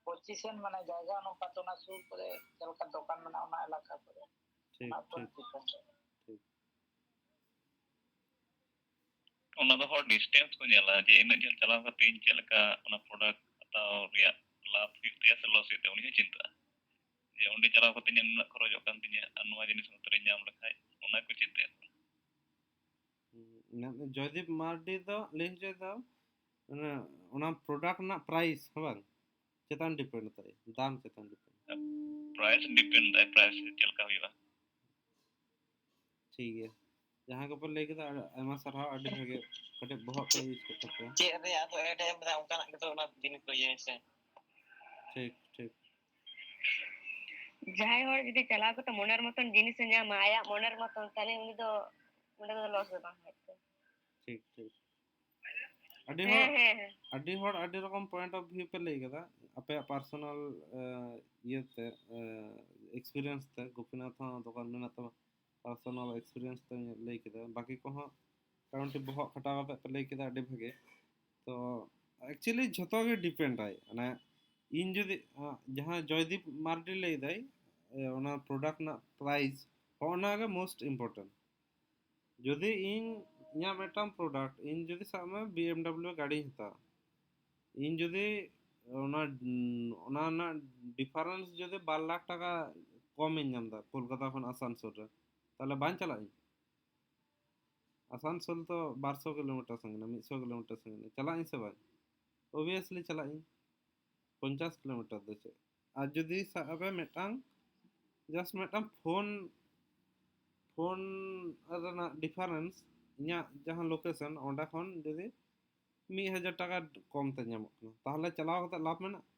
ᱯᱚᱡᱤᱥᱚᱱ ᱢᱟᱱᱮ ᱡᱟᱭᱜᱟ ᱚᱱᱩᱯᱟᱛ ᱚᱱᱟ ᱥᱩᱨ ᱠᱚᱨᱮ ᱪᱮᱫ ᱞᱮᱠᱟ ᱫᱚᱠᱟᱱ ᱢᱮᱱᱟᱜᱼᱟ ᱚᱱᱟ ᱮᱞᱟᱠᱟ ᱠᱚᱨᱮ᱾ ᱴᱷᱤᱠ, ᱚᱱᱟ ᱩᱯᱚᱨ ᱴᱷᱤᱠ, ᱰᱤᱯᱮᱱᱰ᱾ ᱴᱷᱤᱠ᱾ ᱚᱱᱟ ᱫᱚ ᱦᱚᱲ ᱰᱤᱥᱴᱮᱱᱥ ᱠᱚ ᱧᱮᱞᱟ, ᱡᱮ ᱤᱱᱟᱹᱜ ᱡᱷᱟᱹᱞ ᱪᱟᱞᱟᱣ ᱠᱟᱛᱮ ᱤᱧ ᱪᱮᱫ ᱞᱮᱠᱟ ᱚᱱᱟ ᱯᱨᱚᱰᱟᱠᱴ ᱦᱟᱛᱟᱣ ᱨᱮᱭᱟᱜ ᱞᱟᱵᱷ ᱦᱩᱭᱩᱜ ᱛᱟᱭᱟ ᱥᱮ ᱞᱚᱥ ᱦᱩᱭᱩᱜ ᱛᱟᱭᱟ, ᱩᱱᱤ ᱦᱚᱸ ᱪᱤᱱᱛᱟᱹᱜᱼᱟ ᱡᱮ ᱚᱸᱰᱮ ᱪᱟᱞᱟᱣ ᱠᱟᱛᱮ ᱤᱧᱟᱹᱜ ᱱᱩᱱᱟᱹᱜ ᱠᱷᱚᱨᱚᱪᱚᱜ ᱠᱟᱱ ᱛᱤᱧᱟᱹ ᱟᱨ ᱱᱚᱣᱟ ᱡᱤᱱᱤᱥ ᱱᱚᱛᱮ ᱨᱮᱧ ᱧᱟᱢ ᱞᱮᱠᱷᱟᱡ, ᱚᱱᱟ ᱠᱚ ᱪᱤᱱᱛᱟᱹᱭᱟ᱾ ᱦᱩᱸ, ᱡᱚᱭᱫᱤᱯ ᱢᱟᱨᱰᱤ ᱫᱚ ᱞᱟᱹᱭ ᱦᱚᱪᱚᱭ ᱫᱟ, ᱚᱱᱟ, ᱚᱱᱟ ᱯᱨᱚᱰᱟᱠᱴ ᱨᱮᱱᱟᱜ ᱯᱨᱟᱭᱤᱥ, ᱦᱮᱸ ᱵᱟᱝ, ᱪᱮᱛᱟᱱ ᱰᱤᱯᱮᱱᱰ ᱫᱟᱭ, ᱫᱟᱢ ᱪᱮᱛᱟᱱ ᱰᱤᱯᱮᱱᱰ᱾ ᱯᱨᱟᱭᱤᱥ ᱰᱤᱯᱮᱱᱰ ᱫᱟᱭ, ᱯᱨᱟᱭᱤᱥ ᱪᱮᱫ ᱞᱮᱠᱟ ᱦᱩᱭᱩᱜᱼᱟ᱾ ᱴᱷᱤᱠ ᱜᱮᱭᱟ, ᱡᱟᱦᱟᱸ ᱠᱚᱯᱮ ᱞᱟᱹᱭ ᱠᱮᱫᱟ, ᱟᱹᱰᱤ ᱟᱭᱢᱟ ᱥᱟᱨᱦᱟᱣ, ᱟᱹᱰᱤ ᱵᱷᱟᱜᱮ, ᱠᱟᱹᱴᱤᱡ ᱵᱚᱦᱚᱜ ᱯᱮ ᱤᱭᱩᱡᱽ ᱠᱮᱫ ᱛᱟᱯᱮᱭᱟ᱾ ᱪᱮᱫ ᱨᱮᱭᱟᱜ ᱫᱚ ᱮᱰ ᱮᱢ ᱫᱟ, ᱚᱱᱠᱟᱱᱟᱜ ᱜᱮᱛᱚ ᱚᱱᱟ ᱡᱤᱱᱤᱥ ᱫᱚ ᱤᱭᱟᱹ ᱥᱮ᱾ ᱴᱷᱤᱠ, ᱴᱷᱤᱠ᱾ ᱡᱟᱦᱟᱸᱭ ᱦᱚᱲ ᱡᱩᱫᱤ ᱪᱟᱞᱟᱣ ᱠᱟᱛᱮ ᱢᱚᱱᱮᱨ ᱢᱚᱛᱚᱱ ᱡᱤᱱᱤᱥᱮ ᱧᱟᱢᱟ, ᱟᱭᱟᱜ ᱢᱚᱱᱮᱨ ᱢᱚᱛᱚᱱ, ᱛᱟᱦᱞᱮ ᱩᱱᱤ ᱫᱚ ᱚᱸᱰᱮ ᱫᱚ ᱞᱚᱥ ᱫᱚ ᱵᱟᱝ ᱦᱩᱭᱩᱜ ᱛᱟᱭᱟ᱾ ᱴᱷᱤᱠ, ᱴᱷᱤᱠ᱾ ᱟᱹᱰᱤ ᱦᱚᱲ ᱦᱮᱸ, ᱦᱮᱸ, ᱦᱮᱸ᱾ ᱟᱹᱰᱤ ᱦᱚᱲ ᱟᱹᱰᱤ ᱨᱚᱠᱚᱢ point of view ᱯᱮ ᱞᱟᱹᱭ ᱠᱮᱫᱟ᱾ ᱟᱯᱮᱭᱟᱜ personal ᱤᱭᱟᱹᱛᱮ, experience ᱛᱮ, ᱜᱳᱯᱤᱱᱟᱛᱷ ᱦᱚᱸ ᱫᱚᱠᱟᱱ ᱢᱮᱱᱟᱜ ᱛᱟᱢᱟ, personal experience ᱛᱮ ᱞᱟᱹᱭ ᱠᱮᱫᱟ᱾ ᱵᱟᱹᱠᱤ ᱠᱚᱦᱚᱸ ᱢᱚᱴᱟᱢᱩᱴᱤ ᱵᱚᱦᱚᱜ ᱠᱷᱟᱴᱟᱣ ᱠᱟᱛᱮ ᱯᱮ ᱞᱟᱹᱭ ᱠᱮᱫᱟ, ᱟᱹᱰᱤ ᱵᱷᱟᱜᱮ᱾ ᱛᱚ actually ᱡᱷᱚᱛᱚ ᱜᱮ depend ᱟᱭ᱾ ᱢᱟᱱᱮ ᱤᱧ ᱡᱩᱫᱤ, ᱟᱸ, ᱡᱟᱦᱟᱸ ᱡᱚᱭᱫᱤᱯ ᱢᱟᱨᱰᱤ ᱞᱟᱹᱭ ᱫᱟᱭ, ᱮ, ᱚᱱᱟ product ᱨᱮᱱᱟᱜ price, ᱦᱚᱸᱜᱼᱚ ᱱᱟ ᱜᱮ most important᱾ ᱡᱩᱫᱤ ᱤᱧ ᱤᱧᱟᱹᱜ ᱢᱤᱫᱴᱟᱝ product ᱤᱧ ᱡᱩᱫᱤ ᱥᱟᱵ ᱢᱮ BMW ᱜᱟᱹᱰᱤᱧ ᱦᱟᱛᱟᱣᱟ, ᱤᱧ ᱡᱩᱫᱤ ᱚᱱᱟ, ᱚᱱᱟ ᱨᱮᱱᱟᱜ difference ᱡᱩᱫᱤ ᱵᱟᱨ ᱞᱟᱠᱷ ᱴᱟᱠᱟ ᱠᱚᱢ ᱤᱧ ᱧᱟᱢ ᱮᱫᱟ ᱠᱳᱞᱠᱟᱛᱟ ᱠᱷᱚᱱ ᱟᱥᱟᱱᱥᱳᱞ ᱨᱮ, ᱛᱟᱦᱞᱮ ᱵᱟᱝ ᱪᱟᱞᱟᱜ ᱤᱧ? ᱟᱥᱟᱱᱥᱳᱞ ᱛᱚ ᱵᱟᱨᱥᱚ ᱠᱤᱞᱳᱢᱤᱴᱟᱨ ᱥᱟᱺᱜᱤᱧᱟ, ᱢᱤᱫᱥᱚ ᱠᱤᱞᱳᱢᱤᱴᱟᱨ ᱥᱟᱺᱜᱤᱧᱟ, ᱪᱟᱞᱟᱜ ᱤᱧ ᱥᱮ ᱵᱟᱝ? Obviously ᱪᱟᱞᱟᱜ ᱤᱧ, ᱯᱚᱧᱪᱟᱥ ᱠᱤᱞᱳᱢᱤᱴᱟᱨ ᱫᱚ ᱪᱮᱫ? ᱟᱨ ᱡᱩᱫᱤ ᱥᱟᱵ ᱠᱟᱜ ᱯᱮ ᱢᱤᱫᱴᱟᱝ, just ᱢᱤᱫᱴᱟᱝ phone, phone ᱨᱮᱱᱟᱜ difference, ᱤᱧᱟᱹᱜ ᱡᱟᱦᱟᱸ location ᱚᱸᱰᱮ ᱠᱷᱚᱱ ᱡᱩᱫᱤ ᱢᱤᱫ ᱦᱟᱡᱟᱨ ᱴᱟᱠᱟ ᱠᱚᱢ ᱛᱮ ᱧᱟᱢᱚᱜ ᱠᱟᱱᱟ, ᱛᱟᱦᱞᱮ ᱪᱟᱞᱟᱣ ᱠᱟᱛᱮ ᱞᱟᱵᱷ ᱢᱮᱱᱟᱜᱼᱟ?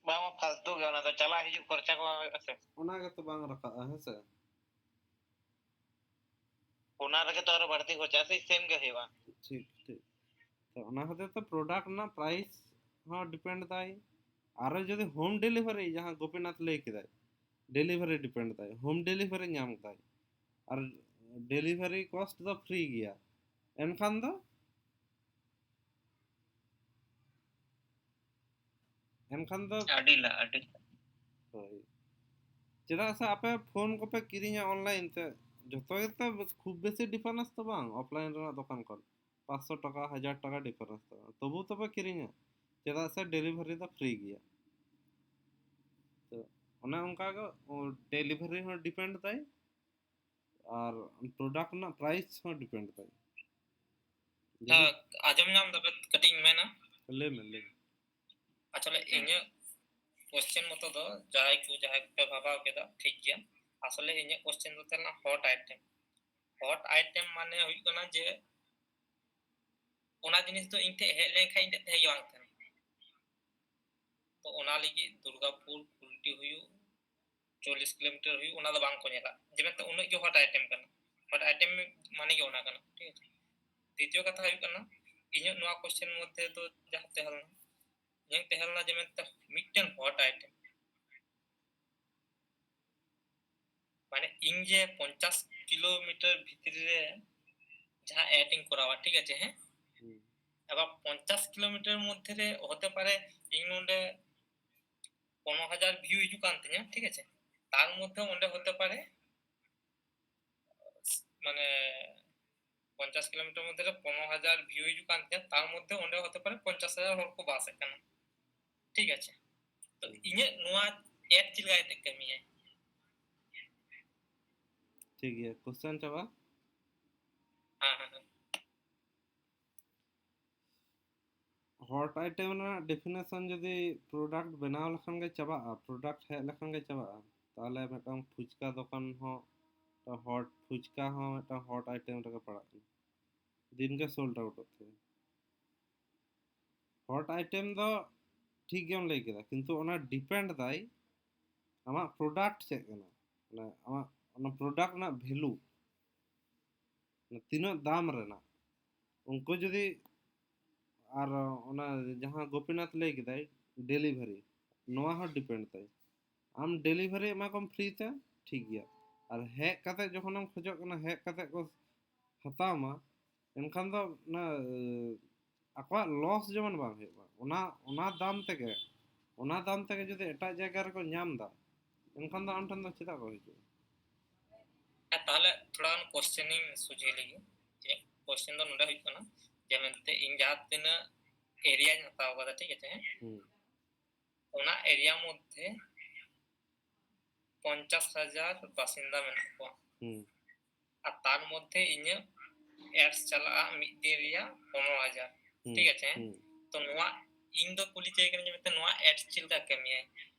ᱵᱟᱝ, ᱯᱷᱟᱞᱛᱩ ᱜᱮ, ᱚᱱᱟ ᱫᱚ ᱪᱟᱞᱟᱜ ᱦᱤᱡᱩᱜ ᱠᱷᱚᱨᱪᱟ ᱠᱚ ᱵᱟᱝ ᱦᱩᱭᱩᱜᱼᱟ ᱥᱮ᱾ ᱚᱱᱟ ᱜᱮᱛᱚ ᱵᱟᱝ ᱨᱟᱠᱟᱵᱼᱟ, ᱦᱮᱸ ᱥᱮ? ᱚᱱᱟ ᱨᱮᱜᱮ ᱛᱚ ᱟᱨᱚ ᱵᱟᱹᱲᱛᱤ ᱠᱷᱚᱨᱪᱟ ᱥᱮ, same ᱜᱮ ᱦᱩᱭᱩᱜᱼᱟ᱾ ᱴᱷᱤᱠ, ᱴᱷᱤᱠ᱾ ᱛᱚ ᱚᱱᱟ ᱦᱚᱛᱮᱡ ᱛᱮ product ᱨᱮᱱᱟᱜ price ᱦᱚᱸ depend ᱫᱟᱭ᱾ ᱟᱨᱚ ᱡᱩᱫᱤ home delivery, ᱡᱟᱦᱟᱸ ᱜᱳᱯᱤᱱᱟᱛᱷ ᱞᱟᱹᱭ ᱠᱮᱫᱟᱭ, delivery depend ᱫᱟᱭ, home delivery ᱧᱟᱢ ᱫᱟᱭ, ᱟᱨ delivery cost ᱫᱚ free ᱜᱮᱭᱟ, ᱮᱱᱠᱷᱟᱱ ᱫᱚ ᱮᱱᱠᱷᱟᱱ ᱫᱚ ᱟᱹᱰᱤ ᱞᱟ ᱟᱹᱰᱤ ᱦᱳᱭ᱾ ᱪᱮᱫᱟᱜ ᱥᱮ ᱟᱯᱮ phone ᱠᱚᱯᱮ ᱠᱤᱨᱤᱧᱟ online ᱛᱮ, ᱡᱚᱛᱚ ᱜᱮᱛᱚ ᱠᱷᱩᱵ ᱵᱮᱥᱤ difference ᱛᱚ ᱵᱟᱝ, offline ᱨᱮᱱᱟᱜ ᱫᱚᱠᱟᱱ ᱠᱷᱚᱱ ᱯᱟᱸᱪᱥᱚ ᱴᱟᱠᱟ, ᱦᱟᱡᱟᱨ ᱴᱟᱠᱟ difference ᱛᱚ, ᱛᱚᱵᱩ ᱛᱚᱯᱮ ᱠᱤᱨᱤᱧᱟ, ᱪᱮᱫᱟᱜ ᱥᱮ delivery ᱫᱚ free ᱜᱮᱭᱟ᱾ ᱛᱚ ᱚᱱᱮ ᱚᱱᱠᱟ ᱜᱮ delivery ᱦᱚᱸ depend ᱫᱟᱭ ᱟᱨ product ᱨᱮᱱᱟᱜ price ᱦᱚᱸ depend ᱫᱟᱭ᱾ ᱟᱸᱡᱚᱢ ᱧᱟᱢ ᱫᱟᱯᱮ? ᱠᱟᱹᱴᱤᱡ ᱤᱧ ᱢᱮᱱᱟ᱾ ᱞᱟᱹᱭ ᱢᱮ, ᱞᱟᱹᱭ ᱢᱮ᱾ ᱟᱥᱚᱞᱮ ᱤᱧᱟᱹᱜ question ᱢᱚᱛᱚ ᱫᱚ ᱡᱟᱦᱟᱸᱭ ᱠᱚ, ᱡᱟᱦᱟᱸᱭ ᱠᱚᱯᱮ ᱵᱷᱟᱵᱟᱣ ᱠᱮᱫᱟ, ᱴᱷᱤᱠ ᱜᱮᱭᱟ᱾ ᱟᱥᱚᱞᱮ ᱤᱧᱟᱹᱜ question ᱫᱚ ᱛᱟᱦᱮᱸ ᱞᱮᱱᱟ hot item᱾ Hot item ᱢᱟᱱᱮ ᱦᱩᱭᱩᱜ ᱠᱟᱱᱟ ᱡᱮ ᱚᱱᱟ ᱡᱤᱱᱤᱥ ᱫᱚ ᱤᱧ ᱴᱷᱮᱱ ᱦᱮᱡ ᱞᱮᱱᱠᱷᱟᱱ ᱤᱧ ᱴᱷᱮᱱ ᱛᱟᱦᱮᱸ ᱜᱮ ᱵᱟᱝ ᱛᱟᱦᱮᱱᱟ᱾ ᱛᱚ ᱚᱱᱟ ᱞᱟᱹᱜᱤᱫ ᱫᱩᱨᱜᱟᱯᱩᱨ, ᱠᱩᱞᱴᱤ ᱦᱩᱭᱩᱜ, ᱪᱚᱞᱞᱤᱥ ᱠᱤᱞᱳᱢᱤᱴᱟᱨ ᱦᱩᱭᱩᱜ, ᱚᱱᱟ ᱫᱚ ᱵᱟᱝ ᱠᱚ ᱧᱮᱞᱟ᱾ ᱡᱮ ᱢᱮᱱᱛᱮ ᱩᱱᱟᱹᱜ ᱜᱮ hot item ᱠᱟᱱᱟ᱾ Hot item ᱢᱟᱱᱮ ᱜᱮ ᱚᱱᱟ ᱠᱟᱱᱟ, ᱴᱷᱤᱠ ᱟᱪᱷᱮ? ᱫᱤᱛᱤᱭᱚ ᱠᱟᱛᱷᱟ ᱦᱩᱭᱩᱜ ᱠᱟᱱᱟ, ᱤᱧᱟᱹᱜ ᱱᱚᱣᱟ question ᱢᱚᱫᱽᱫᱷᱮ ᱫᱚ ᱡᱟᱦᱟᱸ ᱛᱟᱦᱮᱸ ᱞᱮᱱᱟ, ᱤᱧᱟᱹᱜ ᱛᱟᱦᱮᱸ ᱞᱮᱱᱟ ᱡᱮ ᱢᱮᱱᱛᱮ ᱢᱤᱫᱴᱮᱱ hot item, ᱢᱟᱱᱮ ᱤᱧ ᱡᱮ ᱯᱚᱧᱪᱟᱥ ᱠᱤᱞᱳᱢᱤᱴᱟᱨ ᱵᱷᱤᱛᱨᱤ ᱨᱮ ᱡᱟᱦᱟᱸ ad ᱤᱧ ᱠᱚᱨᱟᱣᱟ, ᱴᱷᱤᱠ ᱟᱪᱷᱮ, ᱦᱮᱸ? ᱦᱩᱸ᱾ ᱮᱵᱟᱨ ᱯᱚᱧᱪᱟᱥ ᱠᱤᱞᱳᱢᱤᱴᱟᱨ ᱢᱚᱫᱽᱫᱷᱮ ᱨᱮ ᱦᱚᱛᱮ ᱯᱟᱨᱮ ᱤᱧ ᱱᱚᱰᱮ ᱯᱚᱱᱨᱚ ᱦᱟᱡᱟᱨ view ᱦᱤᱡᱩᱜ ᱠᱟᱱ ᱛᱤᱧᱟ, ᱴᱷᱤᱠ ᱟᱪᱷᱮ? ᱛᱟᱨ ᱢᱚᱫᱽᱫᱷᱮ ᱚᱸᱰᱮ ᱦᱚᱛᱮ ᱯᱟᱨᱮ, ᱢᱟᱱᱮ, ᱯᱚᱧᱪᱟᱥ ᱠᱤᱞᱳᱢᱤᱴᱟᱨ ᱢᱚᱫᱽᱫᱷᱮ ᱨᱮ ᱯᱚᱱᱨᱚ ᱦᱟᱡᱟᱨ view ᱦᱤᱡᱩᱜ ᱠᱟᱱ ᱛᱤᱧᱟ, ᱛᱟᱨ ᱢᱚᱫᱽᱫᱷᱮ ᱚᱸᱰᱮ ᱦᱚᱛᱮ ᱯᱟᱨᱮ ᱯᱚᱧᱪᱟᱥ ᱦᱟᱡᱟᱨ ᱦᱚᱲ ᱠᱚ ᱵᱟᱥ ᱮᱫ ᱠᱟᱱᱟ, ᱴᱷᱤᱠ ᱟᱪᱷᱮ? ᱛᱚ ᱤᱧᱟᱹᱜ ᱱᱚᱣᱟ ad ᱪᱮᱫ ᱞᱮᱠᱟ ᱠᱟᱛᱮ ᱠᱟᱹᱢᱤᱭᱟᱭ? ᱴᱷᱤᱠ ᱜᱮᱭᱟ, question ᱪᱟᱵᱟ᱾ ᱦᱮᱸ, ᱦᱮᱸ, ᱦᱮᱸ᱾ Hot item ᱨᱮᱱᱟᱜ definition ᱡᱩᱫᱤ product ᱵᱮᱱᱟᱣ ᱞᱮᱠᱷᱟᱱ ᱜᱮ ᱪᱟᱵᱟᱜᱼᱟ, product ᱦᱮᱡ ᱞᱮᱠᱷᱟᱱ ᱜᱮ ᱪᱟᱵᱟᱜᱼᱟ, ᱛᱟᱦᱚᱞᱮ ᱢᱤᱫᱴᱟᱝ ᱯᱷᱩᱪᱠᱟ ᱫᱚᱠᱟᱱ ᱦᱚᱸ ᱦᱚᱴ, ᱯᱷᱩᱪᱠᱟ ᱦᱚᱸ ᱢᱤᱫᱴᱟᱝ hot item ᱨᱮᱜᱮ ᱯᱟᱲᱟᱜ ᱠᱟᱱᱟ, ᱫᱤᱱ ᱜᱮ sold outᱚᱜ ᱛᱟᱭᱟ᱾ Hot item ᱫᱚ ᱴᱷᱤᱠ ᱜᱮᱢ ᱞᱟᱹᱭ ᱠᱮᱫᱟ, ᱠᱤᱱᱛᱩ ᱚᱱᱟ depend ᱫᱟᱭ ᱟᱢᱟᱜ product ᱪᱮᱫ ᱠᱟᱱᱟ, ᱢᱟᱱᱮ ᱟᱢᱟᱜ ᱚᱱᱟ product ᱨᱮᱱᱟᱜ value, ᱢᱟᱱᱮ ᱛᱤᱱᱟᱹᱜ ᱫᱟᱢ ᱨᱮᱱᱟᱜ᱾ ᱩᱱᱠᱩ ᱡᱩᱫᱤ, ᱟᱨ ᱚᱱᱟ ᱡᱟᱦᱟᱸ ᱜᱳᱯᱤᱱᱟᱛᱷ ᱞᱟᱹᱭ ᱠᱮᱫᱟᱭ delivery, ᱱᱚᱣᱟ ᱦᱚᱸ depend ᱛᱟᱭ᱾ ᱟᱢ delivery ᱮᱢᱟ ᱠᱚᱢ free ᱛᱮ, ᱴᱷᱤᱠ ᱜᱮᱭᱟ, ᱟᱨ ᱦᱮᱡ ᱠᱟᱛᱮ ᱡᱚᱠᱷᱚᱱᱮᱢ ᱠᱷᱚᱡᱚᱜ ᱠᱟᱱᱟ, ᱦᱮᱡ ᱠᱟᱛᱮ ᱠᱚ ᱦᱟᱛᱟᱣ ᱢᱟ, ᱮᱱᱠᱷᱟᱱ ᱫᱚ ᱚᱱᱟ, ᱮ, ᱟᱠᱚᱣᱟᱜ loss ᱡᱮᱢᱚᱱ ᱵᱟᱝ ᱦᱩᱭᱩᱜ ᱢᱟ, ᱚᱱᱟ, ᱚᱱᱟ ᱫᱟᱢ ᱛᱮᱜᱮ, ᱚᱱᱟ ᱫᱟᱢ ᱛᱮᱜᱮ ᱡᱩᱫᱤ ᱮᱴᱟᱜ ᱡᱟᱭᱜᱟ ᱨᱮᱠᱚ ᱧᱟᱢ ᱮᱫᱟ, ᱮᱱᱠᱷᱟᱱ ᱫᱚ ᱟᱢ ᱴᱷᱮᱱ ᱫᱚ ᱪᱮᱫᱟᱜ ᱠᱚ ᱦᱤᱡᱩᱜᱼᱟ? ᱦᱮᱸ, ᱛᱟᱦᱚᱞᱮ ᱛᱷᱚᱲᱟ ᱜᱟᱱ question ᱤᱧ ᱥᱚᱡᱷᱮ ᱞᱮᱜᱮ᱾ ᱡᱮ question ᱫᱚ ᱱᱚᱰᱮ ᱦᱩᱭᱩᱜ ᱠᱟᱱᱟ, ᱡᱮ ᱢᱮᱱᱛᱮ ᱤᱧ ᱡᱟᱦᱟᱸ ᱛᱤᱱᱟᱹᱜ area ᱧ ᱦᱟᱛᱟᱣ ᱠᱟᱫᱟ, ᱴᱷᱤᱠ ᱟᱪᱷᱮ, ᱦᱮᱸ? ᱦᱩᱸ᱾ ᱚᱱᱟ area ᱢᱚᱫᱽᱫᱷᱮ ᱯᱚᱧᱪᱟᱥ ᱦᱟᱡᱟᱨ ᱵᱟᱥᱤᱱᱫᱟ ᱢᱮᱱᱟᱜ ᱠᱚᱣᱟ᱾ ᱦᱩᱸ᱾ ᱟᱨ ᱛᱟᱨ ᱢᱚᱫᱽᱫᱷᱮ ᱤᱧᱟᱹᱜ ads ᱪᱟᱞᱟᱜᱼᱟ ᱢᱤᱫ ᱫᱤᱱ ᱨᱮᱭᱟᱜ ᱯᱚᱱᱨᱚ ᱦᱟᱡᱟᱨ, ᱦᱩᱸ, ᱴᱷᱤᱠ ᱟᱪᱷᱮ? ᱦᱩᱸ᱾ ᱛᱚ ᱱᱚᱣᱟ ᱤᱧ ᱫᱚ ᱠᱩᱞᱤ ᱪᱟᱹᱭ ᱠᱟᱱᱟ ᱡᱮ ᱢᱮᱱᱛᱮ ᱱᱚᱣᱟ ads ᱪᱮᱫ ᱞᱮᱠᱟ ᱠᱟᱹᱢᱤᱭᱟᱭ?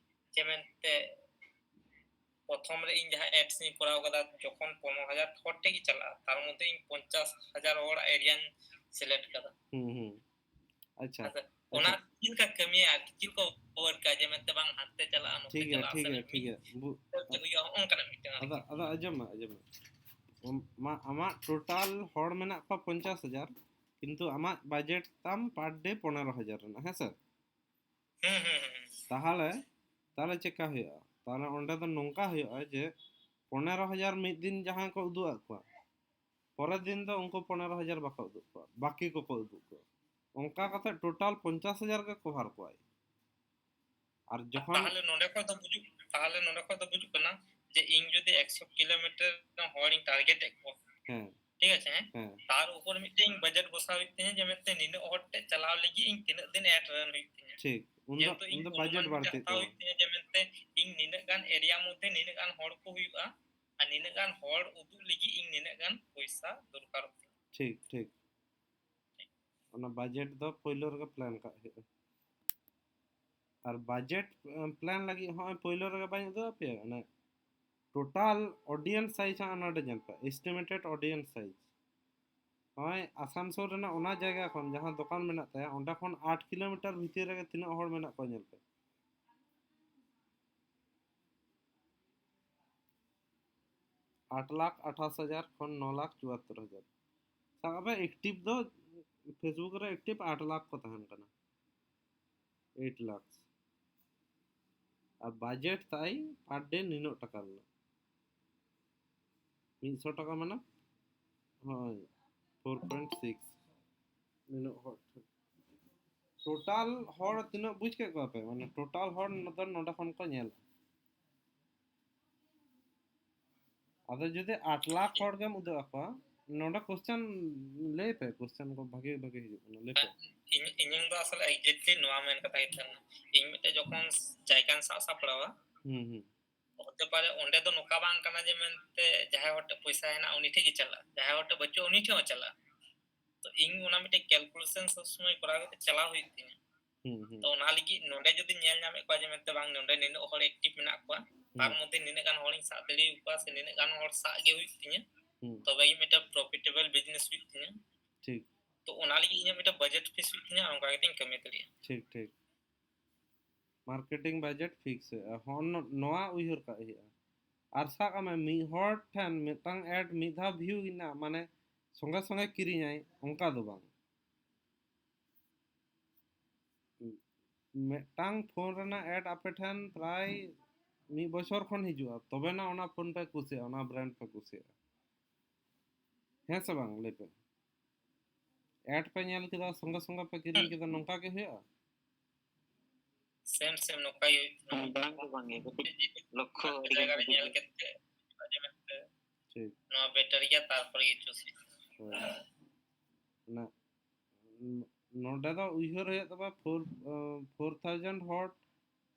ᱡᱮ ᱢᱮᱱᱛᱮ ᱯᱨᱚᱛᱷᱚᱢ ᱨᱮ ᱤᱧ ᱡᱟᱦᱟᱸ ads ᱤᱧ ᱠᱚᱨᱟᱣ ᱠᱟᱫᱟ, ᱡᱚᱠᱷᱚᱱ ᱯᱚᱱᱨᱚ ᱦᱟᱡᱟᱨ ᱦᱚᱲ ᱴᱷᱮᱡ ᱜᱮ ᱪᱟᱞᱟᱜᱼᱟ, ᱛᱟᱨ ᱢᱚᱫᱽᱫᱷᱮ ᱤᱧ ᱯᱚᱧᱪᱟᱥ ᱦᱟᱡᱟᱨ ᱦᱚᱲ area ᱤᱧ select ᱠᱟᱫᱟ᱾ ᱦᱩᱸ ᱦᱩᱸ ᱟᱪᱪᱷᱟ ᱟᱫᱚ ᱚᱱᱟ ᱪᱮᱫ ᱞᱮᱠᱟ ᱠᱟᱹᱢᱤᱭᱟ ᱟᱨᱠᱤ, ᱪᱮᱫ ᱞᱮᱠᱟ work ᱟ, ᱡᱮ ᱢᱮᱱᱛᱮ ᱵᱟᱝ ᱦᱟᱱᱛᱮ ᱪᱟᱞᱟᱜᱼᱟ, ᱱᱚᱛᱮ ᱴᱷᱤᱠ ᱜᱮᱭᱟ ᱪᱟᱞᱟᱜᱼᱟ, ᱴᱷᱤᱠ ᱥᱮ ᱜᱮᱭᱟ ᱢᱤᱫ ᱴᱷᱤᱠ ᱜᱮᱭᱟ ᱵᱩ- ᱪᱮᱫ ᱦᱩᱭᱩᱜᱼᱟ, ᱦᱚᱸᱜᱼᱚ ᱱᱚᱝᱠᱟᱱᱟᱜ ᱢᱤᱫᱴᱟᱝ ᱟᱨᱠᱤ᱾ ᱟᱫᱚ ᱟᱫᱚ ᱟᱸᱡᱚᱢ ᱢᱮ ᱟᱸᱡᱚᱢ ᱢᱮ ᱟᱢ- ᱢᱟ ᱟᱢᱟᱜ total ᱦᱚᱲ ᱢᱮᱱᱟᱜ ᱠᱚᱣᱟ ᱯᱚᱧᱪᱟᱥ ᱦᱟᱡᱟᱨ, ᱠᱤᱱᱛᱩ ᱟᱢᱟᱜ budget ᱛᱟᱢ per day ᱯᱚᱱᱮᱨᱚ ᱦᱟᱡᱟᱨ ᱨᱮᱱᱟᱜ, ᱦᱮᱸ ᱥᱮ? ᱦᱩᱸ ᱦᱩᱸ ᱦᱩᱸ ᱛᱟᱦᱚᱞᱮ ᱛᱟᱦᱚᱞᱮ ᱪᱮᱠᱟ ᱦᱩᱭᱩᱜᱼᱟ? ᱛᱟᱦᱚᱞᱮ ᱚᱸᱰᱮ ᱫᱚ ᱱᱚᱝᱠᱟ ᱦᱩᱭᱩᱜᱼᱟ ᱡᱮ ᱯᱚᱱᱮᱨᱚ ᱦᱟᱡᱟᱨ ᱢᱤᱫ ᱫᱤᱱ ᱡᱟᱦᱟᱸᱭ ᱠᱚ ᱩᱫᱩᱜ ᱟᱫ ᱠᱚᱣᱟ, ᱯᱚᱨᱮᱨ ᱫᱤᱱ ᱫᱚ ᱩᱱᱠᱩ ᱯᱚᱱᱮᱨᱚ ᱦᱟᱡᱟᱨ ᱵᱟᱠᱚ ᱩᱫᱩᱜ ᱠᱚᱣᱟ, ᱵᱟᱹᱠᱤ ᱠᱚᱠᱚ ᱩᱫᱩᱜ ᱠᱚᱣᱟ᱾ ᱚᱱᱠᱟ ᱠᱟᱛᱮ total ᱯᱚᱧᱪᱟᱥ ᱦᱟᱡᱟᱨ ᱜᱮ cover ᱠᱚᱣᱟᱭ᱾ ᱟᱨ ᱡᱚᱠᱷᱚᱱ ᱛᱟᱦᱚᱞᱮ ᱱᱚᱰᱮ ᱠᱷᱚᱱ ᱫᱚ ᱵᱩᱡᱩᱜ ᱛᱟᱦᱚᱞᱮ ᱱᱚᱰᱮ ᱠᱷᱚᱱ ᱫᱚ ᱵᱩᱡᱩᱜ ᱠᱟᱱᱟ ᱡᱮ ᱤᱧ ᱡᱩᱫᱤ ᱮᱠᱥᱚ ᱠᱤᱞᱳᱢᱤᱴᱟᱨ ᱦᱚᱲᱤᱧ target ᱮᱫ ᱠᱚᱣᱟ, ᱦᱮᱸ ᱴᱷᱤᱠ ᱟᱪᱷᱮ, ᱦᱮᱸ? ᱦᱮᱸ ᱛᱟᱨ ᱩᱯᱚᱨ ᱢᱤᱫᱴᱮᱱ budget ᱵᱚᱥᱟᱣ ᱦᱩᱭᱩᱜ ᱛᱤᱧᱟᱹ ᱡᱮ ᱢᱮᱱᱛᱮ ᱱᱤᱱᱟᱹᱜ ᱦᱚᱲ ᱴᱷᱮᱱ ᱪᱟᱞᱟᱣ ᱞᱟᱹᱜᱤᱫ ᱤᱧ ᱛᱤᱱᱟᱹᱜ ᱫᱤᱱ ad run ᱦᱩᱭᱩᱜ ᱛᱤᱧᱟᱹ᱾ ᱴᱷᱤᱠ ᱩᱱᱫᱚ ᱡᱮᱦᱮᱛᱩ ᱤᱧ ᱩᱱᱫᱚ ᱚᱱᱟ budget ᱢᱤᱫᱴᱮᱱ ᱵᱟᱹᱲᱛᱤᱜ ᱦᱟᱛᱟᱣ ᱛᱟᱢᱟ᱾ ᱦᱩᱭᱩᱜ ᱛᱤᱧᱟᱹ ᱡᱮ ᱢᱮᱱᱛᱮ ᱤᱧ ᱱᱤᱱᱟᱹᱜ ᱜᱟᱱ area ᱢᱚᱫᱽᱫᱷᱮ ᱱᱤᱱᱟᱹᱜ ᱜᱟᱱ ᱦᱚᱲ ᱠᱚ ᱦᱩᱭᱩᱜᱼᱟ, ᱟᱨ ᱱᱤᱱᱟᱹᱜ ᱜᱟᱱ ᱦᱚᱲ ᱩᱫᱩᱜ ᱞᱟᱹᱜᱤᱫ ᱤᱧ ᱱᱤᱱᱟᱹᱜ ᱜᱟᱱ ᱯᱚᱭᱥᱟ ᱫᱚᱨᱠᱟᱨᱚᱜ ᱛᱤᱧᱟᱹ᱾ ᱴᱷᱤᱠ ᱴᱷᱤᱠ ᱚᱱᱟ budget ᱫᱚ ᱯᱳᱭᱞᱳ ᱨᱮᱜᱮ plan ᱠᱟᱜ ᱦᱩᱭᱩᱜᱼᱟ᱾ ᱟᱨ budget plan ᱞᱟᱹᱜᱤᱫ ᱦᱚᱸᱜᱼᱚᱭ ᱯᱳᱭᱞᱳ ᱨᱮᱜᱮ ᱵᱟᱹᱧ ᱩᱫᱩᱜ ᱟᱯᱮᱭᱟ, ᱚᱱᱟ total audience size ᱦᱚᱸ ᱱᱚᱰᱮ ᱧᱮᱞ ᱯᱮ, estimated audience size᱾ ᱱᱚᱜᱼᱚᱭ ᱟᱥᱟᱱᱥᱳᱞ ᱨᱮᱱᱟᱜ ᱚᱱᱟ ᱡᱟᱭᱜᱟ ᱠᱷᱚᱱ ᱡᱟᱦᱟᱸ ᱫᱚᱠᱟᱱ ᱢᱮᱱᱟᱜ ᱛᱟᱭᱟ, ᱚᱸᱰᱮ ᱠᱷᱚᱱ ᱟᱴ ᱠᱤᱞᱳᱢᱤᱴᱟᱨ ᱵᱷᱤᱛᱤᱨ ᱨᱮᱜᱮ ᱛᱤᱱᱟᱹᱜ ᱦᱚᱲ ᱢᱮᱱᱟᱜ ᱠᱚᱣᱟ ᱧᱮᱞ ᱯᱮ᱾ ᱟᱴ ᱞᱟᱠᱷ ᱟᱴᱷᱟᱥ ᱦᱟᱡᱟᱨ ᱠᱷᱚᱱ ᱱᱚ ᱞᱟᱠᱷ ᱪᱩᱣᱟᱛᱛᱳᱨ ᱦᱟᱡᱟᱨ᱾ ᱥᱟᱵ ᱠᱟᱜ ᱢᱮ active ᱫᱚ Facebook ᱨᱮ active ᱟᱴ ᱞᱟᱠᱷ ᱠᱚ ᱛᱟᱦᱮᱱ ᱠᱟᱱᱟ, eight lakhs᱾ ᱟᱨ budget ᱛᱟᱭ per day ᱱᱤᱱᱟᱹᱜ ᱴᱟᱠᱟ ᱨᱮᱱᱟᱜ, ᱢᱤᱫᱥᱚ ᱴᱟᱠᱟ ᱢᱟᱱᱮ ᱦᱳᱭ four point six ᱱᱤᱱᱟᱹᱜ ᱦᱚᱲ ᱴᱷᱮᱱ᱾ Total ᱦᱚᱲ ᱛᱤᱱᱟᱹᱜ ᱵᱩᱡᱽ ᱠᱮᱫ ᱠᱚᱣᱟ ᱯᱮ? ᱢᱟᱱᱮ total ᱦᱚᱲ ᱱᱚᱰᱮ ᱱᱚᱰᱮ ᱠᱷᱚᱱ ᱠᱚ ᱧᱮᱞᱟ᱾ ᱟᱫᱚ ᱡᱩᱫᱤ ᱟᱴ ᱞᱟᱠᱷ ᱦᱚᱲ ᱜᱮᱢ ᱩᱫᱩᱜ ᱟᱠᱚᱣᱟ, ᱱᱚᱰᱮ question ᱞᱟᱹᱭ ᱯᱮ, question ᱠᱚ ᱵᱷᱟᱜᱤ ᱵᱷᱟᱜᱤ ᱦᱤᱡᱩᱜ ᱠᱟᱱᱟ, ᱞᱟᱹᱭ ᱯᱮ᱾ ᱤᱧ ᱤᱧᱟᱹᱝ ᱫᱚ ᱟᱥᱚᱞᱮ exactly ᱱᱚᱣᱟ ᱢᱮᱱ ᱠᱟᱛᱷᱟ ᱜᱮ ᱛᱟᱦᱮᱸ ᱞᱮᱱᱟ᱾ ᱤᱧ ᱢᱤᱫᱴᱮᱡ ᱡᱚᱠᱷᱚᱱ ᱡᱟᱭᱜᱟᱧ ᱥᱟᱵ ᱥᱟᱯᱲᱟᱣᱟ, ᱦᱩᱸ ᱦᱩᱸ ᱦᱚᱛᱮ ᱯᱟᱨᱮ ᱚᱸᱰᱮ ᱫᱚ ᱱᱚᱝᱠᱟ ᱵᱟᱝ ᱠᱟᱱᱟ ᱡᱮ ᱢᱮᱱᱛᱮ ᱡᱟᱦᱟᱸᱭ ᱦᱚᱲ ᱴᱷᱮᱱ ᱯᱚᱭᱥᱟ ᱦᱮᱱᱟᱜᱼᱟ ᱩᱱᱤ ᱴᱷᱮᱱ ᱜᱮ ᱪᱟᱞᱟᱜᱼᱟ, ᱡᱟᱦᱟᱸᱭ ᱦᱚᱲ ᱴᱷᱮᱱ ᱵᱟᱹᱪᱩᱜᱼᱟ ᱩᱱᱤ ᱴᱷᱮᱱ ᱦᱚᱸ ᱪᱟᱞᱟᱜᱼᱟ᱾ ᱛᱚ ᱤᱧ ᱚᱱᱟ ᱢᱤᱫᱴᱮᱡ calculation ᱥᱚᱵ ᱥᱚᱢᱚᱭ ᱠᱚᱨᱟᱣ ᱠᱟᱛᱮ ᱪᱟᱞᱟᱣ ᱦᱩᱭᱩᱜ ᱛᱤᱧᱟ᱾ ᱦᱩᱸ ᱦᱩᱸ ᱛᱚ ᱚᱱᱟ ᱞᱟᱹᱜᱤᱫ ᱱᱚᱰᱮ ᱡᱩᱫᱤ ᱧᱮᱞ ᱧᱟᱢᱮᱫ ᱠᱚᱣᱟ ᱡᱮ ᱢᱮᱱᱛᱮ ᱵᱟᱝ ᱱᱚᱰᱮ ᱱᱤᱱᱟᱹᱜ ᱦᱚᱲ active ᱢᱮᱱᱟᱜ ᱠᱚᱣᱟ, ᱛᱟᱨ ᱦᱩᱸ ᱢᱚᱫᱽᱫᱷᱮ ᱱᱤᱱᱟᱹᱜ ᱜᱟᱱ ᱦᱚᱲᱤᱧ ᱥᱟᱵ ᱫᱟᱲᱮᱭᱟᱠᱚᱣᱟ ᱥᱮ ᱱᱤᱱᱟᱹᱜ ᱜᱟᱱ ᱦᱚᱲ ᱥᱟᱵ ᱜᱮ ᱦᱩᱭᱩᱜ ᱛᱤᱧᱟ, ᱦᱩᱸ ᱛᱚᱵᱮ ᱤᱧ ᱢᱤᱫᱴᱮᱱ profitable business ᱦᱩᱭᱩᱜ ᱛᱤᱧᱟ᱾ ᱴᱷᱤᱠ ᱛᱚ ᱚᱱᱟ ᱞᱟᱹᱜᱤᱫ ᱤᱧᱟᱹᱜ ᱢᱤᱫᱴᱮᱱ ᱵᱟᱡᱮᱴ ᱯᱷᱤᱠᱥ ᱦᱩᱭᱩᱜ ᱛᱤᱧᱟᱹ, ᱚᱱᱠᱟ ᱠᱟᱛᱮ ᱤᱧ ᱠᱟᱹᱢᱤ ᱫᱟᱲᱮᱭᱟᱜᱼᱟ᱾ ᱴᱷᱤᱠ ᱴᱷᱤᱠ᱾ ᱢᱟᱨᱠᱮᱴᱤᱝ ᱵᱟᱡᱮᱴ ᱯᱷᱤᱠᱥ ᱦᱩᱭᱩᱜᱼᱟ᱾ ᱦᱚᱸ, ᱱᱚ- ᱱᱚᱣᱟ ᱩᱭᱦᱟᱹᱨ ᱠᱟᱜ ᱦᱩᱭᱩᱜᱼᱟ᱾ ᱟᱨ ᱥᱟᱵ ᱠᱟᱜ ᱢᱮ, ᱢᱤᱫ ᱦᱚᱲ ᱴᱷᱮᱱ ᱢᱤᱫᱴᱟᱝ ᱮᱰ ᱢᱤᱫ ᱫᱷᱟᱣ ᱵᱷᱤᱭᱩ ᱮᱱᱟ, ᱢᱟᱱᱮ ᱥᱚᱸᱜᱮ ᱥᱚᱸᱜᱮ ᱠᱤᱨᱤᱧᱟᱭ, ᱚᱱᱠᱟ ᱫᱚ ᱵᱟᱝ᱾ ᱢᱤᱫᱴᱟᱝ ᱯᱷᱳᱱ ᱨᱮᱱᱟᱜ ᱮᱰ ᱟᱯᱮ ᱴᱷᱮᱱ ᱯᱨᱟᱭ ᱢᱤᱫ ᱵᱚᱪᱷᱚᱨ ᱠᱷᱚᱱ ᱦᱤᱡᱩᱜᱼᱟ, ᱛᱚᱵᱮ ᱱᱟ ᱚᱱᱟ ᱯᱷᱳᱱ ᱯᱮ ᱠᱩᱥᱤᱭᱟᱜᱼᱟ, ᱚᱱᱟ ᱵᱨᱮᱱᱰ ᱯᱮ ᱠᱩᱥᱤᱭᱟᱜᱼᱟ᱾ ᱦᱮᱸ ᱥᱮ ᱵᱟᱝ? ᱞᱟᱹᱭ ᱯᱮ᱾ ᱮᱰ ᱯᱮ ᱧᱮᱞ ᱠᱮᱫᱟ, ᱥᱚᱸᱜᱮ ᱥᱚᱸᱜᱮ ᱯᱮ ᱠᱤᱨᱤᱧ ᱠᱮᱫᱟ, ᱱᱚᱝᱠᱟ ᱜᱮ ᱦᱩᱭᱩᱜᱼᱟ? ᱥᱮᱢ ᱥᱮᱢ ᱱᱚᱝᱠᱟ ᱜᱮ ᱦᱩᱭᱩᱜ ᱠᱟᱱᱟ᱾ ᱵᱟᱝ ᱫᱚ ᱵᱟᱝ ᱜᱮ, ᱠᱟᱹᱴᱤᱡ ᱞᱚᱠᱠᱷᱚ ᱟᱹᱰᱤ ᱡᱟᱭᱜᱟ ᱜᱟᱱ ᱨᱮ ᱧᱮᱞ ᱵᱩᱡᱷᱟᱹᱜᱼᱟ᱾ ᱠᱟᱛᱮ ᱟᱸᱡᱚᱢ ᱠᱟᱛᱮ ᱴᱷᱤᱠ᱾ ᱱᱚᱣᱟ ᱵᱮᱴᱟᱨ ᱜᱮᱭᱟ, ᱛᱟᱨᱯᱚᱨ ᱜᱮ ᱪᱩᱡᱽ ᱦᱩᱭᱩᱜᱼᱟ᱾ ᱦᱳᱭ᱾ ᱚᱱᱟ, ᱱᱚᱰᱮ ᱫᱚ ᱩᱭᱦᱟᱹᱨ ᱦᱩᱭᱩᱜ ᱛᱟᱢᱟ, ᱯᱷᱳᱨ ᱯᱷᱳᱨ ᱛᱷᱟᱣᱡᱮᱱᱰ ᱦᱚᱲ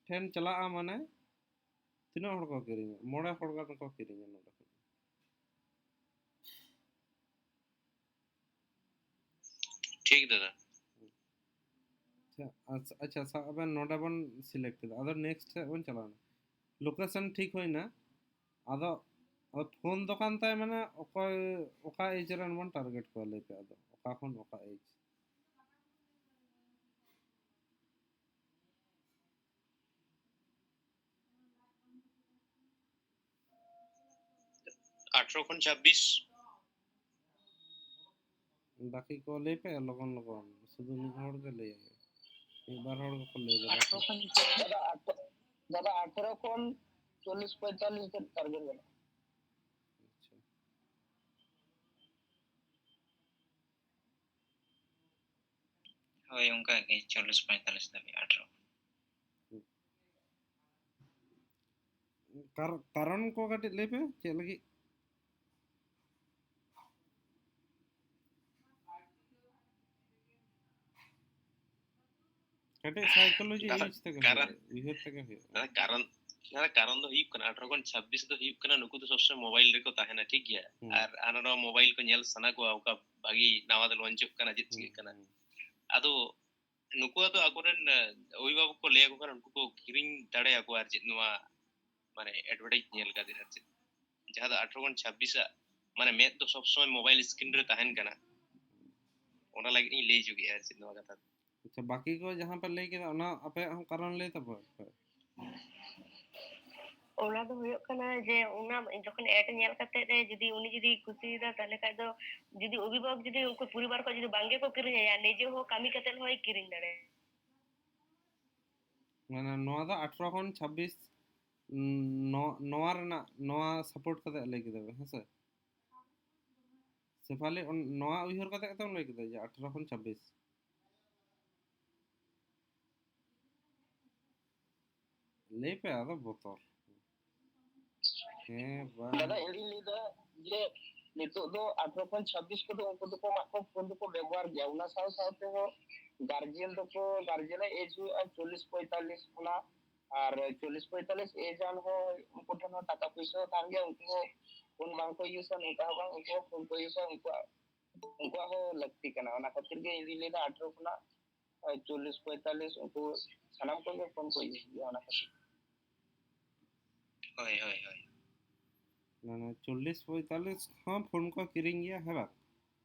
ᱴᱷᱮᱱ ᱪᱟᱞᱟᱜᱼᱟ, ᱢᱟᱱᱮ ᱛᱤᱱᱟᱹᱜ ᱦᱚᱲ ᱠᱚ ᱠᱤᱨᱤᱧᱟ? ᱢᱚᱬᱮ ᱦᱚᱲ ᱜᱟᱱ ᱠᱚ ᱠᱤᱨᱤᱧᱟ ᱱᱚᱰᱮ ᱠᱷᱚᱱ᱾ ᱴᱷᱤᱠ ᱫᱟᱫᱟ᱾ ᱟᱪᱪᱷᱟ, ᱟᱪᱪᱷᱟ, ᱟᱪᱪᱷᱟ, ᱥᱟᱵ ᱠᱟᱜ ᱵᱮᱱ ᱱᱚᱰᱮ ᱵᱚᱱ ᱥᱤᱞᱮᱠᱴ ᱠᱮᱫᱟ, ᱟᱫᱚ ᱱᱮᱠᱥᱴ ᱥᱮᱫ ᱵᱚᱱ ᱪᱟᱞᱟᱣᱱᱟ᱾ ᱞᱳᱠᱮᱥᱚᱱ ᱴᱷᱤᱠ ᱦᱩᱭᱱᱟ, ᱟᱫᱚ ᱟᱫᱚ ᱯᱷᱳᱱ ᱫᱚᱠᱟᱱ ᱛᱟᱭ, ᱢᱟᱱᱮ ᱚᱠᱚᱭ, ᱚᱠᱟ ᱮᱡᱽ ᱨᱮᱱ ᱵᱚᱱ ᱴᱟᱨᱜᱮᱴ ᱠᱚᱣᱟ, ᱞᱟᱹᱭ ᱯᱮ ᱟᱫᱚ ᱚᱠᱟ ᱠᱷᱚᱱ ᱚᱠᱟ ᱮᱡᱽ? ᱟᱴᱷᱨᱚ ᱠᱷᱚᱱ ᱪᱷᱟᱵᱵᱤᱥ᱾ ᱵᱟᱹᱠᱤ ᱠᱚ ᱞᱟᱹᱭ ᱯᱮ ᱞᱚᱜᱚᱱ ᱞᱚᱜᱚᱱ, ᱥᱩᱫᱷᱩ ᱢᱤᱫ ᱦᱚᱲ ᱜᱮ ᱞᱟᱹᱭ ᱟᱭ, ᱢᱤᱫ ᱵᱟᱨ ᱦᱚᱲ ᱜᱮᱠᱚ ᱞᱟᱹᱭ ᱫᱟ ᱵᱟᱹᱠᱤ᱾ ᱫᱟᱫᱟ ᱟᱴᱷᱨᱚ, ᱫᱟᱫᱟ ᱟᱴᱷᱨᱚ ᱠᱷᱚᱱ ᱪᱚᱞᱞᱤᱥ ᱯᱚᱸᱭᱛᱟᱞᱞᱤᱥ ᱫᱷᱟᱹᱵᱤᱡ ᱴᱟᱨᱜᱮᱴ ᱢᱮᱱᱟᱜᱼᱟ᱾ ᱟᱪᱪᱷᱟ᱾ ᱦᱳᱭ, ᱚᱱᱠᱟ ᱜᱮ ᱪᱚᱞᱞᱤᱥ ᱯᱚᱸᱭᱛᱟᱞᱞᱤᱥ ᱫᱷᱟᱹᱵᱤᱡ, ᱟᱴᱷᱨᱚ᱾ ᱠᱟᱨ- ᱠᱟᱨᱚᱱ ᱠᱚ ᱠᱟᱹᱴᱤᱡ ᱞᱟᱹᱭ ᱯᱮ, ᱪᱮᱫ ᱞᱟᱹᱜᱤᱫ? ᱠᱟᱹᱴᱤᱡ ᱥᱟᱭᱠᱳᱞᱚᱡᱤ ᱠᱟᱨᱚᱱ- ᱤᱭᱩᱡᱽ ᱛᱮᱜᱮ ᱠᱟᱨᱚᱱ- ᱦᱩᱭᱩᱜᱼᱟ, ᱩᱭᱦᱟᱹᱨ ᱛᱮᱜᱮ ᱦᱩᱭᱩᱜᱼᱟ᱾ ᱫᱟᱫᱟ, ᱠᱟᱨᱚᱱ ᱫᱟᱫᱟ, ᱠᱟᱨᱚᱱ ᱫᱚ ᱦᱩᱭᱩᱜ ᱠᱟᱱᱟ, ᱟᱴᱷᱨᱚ ᱠᱷᱚᱱ ᱪᱷᱟᱵᱵᱤᱥ ᱫᱚ ᱦᱩᱭᱩᱜ ᱠᱟᱱᱟ, ᱱᱩᱠᱩ ᱫᱚ ᱥᱚᱵ ᱥᱚᱢᱚᱭ ᱢᱳᱵᱟᱭᱤᱞ ᱨᱮᱠᱚ ᱛᱟᱦᱮᱱᱟ, ᱴᱷᱤᱠ ᱜᱮᱭᱟ? ᱦᱩᱸ᱾ ᱟᱨ ᱦᱟᱱᱟ ᱱᱚᱣᱟ ᱢᱳᱵᱟᱭᱤᱞ ᱠᱚ ᱧᱮᱞ ᱥᱟᱱᱟ ᱠᱚᱣᱟ, ᱚᱱᱠᱟ ᱵᱷᱟᱜᱤ ᱱᱟᱣᱟ ᱫᱚ ᱞᱚᱧᱪᱚᱜ ᱠᱟᱱᱟ, ᱪᱮᱫ ᱪᱤᱠᱟᱹᱜ ᱠᱟᱱᱟ᱾ ᱦᱩᱸ᱾ ᱟᱫᱚ ᱱᱩᱠᱩ ᱟᱫᱚ ᱟᱠᱚᱨᱮᱱ, ᱟᱸ, ᱚᱵᱷᱤᱵᱷᱟᱵᱚᱠ ᱠᱚ ᱞᱟᱹᱭ ᱟᱠᱚ ᱠᱟᱱᱟ, ᱩᱱᱠᱩ ᱠᱚ ᱠᱤᱨᱤᱧ ᱫᱟᱲᱮᱭᱟᱠᱚᱣᱟ ᱟᱨ ᱪᱮᱫ, ᱱᱚᱣᱟ ᱢᱟᱱᱮ ᱮᱰᱵᱷᱟᱨᱴᱟᱭᱤᱡᱽ ᱧᱮᱞ ᱠᱟᱛᱮ ᱟᱨ ᱪᱮᱫ, ᱡᱟᱦᱟᱸ ᱫᱚ ᱟᱴᱷᱨᱚ ᱠᱷᱚᱱ ᱪᱷᱟᱵᱵᱤᱥ ᱟᱜ ᱢᱟᱱᱮ ᱢᱮᱫ ᱫᱚ ᱥᱚᱵ ᱥᱚᱢᱚᱭ ᱢᱳᱵᱟᱭᱤᱞ ᱥᱠᱨᱤᱱ ᱨᱮ ᱛᱟᱦᱮᱱ ᱠᱟᱱᱟ᱾ ᱚᱱᱟ ᱞᱟᱹᱜᱤᱫ ᱤᱧ ᱞᱟᱹᱭ ᱦᱚᱪᱚ ᱠᱮᱫᱼᱟ ᱟᱨ ᱪᱮᱫ ᱱᱚᱣᱟ ᱠᱟᱛᱷᱟ ᱫᱚ᱾ ᱟᱪᱪᱷᱟ, ᱵᱟᱹᱠᱤ ᱠᱚ ᱡᱟᱦᱟᱸ ᱯᱮ ᱞᱟᱹᱭ ᱠᱮᱫᱟ, ᱚᱱᱟ ᱟᱯᱮᱭᱟᱜ ᱦᱚᱸ ᱠᱟᱨᱚᱱ ᱞᱟᱹᱭ ᱛᱟᱯᱮ ᱯᱮ᱾ ᱚᱱᱟ ᱫᱚ ᱦᱩᱭᱩᱜ ᱠᱟᱱᱟ ᱡᱮ ᱚᱱᱟ ᱡᱚᱠᱷᱚᱱ ᱮᱰ ᱧᱮᱞ ᱠᱟᱛᱮ ᱨᱮ ᱡᱩᱫᱤ ᱩᱱᱤ ᱡᱩᱫᱤ ᱠᱩᱥᱤᱭᱮᱫᱟ, ᱛᱟᱦᱚᱞᱮ ᱠᱷᱟᱡ ᱫᱚ ᱡᱩᱫᱤ ᱚᱵᱷᱤᱵᱷᱟᱵᱚᱠ ᱡᱩᱫᱤ ᱩᱱᱠᱩ ᱯᱚᱨᱤᱵᱟᱨ ᱠᱚ ᱡᱩᱫᱤ ᱵᱟᱝ ᱜᱮᱠᱚ ᱠᱤᱨᱤᱧ ᱟᱭᱟ, ᱱᱤᱡᱮ ᱦᱚᱸ ᱠᱟᱹᱢᱤ ᱠᱟᱛᱮ ᱦᱚᱸᱭ ᱠᱤᱨᱤᱧ ᱫᱟᱲᱮᱭᱟᱜᱼᱟ᱾ ᱢᱟᱱᱮ ᱱᱚᱣᱟ ᱫᱚ ᱟᱴᱷᱨᱚ ᱠᱷᱚᱱ ᱪᱷᱟᱵᱵᱤᱥ, ᱩᱸ, ᱱᱚ-, ᱱᱚᱣᱟ ᱨᱮᱱᱟᱜ, ᱱᱚᱣᱟ ᱥᱟᱯᱳᱨᱴ ᱠᱟᱛᱮ ᱞᱟᱹᱭ ᱠᱮᱫᱟ ᱵᱮᱱ, ᱦᱮᱸ ᱥᱮ? ᱥᱮᱯᱷᱟᱞᱤ, ᱚᱱ-, ᱱᱚᱣᱟ ᱩᱭᱦᱟᱹᱨ ᱠᱟᱛᱮ ᱜᱮᱛᱚᱢ ᱞᱟᱹᱭ ᱠᱮᱫᱟ ᱡᱮ ᱟᱴᱷᱨᱚ ᱠᱷᱚᱱ ᱪᱷᱟᱵᱵᱤᱥ᱾ ᱞᱟᱹᱭ ᱯᱮ, ᱟᱫᱚ ᱵᱚᱛᱚᱨ᱾ ᱦᱮᱸ, ᱵᱟᱝ᱾ ᱫᱟᱫᱟ, ᱤᱧ ᱞᱟᱹᱭ ᱫᱟ ᱡᱮ ᱱᱤᱛᱚᱜ ᱫᱚ ᱟᱴᱷᱨᱚ ᱠᱷᱚᱱ ᱪᱷᱟᱵᱵᱤᱥ ᱠᱚᱫᱚ ᱩᱱᱠᱩ ᱫᱚᱠᱚ ᱮᱢᱟᱜ ᱠᱚ, ᱯᱷᱳᱱ ᱫᱚᱠᱚ ᱵᱮᱵᱚᱦᱟᱨ ᱜᱮᱭᱟ᱾ ᱚᱱᱟ ᱥᱟᱶ ᱥᱟᱶ ᱛᱮᱦᱚᱸ ᱜᱟᱨᱡᱮᱱ ᱫᱚᱠᱚ, ᱜᱟᱨᱡᱮᱱᱟᱜ ᱮᱡᱽ ᱦᱩᱭᱩᱜᱼᱟ ᱪᱚᱞᱞᱤᱥ ᱯᱚᱸᱭᱛᱟᱞᱞᱤᱥ ᱚᱱᱟ, ᱟᱨ ᱪᱚᱞᱞᱤᱥ ᱯᱚᱸᱭᱛᱟᱞᱞᱤᱥ ᱮᱡᱽ ᱟᱱ ᱦᱚᱸ ᱩᱱᱠᱩ ᱴᱷᱮᱱ ᱦᱚᱸ ᱴᱟᱠᱟ ᱯᱚᱭᱥᱟ ᱦᱚᱸ ᱛᱟᱦᱮᱱ ᱜᱮᱭᱟ, ᱩᱱᱠᱩ ᱦᱚᱸ ᱯᱷᱳᱱ ᱵᱟᱝ ᱠᱚ ᱤᱭᱩᱥᱟ, ᱱᱚᱝᱠᱟ ᱦᱚᱸ ᱵᱟᱝ, ᱩᱱᱠᱩ ᱦᱚᱸ ᱯᱷᱳᱱ ᱠᱚ ᱤᱭᱩᱥᱟ, ᱩᱱᱠᱩᱣᱟᱜ, ᱩᱱᱠᱩᱣᱟᱜ ᱦᱚᱸ ᱞᱟᱹᱠᱛᱤ ᱠᱟᱱᱟ᱾ ᱚᱱᱟ ᱠᱷᱟᱹᱛᱤᱨ ᱜᱮ ᱤᱧ ᱫᱩᱧ ᱞᱟᱹᱭ ᱫᱟ ᱟᱴᱷᱨᱚ ᱠᱷᱚᱱᱟᱜ ᱪᱚᱞᱞᱤᱥ ᱯᱚᱸᱭᱛᱟᱞᱞᱤᱥ ᱩᱱᱠᱩ ᱥᱟᱱᱟᱢ ᱠᱚᱜᱮ ᱯᱷᱳᱱ ᱠᱚ ᱤᱭᱩᱥ ᱜᱮᱭᱟ ᱚᱱᱟ ᱠᱷᱟᱹᱛᱤᱨ᱾ ᱦᱳᱭ, ᱦᱳᱭ, ᱦᱳᱭ᱾ ᱢᱟᱱᱮ ᱪᱚᱞᱞᱤᱥ ᱯᱚᱸᱭᱛᱟᱞᱞᱤᱥ ᱦᱚᱸ ᱯᱷᱳᱱ ᱠᱚ ᱠᱤᱨᱤᱧ ᱜᱮᱭᱟ, ᱦᱮᱸ ᱵᱟᱝ?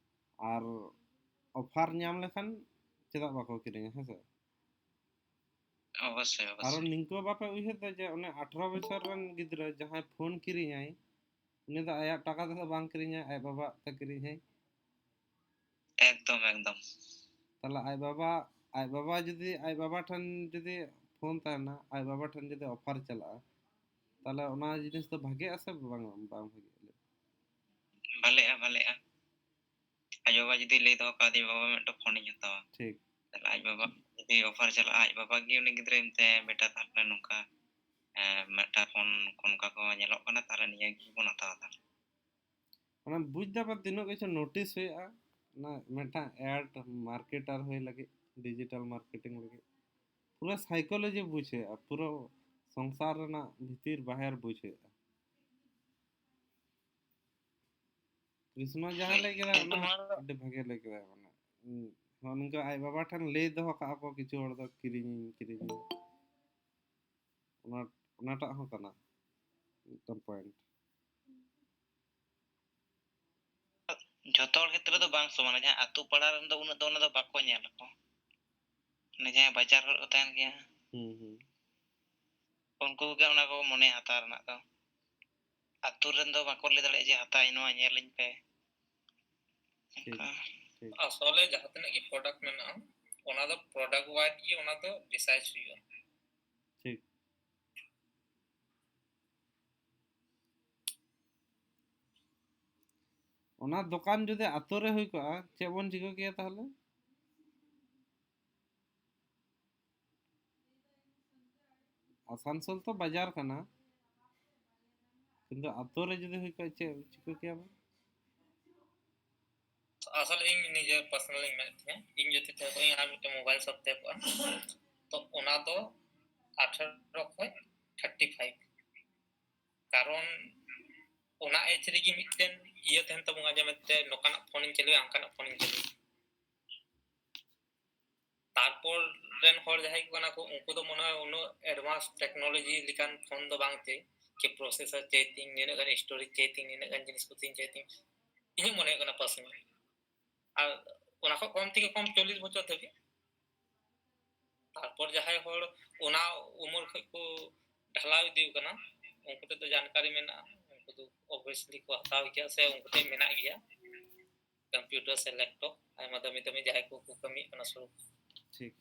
ᱟᱨ ᱚᱯᱷᱟᱨ ᱧᱟᱢ ᱞᱮᱠᱷᱟᱱ ᱪᱮᱫᱟᱜ ᱵᱟᱠᱚ ᱠᱤᱨᱤᱧᱟ, ᱦᱮᱸ ᱥᱮ? ᱚᱵᱚᱥᱥᱳᱭ, ᱠᱟᱨᱚᱱ ᱚᱵᱚᱥᱥᱳᱭ᱾ ᱱᱤᱝᱠᱟᱹ ᱵᱟᱯᱮ ᱩᱭᱦᱟᱹᱨ ᱫᱟ ᱡᱮ ᱚᱱᱮ ᱟᱴᱷᱨᱚ ᱵᱚᱪᱷᱚᱨ ᱨᱮᱱ ᱜᱤᱫᱽᱨᱟᱹ ᱡᱟᱦᱟᱸᱭ ᱯᱷᱳᱱ ᱠᱤᱨᱤᱧᱟᱭ, ᱩᱱᱤ ᱫᱚ ᱟᱭᱟᱜ ᱴᱟᱠᱟ ᱛᱮᱫᱚ ᱵᱟᱝ ᱠᱤᱨᱤᱧᱟᱭ, ᱟᱡ ᱵᱟᱵᱟ ᱛᱮ ᱠᱤᱨᱤᱧᱟᱭ᱾ ᱮᱠᱫᱚᱢ, ᱮᱠᱫᱚᱢ᱾ ᱛᱟᱦᱞᱮ ᱟᱡ ᱵᱟᱵᱟ, ᱟᱡ ᱵᱟᱵᱟ ᱡᱩᱫᱤ, ᱟᱡ ᱵᱟᱵᱟ ᱴᱷᱮᱱ ᱡᱩᱫᱤ ᱯᱷᱳᱱ ᱛᱟᱦᱮᱱᱟ, ᱟᱡ ᱵᱟᱵᱟ ᱴᱷᱮᱱ ᱡᱩᱫᱤ ᱚᱯᱷᱟᱨ ᱪᱟᱞᱟᱜᱼᱟ, ᱛᱟᱦᱞᱮ ᱚᱱᱟ ᱡᱤᱱᱤᱥ ᱫᱚ ᱵᱷᱟᱜᱮᱜᱼᱟ ᱥᱮ ᱵᱟᱝ, ᱵᱟᱝ ᱵᱷᱟᱜᱮᱜᱼᱟ? ᱵᱷᱟᱞᱮᱜᱼᱟ, ᱵᱷᱟᱞᱮᱜᱼᱟ᱾ ᱟᱡ ᱵᱟᱵᱟ ᱡᱩᱫᱤ ᱞᱟᱹᱭ ᱫᱚᱦᱚ ᱠᱟᱣᱫᱮᱭᱟ, "ᱵᱟᱵᱟ, ᱢᱤᱫᱴᱟᱝ ᱯᱷᱳᱱᱤᱧ ᱦᱟᱛᱟᱣᱟ", ᱴᱷᱤᱠ᱾ ᱛᱟᱦᱞᱮ ᱟᱡ ᱵᱟᱵᱟ ᱡᱩᱫᱤ ᱚᱯᱷᱟᱨ ᱪᱟᱞᱟᱜᱼᱟ, ᱟᱡ ᱵᱟᱵᱟ ᱜᱮ ᱩᱱᱤ ᱜᱤᱫᱽᱨᱟᱹᱭ ᱢᱮᱛᱟᱭᱟ, "ᱵᱮᱴᱟ, ᱛᱟᱦᱞᱮ ᱱᱚᱝᱠᱟ, ᱮᱸ, ᱢᱤᱫᱴᱟᱝ ᱯᱷᱳᱱ ᱱᱚᱝᱠᱟ ᱠᱚ ᱧᱮᱞᱚᱜ ᱠᱟᱱᱟ, ᱛᱟᱦᱞᱮ ᱱᱤᱭᱟᱹ ᱜᱮᱵᱚᱱ ᱦᱟᱛᱟᱣᱟ ᱛᱟᱦᱞᱮ᱾" ᱚᱱᱟ ᱵᱩᱡᱽ ᱫᱟᱯᱮ ᱛᱤᱱᱟᱹᱜ ᱠᱤᱪᱷᱩ ᱱᱳᱴᱤᱥ ᱦᱩᱭᱩᱜᱼᱟ, ᱚᱱᱟ ᱢᱤᱫᱴᱟᱝ ᱮᱰ ᱢᱟᱨᱠᱮᱴᱟᱨ ᱦᱩᱭ ᱞᱟᱹᱜᱤᱫ, ᱰᱤᱡᱤᱴᱟᱞ ᱢᱟᱨᱠᱮᱴᱤᱝ ᱞᱟᱹᱜᱤᱫ ᱯᱩᱨᱟᱹ ᱥᱟᱭᱠᱳᱞᱚᱡᱤ ᱵᱩᱡᱽ ᱦᱩᱭᱩᱜᱼᱟ, ᱯᱩᱨᱟᱹ ᱥᱚᱝᱥᱟᱨ ᱨᱮᱱᱟᱜ ᱵᱷᱤᱛᱤᱨ ᱵᱟᱦᱮᱨ ᱵᱩᱡᱽ ᱦᱩᱭᱩᱜᱼᱟ᱾ ᱠᱨᱤᱥᱱᱚ ᱡᱟᱦᱟᱸ ᱞᱟᱹᱭ ᱠᱮᱫᱟ, ᱚᱱᱟ ᱟᱹᱰᱤ ᱵᱷᱟᱜᱮ ᱞᱟᱹᱭ ᱠᱮᱫᱟ᱾ ᱢᱟᱱᱮ, ᱩᱸ, ᱱᱚᱜᱼᱚ ᱱᱚᱝᱠᱟ ᱟᱡ ᱵᱟᱵᱟ ᱴᱷᱮᱱ ᱞᱟᱹᱭ ᱫᱚᱦᱚ ᱠᱟᱜᱼᱟ ᱠᱚ ᱠᱤᱪᱷᱩ ᱦᱚᱲ ᱫᱚ, "ᱠᱤᱨᱤᱧᱤᱧ, ᱠᱤᱨᱤᱧᱤᱧ", ᱚᱱᱟ, ᱚᱱᱟᱴᱟᱜ ᱦᱚᱸ ᱠᱟᱱᱟ ᱢᱤᱫᱴᱟᱝ ᱯᱚᱭᱮᱱᱴ᱾ ᱡᱷᱚᱛᱚ ᱦᱚᱲ ᱠᱷᱮᱛᱨᱮ ᱫᱚ ᱵᱟᱝ ᱥᱚᱢᱟᱱᱟ᱾ ᱡᱟᱦᱟᱸ ᱟᱛᱳ ᱯᱟᱲᱟ ᱨᱮᱱ ᱫᱚ ᱩᱱᱟᱹᱜ ᱫᱚ ᱚᱱᱟ ᱫᱚ ᱵᱟᱠᱚ ᱧᱮᱞ ᱟᱠᱚ᱾ ᱢᱟᱱᱮ ᱡᱟᱦᱟᱸᱭ ᱵᱟᱡᱟᱨ ᱠᱚᱨᱮ ᱠᱚ ᱛᱟᱦᱮᱱ ᱜᱮᱭᱟ, ᱦᱩᱸ ᱦᱩᱸ ᱩᱱᱠᱩ ᱠᱚᱜᱮ ᱚᱱᱟ ᱠᱚ ᱢᱚᱱᱮ ᱦᱟᱛᱟᱣ ᱨᱮᱱᱟᱜ ᱫᱚ᱾ ᱟᱛᱳ ᱨᱮᱱ ᱫᱚ ᱵᱟᱠᱚ ᱞᱟᱹᱭ ᱫᱟᱲᱮᱭᱟᱜᱼᱟ ᱡᱮ ᱦᱟᱛᱟᱣ ᱤᱧ, ᱱᱚᱣᱟ ᱧᱮᱞ ᱤᱧ ᱯᱮ᱾ ᱴᱷᱤᱠ ᱚᱱᱠᱟ᱾ ᱴᱷᱤᱠ ᱟᱥᱚᱞᱮ ᱡᱟᱦᱟᱸ ᱛᱤᱱᱟᱹᱜ ᱜᱮ ᱯᱨᱚᱰᱟᱠᱴ ᱢᱮᱱᱟᱜᱼᱟ, ᱚᱱᱟ ᱫᱚ ᱯᱨᱚᱰᱟᱠᱴ ᱣᱟᱭᱤᱡ ᱜᱮ ᱚᱱᱟ ᱫᱚ ᱰᱤᱥᱟᱭᱤᱰ ᱦᱩᱭᱩᱜᱼᱟ᱾ ᱴᱷᱤᱠ᱾ ᱚᱱᱟ ᱫᱚᱠᱟᱱ ᱡᱩᱫᱤ ᱟᱛᱳ ᱨᱮ ᱦᱩᱭ ᱠᱚᱜᱼᱟ, ᱪᱮᱫ ᱵᱚᱱ ᱪᱤᱠᱟᱹ ᱠᱮᱭᱟ ᱛᱟᱦᱚᱞᱮ? ᱟᱥᱟᱱᱥᱳᱞ ᱛᱚ ᱵᱟᱡᱟᱨ ᱠᱟᱱᱟ, ᱠᱤᱱᱛᱩ ᱟᱛᱳ ᱨᱮ ᱡᱩᱫᱤ ᱦᱩᱭ ᱠᱚᱜᱼᱟ, ᱪᱮᱫ ᱪᱤᱠᱟᱹ ᱠᱮᱭᱟ ᱵᱚᱱ? ᱟᱥᱚᱞᱮ ᱤᱧ ᱱᱤᱡᱮ ᱯᱟᱨᱥᱚᱱᱟᱞ ᱤᱧ ᱢᱮᱱᱮᱫ ᱛᱟᱦᱮᱸᱫ, ᱤᱧ ᱡᱩᱫᱤ ᱛᱟᱦᱮᱸ ᱠᱚᱜ ᱤᱧ ᱟᱨ ᱢᱤᱫᱴᱮᱱ ᱢᱳᱵᱟᱭᱤᱞ ᱥᱚᱯ ᱛᱟᱦᱮᱸ ᱠᱚᱜᱼᱟ, ᱛᱚ ᱚᱱᱟ ᱫᱚ ᱟᱴᱷᱮᱨᱚ ᱠᱷᱚᱱ ᱛᱷᱟᱨᱴᱤ ᱯᱷᱟᱭᱤᱵᱷ, ᱠᱟᱨᱚᱱ ᱚᱱᱟ ᱮᱡᱽ ᱨᱮᱜᱮ ᱢᱤᱫᱴᱮᱱ ᱤᱭᱟᱹ ᱛᱟᱦᱮᱱ ᱛᱟᱵᱚᱱᱟ ᱡᱮ ᱢᱮᱱᱛᱮ ᱱᱚᱝᱠᱟᱱᱟᱜ ᱯᱷᱳᱱᱤᱧ ᱪᱟᱹᱞᱩᱭᱟ, ᱦᱟᱱᱠᱟᱱᱟᱜ ᱯᱷᱳᱱᱤᱧ ᱪᱟᱹᱞᱩᱭᱟ᱾ ᱛᱟᱨᱯᱚᱨ ᱨᱮᱱ ᱦᱚᱲ ᱡᱟᱦᱟᱸᱭ ᱠᱚ ᱠᱟᱱᱟ ᱠᱚ, ᱩᱱᱠᱩ ᱫᱚ ᱢᱚᱱᱮ ᱦᱚᱭ ᱩᱱᱟᱹᱜ ᱮᱰᱵᱷᱟᱱᱥ ᱴᱮᱠᱱᱳᱞᱚᱡᱤ ᱞᱮᱠᱟᱱ ᱯᱷᱳᱱ ᱫᱚ ᱵᱟᱝ ᱛᱮ, ᱡᱮ ᱯᱨᱚᱥᱮᱥᱚᱨ ᱪᱮᱫ ᱛᱤᱧ, ᱱᱤᱱᱟᱹᱜ ᱜᱟᱱ ᱥᱴᱳᱨᱮᱡᱽ ᱪᱮᱫ ᱛᱤᱧ, ᱱᱤᱱᱟᱹᱜ ᱜᱟᱱ ᱡᱤᱱᱤᱥ ᱯᱟᱹᱛᱤᱧ ᱪᱮᱫ ᱛᱤᱧ, ᱤᱧᱟᱹᱜ ᱢᱚᱱᱮ ᱦᱩᱭᱩᱜ ᱠᱟᱱᱟ ᱯᱟᱨᱥᱚᱱᱟᱞ᱾ ᱟᱨ ᱚᱱᱟ ᱠᱷᱚᱱ ᱠᱚᱢ ᱛᱮᱜᱮ ᱠᱚᱢ ᱪᱚᱞᱞᱤᱥ ᱵᱚᱪᱷᱚᱨ ᱫᱷᱟᱹᱵᱤᱡ᱾ ᱛᱟᱨᱯᱚᱨ ᱡᱟᱦᱟᱸᱭ ᱦᱚᱲ ᱚᱱᱟ ᱩᱢᱮᱨ ᱠᱷᱚᱱ ᱠᱚ ᱰᱷᱟᱞᱟᱣ ᱤᱫᱤ ᱠᱟᱱᱟ, ᱩᱱᱠᱩ ᱴᱷᱮᱱ ᱫᱚ ᱡᱟᱱᱠᱟᱨᱤ ᱢᱮᱱᱟᱜᱼᱟ, ᱩᱱᱠᱩ ᱫᱚ ᱚᱵᱵᱷᱤᱭᱟᱥᱞᱤ ᱠᱚ ᱦᱟᱛᱟᱣ ᱜᱮᱭᱟ ᱥᱮ ᱩᱱᱠᱩ ᱴᱷᱮᱱ ᱢᱮᱱᱟᱜ ᱜᱮᱭᱟ ᱠᱚᱢᱯᱤᱭᱩᱴᱟᱨ ᱥᱮ ᱞᱮᱯᱴᱚᱯ, ᱟᱭᱢᱟ ᱫᱟᱹᱢᱤ ᱫᱟᱹᱢᱤ ᱡᱟᱦᱟᱸᱭ ᱠᱚ ᱠᱚ ᱠᱟᱹᱢᱤᱭᱮᱫ ᱠᱟᱱᱟ ᱥᱩᱨ᱾ ᱴᱷᱤᱠ᱾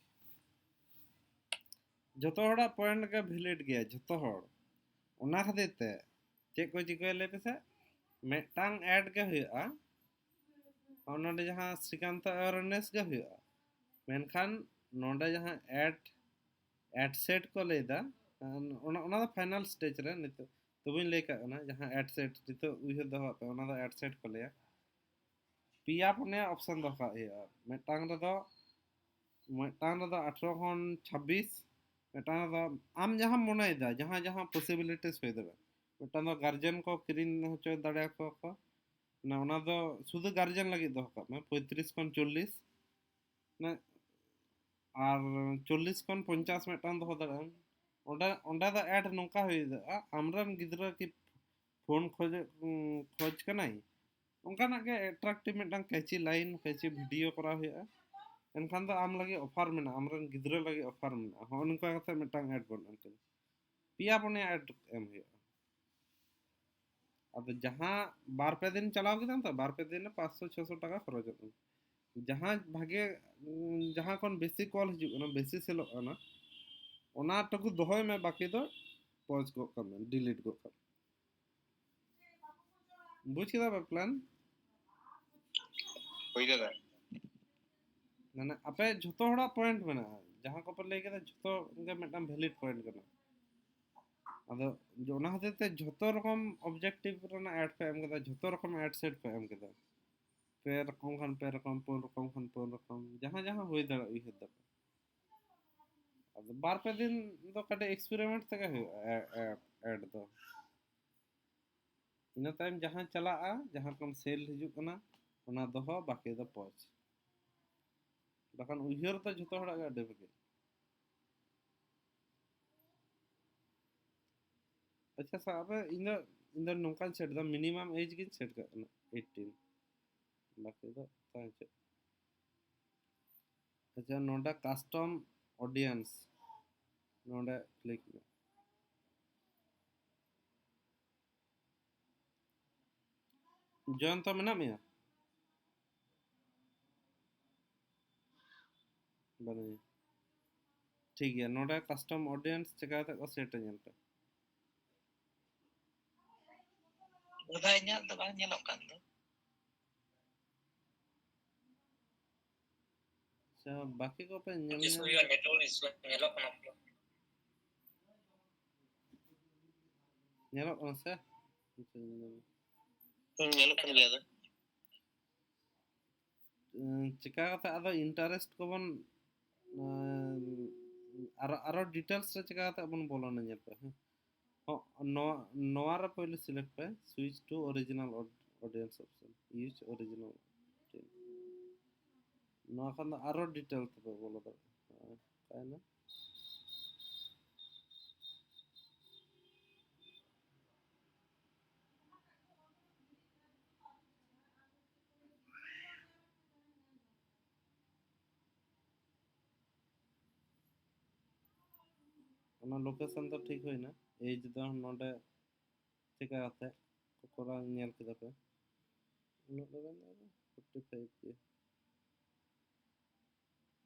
ᱡᱚᱛᱚ ᱦᱚᱲᱟᱜ ᱯᱚᱭᱮᱱᱴ ᱜᱮ ᱵᱷᱮᱞᱤᱰ ᱜᱮᱭᱟ, ᱡᱚᱛᱚ ᱦᱚᱲ᱾ ᱚᱱᱟ ᱠᱷᱟᱹᱛᱤᱨ ᱛᱮ ᱪᱮᱫ ᱠᱚ ᱪᱤᱠᱟᱹᱭᱟ ᱞᱟᱹᱭ ᱯᱮᱥᱮ? ᱢᱤᱫᱴᱟᱝ ᱮᱰ ᱜᱮ ᱦᱩᱭᱩᱜᱼᱟ, ᱱᱚᱰᱮ ᱡᱟᱦᱟᱸ ᱥᱨᱤᱠᱟᱱᱛ ᱚᱣᱟᱨᱱᱮᱥ ᱜᱮ ᱦᱩᱭᱩᱜᱼᱟ, ᱢᱮᱱᱠᱷᱟᱱ ᱱᱚᱰᱮ ᱡᱟᱦᱟᱸ ᱮᱰ ᱮᱰ ᱥᱮᱴ ᱠᱚ ᱞᱟᱹᱭᱫᱟ, ᱚᱱᱟ ᱚᱱᱟ ᱫᱚ ᱯᱷᱟᱭᱱᱟᱞ ᱥᱴᱮᱡᱽ ᱨᱮ ᱱᱤᱛᱚᱜ ᱛᱚᱵᱩᱧ ᱞᱟᱹᱭ ᱠᱟᱜ ᱠᱟᱱᱟ, ᱡᱟᱦᱟᱸ ᱮᱰ ᱥᱮᱴ ᱱᱤᱛᱚᱜ ᱩᱭᱦᱟᱹᱨ ᱫᱚᱦᱚ ᱠᱟᱜ ᱯᱮ, ᱚᱱᱟ ᱫᱚ ᱮᱰ ᱥᱮᱴ ᱠᱚ ᱞᱟᱹᱭᱟ᱾ ᱯᱮᱭᱟ ᱯᱩᱱᱭᱟ ᱚᱯᱥᱮᱱ ᱫᱚᱦᱚ ᱠᱟᱜ ᱦᱩᱭᱩᱜᱼᱟ᱾ ᱢᱤᱫᱴᱟᱝ ᱨᱮᱫᱚ ᱢᱤᱫᱴᱟᱝ ᱨᱮᱫᱚ ᱟᱴᱷᱨᱚ ᱠᱷᱚᱱ ᱪᱷᱟᱵᱵᱤᱥ, ᱢᱤᱫᱴᱟᱝ ᱨᱮᱫᱚ ᱟᱢ ᱡᱟᱦᱟᱸᱢ ᱢᱚᱱᱮᱭᱮᱫᱟ, ᱡᱟᱦᱟᱸ ᱡᱟᱦᱟᱸ ᱯᱚᱥᱤᱵᱤᱞᱤᱴᱤᱥ ᱦᱩᱭ ᱫᱟᱲᱮᱭᱟᱜᱼᱟ᱾ ᱢᱤᱫᱴᱟᱝ ᱫᱚ ᱜᱟᱨᱡᱮᱱ ᱠᱚ ᱠᱤᱨᱤᱧ ᱦᱚᱪᱚ ᱫᱟᱲᱮᱭᱟᱠᱚᱣᱟ ᱠᱚ, ᱚᱱᱟ ᱚᱱᱟ ᱫᱚ ᱥᱩᱫᱷᱩ ᱜᱟᱨᱡᱮᱱ ᱞᱟᱹᱜᱤᱫ ᱫᱚᱦᱚ ᱠᱟᱜ ᱢᱮ, ᱯᱚᱸᱭᱛᱨᱤᱥ ᱠᱷᱚᱱ ᱪᱚᱞᱞᱤᱥ᱾ ᱢᱟᱱᱮ ᱟᱨ ᱪᱚᱞᱞᱤᱥ ᱠᱷᱚᱱ ᱯᱚᱧᱪᱟᱥ ᱢᱤᱫᱴᱟᱝ ᱫᱚᱦᱚ ᱫᱟᱲᱮᱭᱟᱜᱼᱟᱢ᱾ ᱚᱸᱰᱮ ᱚᱸᱰᱮ ᱫᱚ ᱮᱰ ᱱᱚᱝᱠᱟ ᱦᱩᱭ ᱫᱟᱲᱮᱭᱟᱜᱼᱟ, ᱟᱢᱨᱮᱱ ᱜᱤᱫᱽᱨᱟᱹ ᱠᱤ ᱯᱷᱳᱱ ᱠᱷᱚᱡ ᱠᱷᱚᱡᱽ ᱠᱟᱱᱟᱭ, ᱚᱱᱠᱟᱱᱟᱜ ᱜᱮ attractive ᱢᱤᱫᱴᱟᱝ catchy line, catchy video ᱠᱚᱨᱟᱣ ᱦᱩᱭᱩᱜᱼᱟ᱾ ᱮᱱᱠᱷᱟᱱ ᱫᱚ ᱟᱢ ᱞᱟᱹᱜᱤᱫ offer ᱢᱮᱱᱟᱜᱼᱟ, ᱟᱢᱨᱮᱱ ᱜᱤᱫᱽᱨᱟᱹ ᱞᱟᱹᱜᱤᱫ offer ᱢᱮᱱᱟᱜᱼᱟ᱾ ᱦᱚᱸᱜᱼᱚ ᱱᱚᱝᱠᱟ ᱠᱟᱛᱮ ᱢᱤᱫᱴᱟᱝ ad ᱵᱚᱱ ᱮᱢ ᱠᱮᱫᱟ, ᱯᱮᱭᱟ ᱯᱩᱱᱭᱟ ad ᱮᱢ ᱦᱩᱭᱩᱜᱼᱟ᱾ ᱟᱫᱚ ᱡᱟᱦᱟᱸ ᱵᱟᱨ ᱯᱮ ᱫᱤᱱ ᱪᱟᱞᱟᱣ ᱠᱮᱫᱟᱢ ᱛᱚ, ᱵᱟᱨ ᱯᱮ ᱫᱤᱱ ᱨᱮ ᱯᱟᱸᱪᱥᱚ ᱪᱷᱚᱥᱚ ᱴᱟᱠᱟ ᱠᱷᱚᱨᱚᱪᱚᱜ ᱛᱟᱢᱟ᱾ ᱡᱟᱦᱟᱸ ᱵᱷᱟᱜᱮ, ᱩᱸ, ᱡᱟᱦᱟᱸ ᱠᱷᱚᱱ ᱵᱮᱥᱤ call ᱦᱤᱡᱩᱜ ᱠᱟᱱᱟ, ᱵᱮᱥᱤ ᱥᱮᱞᱚᱜ ᱠᱟᱱᱟ, ᱚᱱᱟ ᱴᱩᱠᱩ ᱫᱚᱦᱚᱭ ᱢᱮ, ᱵᱟᱹᱠᱤ ᱫᱚ pause ᱜᱚᱫ ᱠᱟᱜ ᱢᱮ, delete ᱜᱚᱫ ᱠᱟᱜ ᱢᱮ᱾ ᱵᱩᱡᱽ ᱠᱮᱫᱟ ᱯᱮ plan? ᱦᱳᱭ ᱫᱟᱫᱟ᱾ ᱢᱟᱱᱮ ᱟᱯᱮ ᱡᱷᱚᱛᱚ ᱦᱚᱲᱟᱜ point ᱢᱮᱱᱟᱜᱼᱟ, ᱡᱟᱦᱟᱸ ᱠᱚᱯᱮ ᱞᱟᱹᱭ ᱠᱮᱫᱟ ᱡᱷᱚᱛᱚ ᱜᱮ ᱢᱤᱫᱴᱟᱝ valid point ᱠᱟᱱᱟ᱾ ᱟᱫᱚ ᱚᱱᱟ ᱦᱚᱛᱮᱡ ᱛᱮ ᱡᱷᱚᱛᱚ ᱨᱚᱠᱚᱢ objective ᱨᱮᱱᱟᱜ ad ᱯᱮ ᱮᱢ ᱠᱮᱫᱟ, ᱡᱷᱚᱛᱚ ᱨᱚᱠᱚᱢ ad set ᱯᱮ ᱮᱢ ᱠᱮᱫᱟ, ᱯᱮ ᱨᱚᱠᱚᱢ ᱠᱷᱟᱱ ᱯᱮ ᱨᱚᱠᱚᱢ, ᱯᱩᱱ ᱨᱚᱠᱚᱢ ᱠᱷᱟᱱ ᱯᱩᱱ ᱨᱚᱠᱚᱢ, ᱡᱟᱦᱟᱸ ᱡᱟᱦᱟᱸ ᱦᱩᱭ ᱫᱟᱲᱮᱭᱟᱜᱼᱟ ᱩᱭᱦᱟᱹᱨ ᱫᱟᱯᱮ᱾ ᱟᱫᱚ ᱵᱟᱨ ᱯᱮ ᱫᱤᱱ ᱫᱚ ᱠᱟᱹᱴᱤᱡ experiment ᱛᱮᱜᱮ ᱦᱩᱭᱩᱜᱼᱟ ad, ad, ad ᱫᱚ᱾ ᱤᱱᱟᱹ ᱛᱟᱭᱚᱢ ᱡᱟᱦᱟᱸ ᱪᱟᱞᱟᱜᱼᱟ, ᱡᱟᱦᱟᱸ ᱠᱷᱚᱱ sale ᱦᱤᱡᱩᱜ ᱠᱟᱱᱟ, ᱚᱱᱟ ᱫᱚᱦᱚ, ᱵᱟᱹᱠᱤ ᱫᱚ pause᱾ ᱵᱟᱠᱷᱟᱱ ᱩᱭᱦᱟᱹᱨ ᱫᱚ ᱡᱷᱚᱛᱚ ᱦᱚᱲᱟᱜ ᱜᱮ ᱟᱹᱰᱤ ᱵᱷᱟᱜᱮ᱾ ᱟᱪᱪᱷᱟ, ᱥᱟᱵ ᱢᱮ, ᱤᱧ ᱫᱚ, ᱤᱧ ᱫᱚ ᱱᱚᱝᱠᱟᱧ set ᱮᱫᱟ, minimum age ᱜᱤᱧ set ᱠᱟᱜ ᱠᱟᱱᱟ eighteen, ᱵᱟᱹᱠᱤ ᱫᱚ ᱛᱟᱦᱮᱸ ᱦᱚᱪᱚᱜ᱾ ᱟᱪᱪᱷᱟ, ᱱᱚᱰᱮ custom audience, ᱱᱚᱰᱮ click ᱢᱮ᱾ ᱡᱚᱭᱚᱱᱛᱚ, ᱢᱮᱱᱟᱜ ᱢᱮᱭᱟ? ᱵᱟᱹᱱᱩᱭᱟ᱾ ᱴᱷᱤᱠ ᱜᱮᱭᱟ, ᱱᱚᱰᱮ custom audience ᱪᱮᱠᱟ ᱠᱟᱛᱮ ᱠᱚ set ᱟ, ᱧᱮᱞ ᱯᱮ᱾ ᱫᱟᱫᱟ, ᱤᱧᱟᱹᱜ ᱫᱚ ᱵᱟᱝ ᱧᱮᱞᱚᱜ ᱠᱟᱱ ᱫᱚ᱾ ᱟᱪᱪᱷᱟ, ᱵᱟᱹᱠᱤ ᱠᱚᱯᱮ ᱧᱮᱞ ᱤᱥᱩ ᱧᱟᱢ ᱦᱩᱭᱩᱜᱼᱟ, network issue ᱧᱮᱞᱚᱜ ᱠᱟᱱᱟ ᱯᱩᱨᱟᱹ᱾ ᱧᱮᱞᱚᱜ ᱠᱟᱱᱟ ᱥᱮ? ᱦᱩᱸ, ᱧᱮᱞᱚᱜ ᱠᱟᱱ ᱜᱮᱭᱟ ᱫᱚ᱾ ᱩᱸ, ᱪᱮᱠᱟ ᱠᱟᱛᱮ ᱟᱫᱚ interest ᱠᱚᱵᱚᱱ, ᱩᱸ, ᱟᱨᱚ, ᱟᱨᱚ details ᱨᱮ ᱪᱮᱠᱟ ᱠᱟᱛᱮ ᱵᱚᱱ ᱵᱚᱞᱚᱱᱟ, ᱧᱮᱞ ᱯᱮ, ᱦᱮᱸ᱾ ᱦᱚᱸ, ᱱᱚᱣᱟ, ᱱᱚᱣᱟ ᱨᱮ ᱯᱳᱭᱞᱳ select ᱯᱮ, switch to original aud-, audience option, use original audience᱾ ᱱᱚᱣᱟ ᱠᱷᱚᱱ ᱫᱚ ᱟᱨᱚ detail ᱛᱮᱯᱮ ᱵᱚᱞᱚ ᱫᱟᱲᱮᱭᱟᱜᱼᱟ᱾ ᱦᱮᱸ, ᱚᱠᱟᱭᱮᱱᱟ? ᱚᱱᱟ ᱞᱳᱠᱮᱥᱚᱱ ᱫᱚ ᱴᱷᱤᱠ ᱦᱩᱭᱱᱟ᱾ ᱮᱡᱽ ᱫᱚ ᱱᱚᱰᱮ ᱪᱮᱠᱟ ᱠᱟᱛᱮ ᱠᱚ ᱠᱚᱨᱟᱣ ᱧᱮᱞ ᱠᱮᱫᱟ ᱯᱮ᱾ ᱩᱱᱟᱹᱜ ᱫᱚ ᱵᱟᱝ, ᱯᱷᱳᱨᱴᱤ ᱯᱷᱟᱭᱤᱵᱷ ᱜᱮ᱾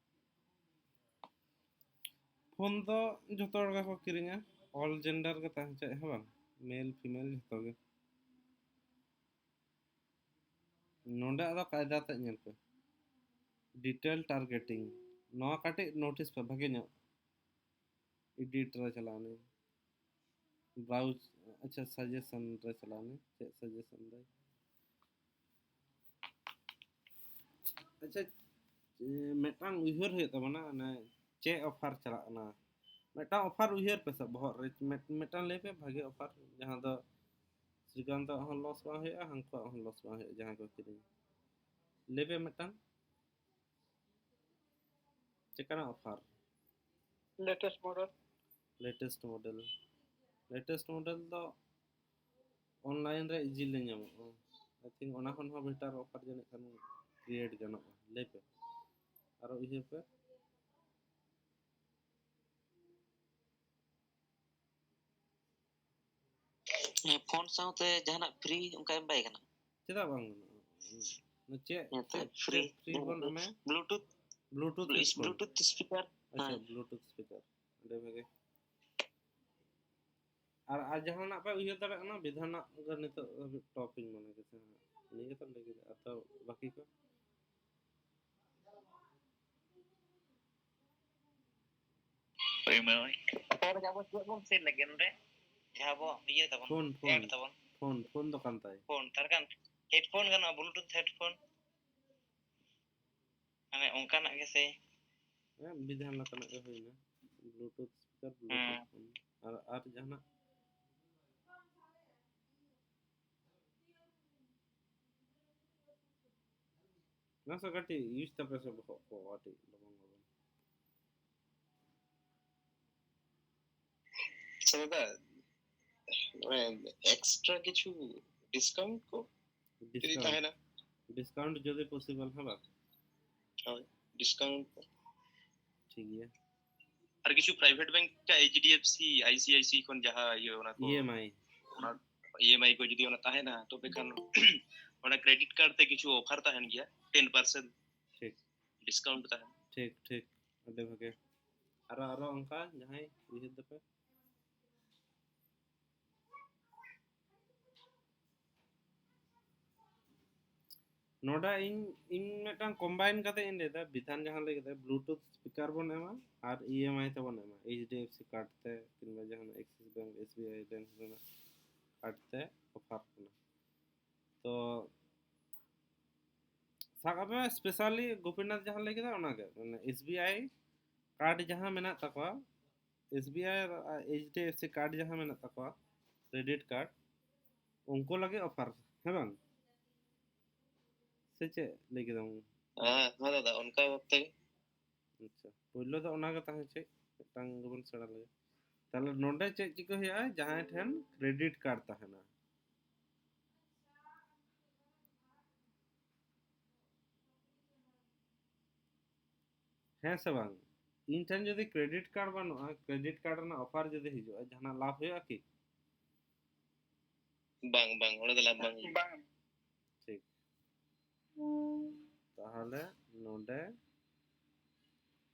ᱯᱷᱳᱱ ᱫᱚ ᱡᱚᱛᱚ ᱦᱚᱲ ᱜᱮᱠᱚ ᱠᱤᱨᱤᱧᱟ, ᱚᱞ ᱡᱮᱱᱰᱟᱨ ᱜᱮ ᱛᱟᱦᱮᱸ ᱦᱚᱪᱚᱭ, ᱦᱮᱸ ᱵᱟᱝ? ᱢᱮᱞ ᱯᱷᱤᱢᱮᱞ ᱡᱚᱛᱚ ᱜᱮ᱾ ᱱᱚᱰᱮ ᱟᱫᱚ ᱠᱟᱭᱫᱟ ᱛᱮᱫ ᱧᱮᱞ ᱯᱮ, ᱰᱤᱴᱮᱞ ᱴᱟᱨᱜᱮᱴᱤᱝ, ᱱᱚᱣᱟ ᱠᱟᱹᱴᱤᱡ ᱱᱳᱴᱤᱥ ᱯᱮ ᱵᱷᱟᱜᱮ ᱧᱚᱜ, ᱮᱰᱤᱴ ᱨᱮ ᱪᱟᱞᱟᱣ ᱱᱟᱹᱧ, ᱵᱨᱟᱣᱩᱡᱽ, ᱟᱪᱪᱷᱟ, ᱥᱟᱡᱮᱥᱚᱱ ᱨᱮ ᱪᱟᱞᱟᱣ ᱱᱟᱹᱧ, ᱪᱮᱫ ᱥᱟᱡᱮᱥᱚᱱ ᱫᱟᱭ? ᱟᱪᱪᱷᱟ, ᱮ, ᱢᱤᱫᱴᱟᱝ ᱩᱭᱦᱟᱹᱨ ᱦᱩᱭᱩᱜ ᱛᱟᱵᱚᱱᱟ, ᱚᱱᱮ ᱪᱮᱫ ᱚᱯᱷᱟᱨ ᱪᱟᱞᱟᱜ ᱠᱟᱱᱟ, ᱢᱤᱫᱴᱟᱝ ᱚᱯᱷᱟᱨ ᱩᱭᱦᱟᱹᱨ ᱯᱮ ᱥᱮ ᱵᱚᱦᱚᱜ ᱨᱮ, ᱢᱤᱫ-, ᱢᱤᱫᱴᱟᱝ ᱞᱟᱹᱭ ᱯᱮ ᱵᱷᱟᱜᱮ ᱚᱯᱷᱟᱨ, ᱡᱟᱦᱟᱸ ᱫᱚ ᱥᱨᱤᱠᱟᱱᱛ ᱟᱜ ᱦᱚᱸ ᱞᱚᱥ ᱵᱟᱝ ᱦᱩᱭᱩᱜᱼᱟ, ᱦᱟᱹᱱᱠᱩᱣᱟᱜ ᱦᱚᱸ ᱞᱚᱥ ᱵᱟᱝ ᱦᱩᱭᱩᱜᱼᱟ, ᱡᱟᱦᱟᱸᱭ ᱠᱚ ᱠᱤᱨᱤᱧᱟ᱾ ᱞᱟᱹᱭ ᱯᱮ ᱢᱤᱫᱴᱟᱝ, ᱪᱮᱫ ᱠᱟᱱᱟ offer? Latest model. Latest model, latest model ᱫᱚ ᱚᱱᱞᱟᱭᱤᱱ ᱨᱮ ᱤᱡᱤᱞᱤ ᱧᱟᱢᱚᱜᱼᱟ᱾ ᱟᱭ ᱛᱷᱤᱝᱠ ᱚᱱᱟ ᱠᱷᱚᱱ ᱦᱚᱸ ᱵᱮᱴᱟᱨ ᱚᱯᱷᱟᱨ ᱡᱟᱹᱱᱤᱡ ᱠᱷᱟᱱ ᱠᱨᱤᱭᱮᱴ ᱜᱟᱱᱚᱜᱼᱟ᱾ ᱞᱟᱹᱭ ᱯᱮ, ᱟᱨᱚ ᱩᱭᱦᱟᱹᱨ ᱯᱮ᱾ ᱦᱮᱸ, ᱯᱷᱳᱱ ᱥᱟᱶᱛᱮ ᱡᱟᱦᱟᱱᱟᱜ ᱯᱷᱨᱤ ᱚᱱᱠᱟ ᱮᱢ ᱵᱟᱭ ᱜᱟᱱᱚᱜᱼᱟ? ᱪᱮᱫᱟᱜ ᱵᱟᱝ ᱜᱟᱱᱚᱜᱼᱟ? ᱚᱱᱟ ᱪᱮᱫ, ᱦᱮᱸ, ᱪᱮᱫ, ᱯᱷᱨᱤ, ᱪᱮᱫ ᱯᱷᱨᱤ ᱵᱚᱱ ᱮᱢᱟᱭᱟ? Bluetooth, Bluetooth blue-, headphone. Bluetooth speaker. ᱟᱪᱪᱷᱟ, ᱦᱮᱸ᱾ Bluetooth speaker. ᱟᱹᱰᱤ ᱵᱷᱟᱜᱮ᱾ ᱟᱨ, ᱟᱨ ᱡᱟᱦᱟᱱᱟᱜ ᱯᱮ ᱩᱭᱦᱟᱹᱨ ᱫᱟᱲᱮᱭᱟᱜ ᱠᱟᱱᱟ? ᱵᱤᱫᱷᱟᱱᱟᱜ ᱜᱮ ᱱᱤᱛᱚᱜ ᱦᱟᱹᱵᱤᱡ ᱴᱚᱯ ᱤᱧ ᱢᱚᱱᱮ ᱠᱮᱫᱟ᱾ ᱱᱤᱭᱟᱹ ᱜᱮᱛᱚ ᱞᱟᱹᱭ ᱠᱮᱫᱟ᱾ ᱟᱨ ᱛᱚ ᱵᱟᱹᱠᱤ ᱠᱚ? ᱦᱳᱭ, ᱢᱟᱹᱭ᱾ ᱛᱟᱯᱚᱨ ᱟᱵᱚ ᱪᱮᱫ ᱵᱚᱱ ᱥᱮᱴ ᱞᱟᱹᱜᱤᱫ ᱱᱚᱰᱮ? ᱡᱟᱦᱟᱸ ᱟᱵᱚ ᱤᱭᱟᱹ ᱛᱟᱵᱚᱱ, ᱯᱷᱳᱱ, ᱯᱷᱳᱱ᱾ ᱮᱰ ᱛᱟᱵᱚᱱ᱾ ᱯᱷᱳᱱ, ᱯᱷᱳᱱ ᱫᱚ ᱠᱟᱱ ᱛᱟᱭ᱾ ᱯᱷᱳᱱ, ᱛᱟᱦᱚᱞᱮ ᱠᱷᱟᱱ ᱦᱮᱰᱯᱷᱳᱱ ᱜᱟᱱᱚᱜᱼᱟ, ᱵᱞᱩᱴᱩᱛᱷ ᱦᱮᱰᱯᱷᱳᱱ᱾ ᱢᱟᱱᱮ ᱚᱱᱠᱟᱱᱟᱜ ᱜᱮ ᱥᱮ? ᱦᱮᱸ, ᱵᱤᱫᱷᱟᱱ ᱞᱮᱠᱟᱱᱟᱜ ᱜᱮ ᱦᱩᱭᱱᱟ᱾ ᱵᱞᱩᱴᱩᱛᱷ ᱥᱯᱤᱠᱟᱨ, ᱵᱞᱩᱴᱩᱛᱷ ᱦᱮᱸ᱾ ᱯᱷᱳᱱ᱾ ᱟᱨ, ᱟᱨ ᱡᱟᱦᱟᱱᱟᱜ? ᱱᱟᱥᱮ ᱠᱟᱹᱴᱤᱡ ᱤᱭᱩᱡᱽ ᱛᱟᱯᱮ ᱥᱮ ᱵᱚᱦᱚᱜ ᱠᱚ ᱠᱟᱹᱴᱤᱡ ᱞᱚᱜᱚᱱ ᱞᱚᱜᱚᱱ᱾ ᱟᱪᱪᱷᱟ ᱫᱟᱫᱟ, ᱢᱟᱱᱮ ᱮᱠᱥᱴᱨᱟ ᱠᱤᱪᱷᱩ ᱰᱤᱥᱠᱟᱣᱩᱱᱴ ᱠᱚ ᱡᱩᱫᱤ ᱰᱤᱥᱠᱟᱣᱩᱱᱴ? ᱛᱟᱦᱮᱱᱟ? ᱰᱤᱥᱠᱟᱣᱩᱱᱴ ᱡᱩᱫᱤ ᱯᱚᱥᱤᱵᱚᱞ, ᱦᱮᱸ ᱵᱟᱝ? ᱦᱳᱭ, ᱰᱤᱥᱠᱟᱣᱩᱱᱴ ᱠᱚ᱾ ᱴᱷᱤᱠ ᱜᱮᱭᱟ᱾ ᱟᱨ ᱠᱤᱪᱷᱩ private bank ᱠᱟ, H D F C, I C I C ᱠᱷᱚᱱ ᱡᱟᱦᱟᱸ ᱤᱭᱟᱹ ᱚᱱᱟ ᱠᱚ, E M I. ᱚᱱᱟ E M I ᱠᱚ ᱡᱩᱫᱤ ᱚᱱᱟ ᱛᱟᱦᱮᱱᱟ, ᱛᱚᱵᱮ ᱠᱷᱟᱱ ᱚᱱᱟ credit card ᱛᱮ ᱠᱤᱪᱷᱩ offer ᱛᱟᱦᱮᱱ ᱜᱮᱭᱟ, ten percent ᱴᱷᱤᱠ. Discount ᱛᱟᱦᱮᱱᱟ᱾ ᱴᱷᱤᱠ, ᱴᱷᱤᱠ, ᱟᱹᱰᱤ ᱵᱷᱟᱜᱮ. ᱟᱨᱚ ᱟᱨᱚ ᱚᱱᱠᱟ ᱡᱟᱦᱟᱸᱭ ᱩᱭᱦᱟᱹᱨ ᱫᱟᱯᱮ? ᱱᱚᱰᱮ ᱤᱧ ᱤᱧ ᱢᱤᱫᱴᱟᱝ combine ᱠᱟᱛᱮ ᱤᱧ ᱞᱟᱹᱭᱫᱟ, ᱵᱤᱫᱷᱟᱱ ᱡᱟᱦᱟᱸ ᱞᱟᱹᱭ ᱠᱮᱫᱟ, Bluetooth speaker ᱵᱚᱱ ᱮᱢᱟ ᱟᱨ E M I ᱛᱮᱵᱚᱱ ᱮᱢᱟ, H D F C card ᱛᱮ ᱠᱤᱝᱵᱟ ᱡᱟᱦᱟᱱᱟᱜ Axis Bank, S B I Bank ᱨᱮᱱᱟᱜ card ᱛᱮ offer ᱠᱟᱱᱟ. ᱛᱚ ᱥᱟᱵ ᱠᱟᱜ ᱢᱮ, specially ᱜᱳᱯᱤᱱᱟᱛᱷ ᱡᱟᱦᱟᱸ ᱞᱟᱹᱭ ᱠᱮᱫᱟ ᱚᱱᱟᱜᱮ, ᱢᱟᱱᱮ S B I card ᱡᱟᱦᱟᱸ ᱢᱮᱱᱟᱜ ᱛᱟᱠᱚᱣᱟ, S B I R H D F C card ᱡᱟᱦᱟᱸ ᱢᱮᱱᱟᱜ ᱛᱟᱠᱚᱣᱟ, credit card, ᱩᱱᱠᱩ ᱞᱟᱹᱜᱤᱫ offer, ᱦᱮᱸ ᱵᱟᱝ? ᱥᱮ ᱪᱮᱫ ᱞᱟᱹᱭ ᱠᱮᱫᱟᱢ? ᱦᱮᱸ, ᱦᱮᱸ ᱫᱟᱫᱟ, ᱚᱱᱠᱟ ᱵᱷᱟᱵ ᱛᱮᱜᱮ᱾ ᱟᱪᱪᱷᱟ, ᱯᱳᱭᱞᱳ ᱫᱚ ᱚᱱᱟᱜᱮ ᱛᱟᱦᱮᱸ ᱪᱮᱫ ᱢᱤᱫᱴᱟᱝ ᱜᱮᱵᱚᱱ ᱥᱮᱬᱟ ᱞᱮᱜᱮ. ᱛᱟᱦᱞᱮ ᱱᱚᱰᱮ ᱪᱮᱫ ᱪᱤᱠᱟᱹ ᱦᱩᱭᱩᱜᱼᱟ? ᱡᱟᱦᱟᱸᱭ ᱴᱷᱮᱱ credit card ᱛᱟᱦᱮᱱᱟ, ᱦᱮᱸ ᱥᱮ ᱵᱟᱝ? ᱤᱧ ᱴᱷᱮᱱ ᱡᱩᱫᱤ credit card ᱵᱟᱹᱱᱩᱜᱼᱟ, credit card ᱨᱮᱱᱟᱜ offer ᱡᱩᱫᱤ ᱦᱤᱡᱩᱜᱼᱟ, ᱡᱟᱦᱟᱱᱟᱜ ᱞᱟᱵᱷ ᱦᱩᱭᱩᱜᱼᱟ ᱠᱤ? ᱵᱟᱝ, ᱵᱟᱝ, ᱚᱸᱰᱮ ᱫᱚ ᱞᱟᱵᱷ ᱵᱟᱝ ᱦᱩᱭᱩᱜᱼᱟ᱾ ᱵᱟᱝ. ᱴᱷᱤᱠ. ᱛᱟᱦᱚᱞᱮ ᱱᱚᱰᱮ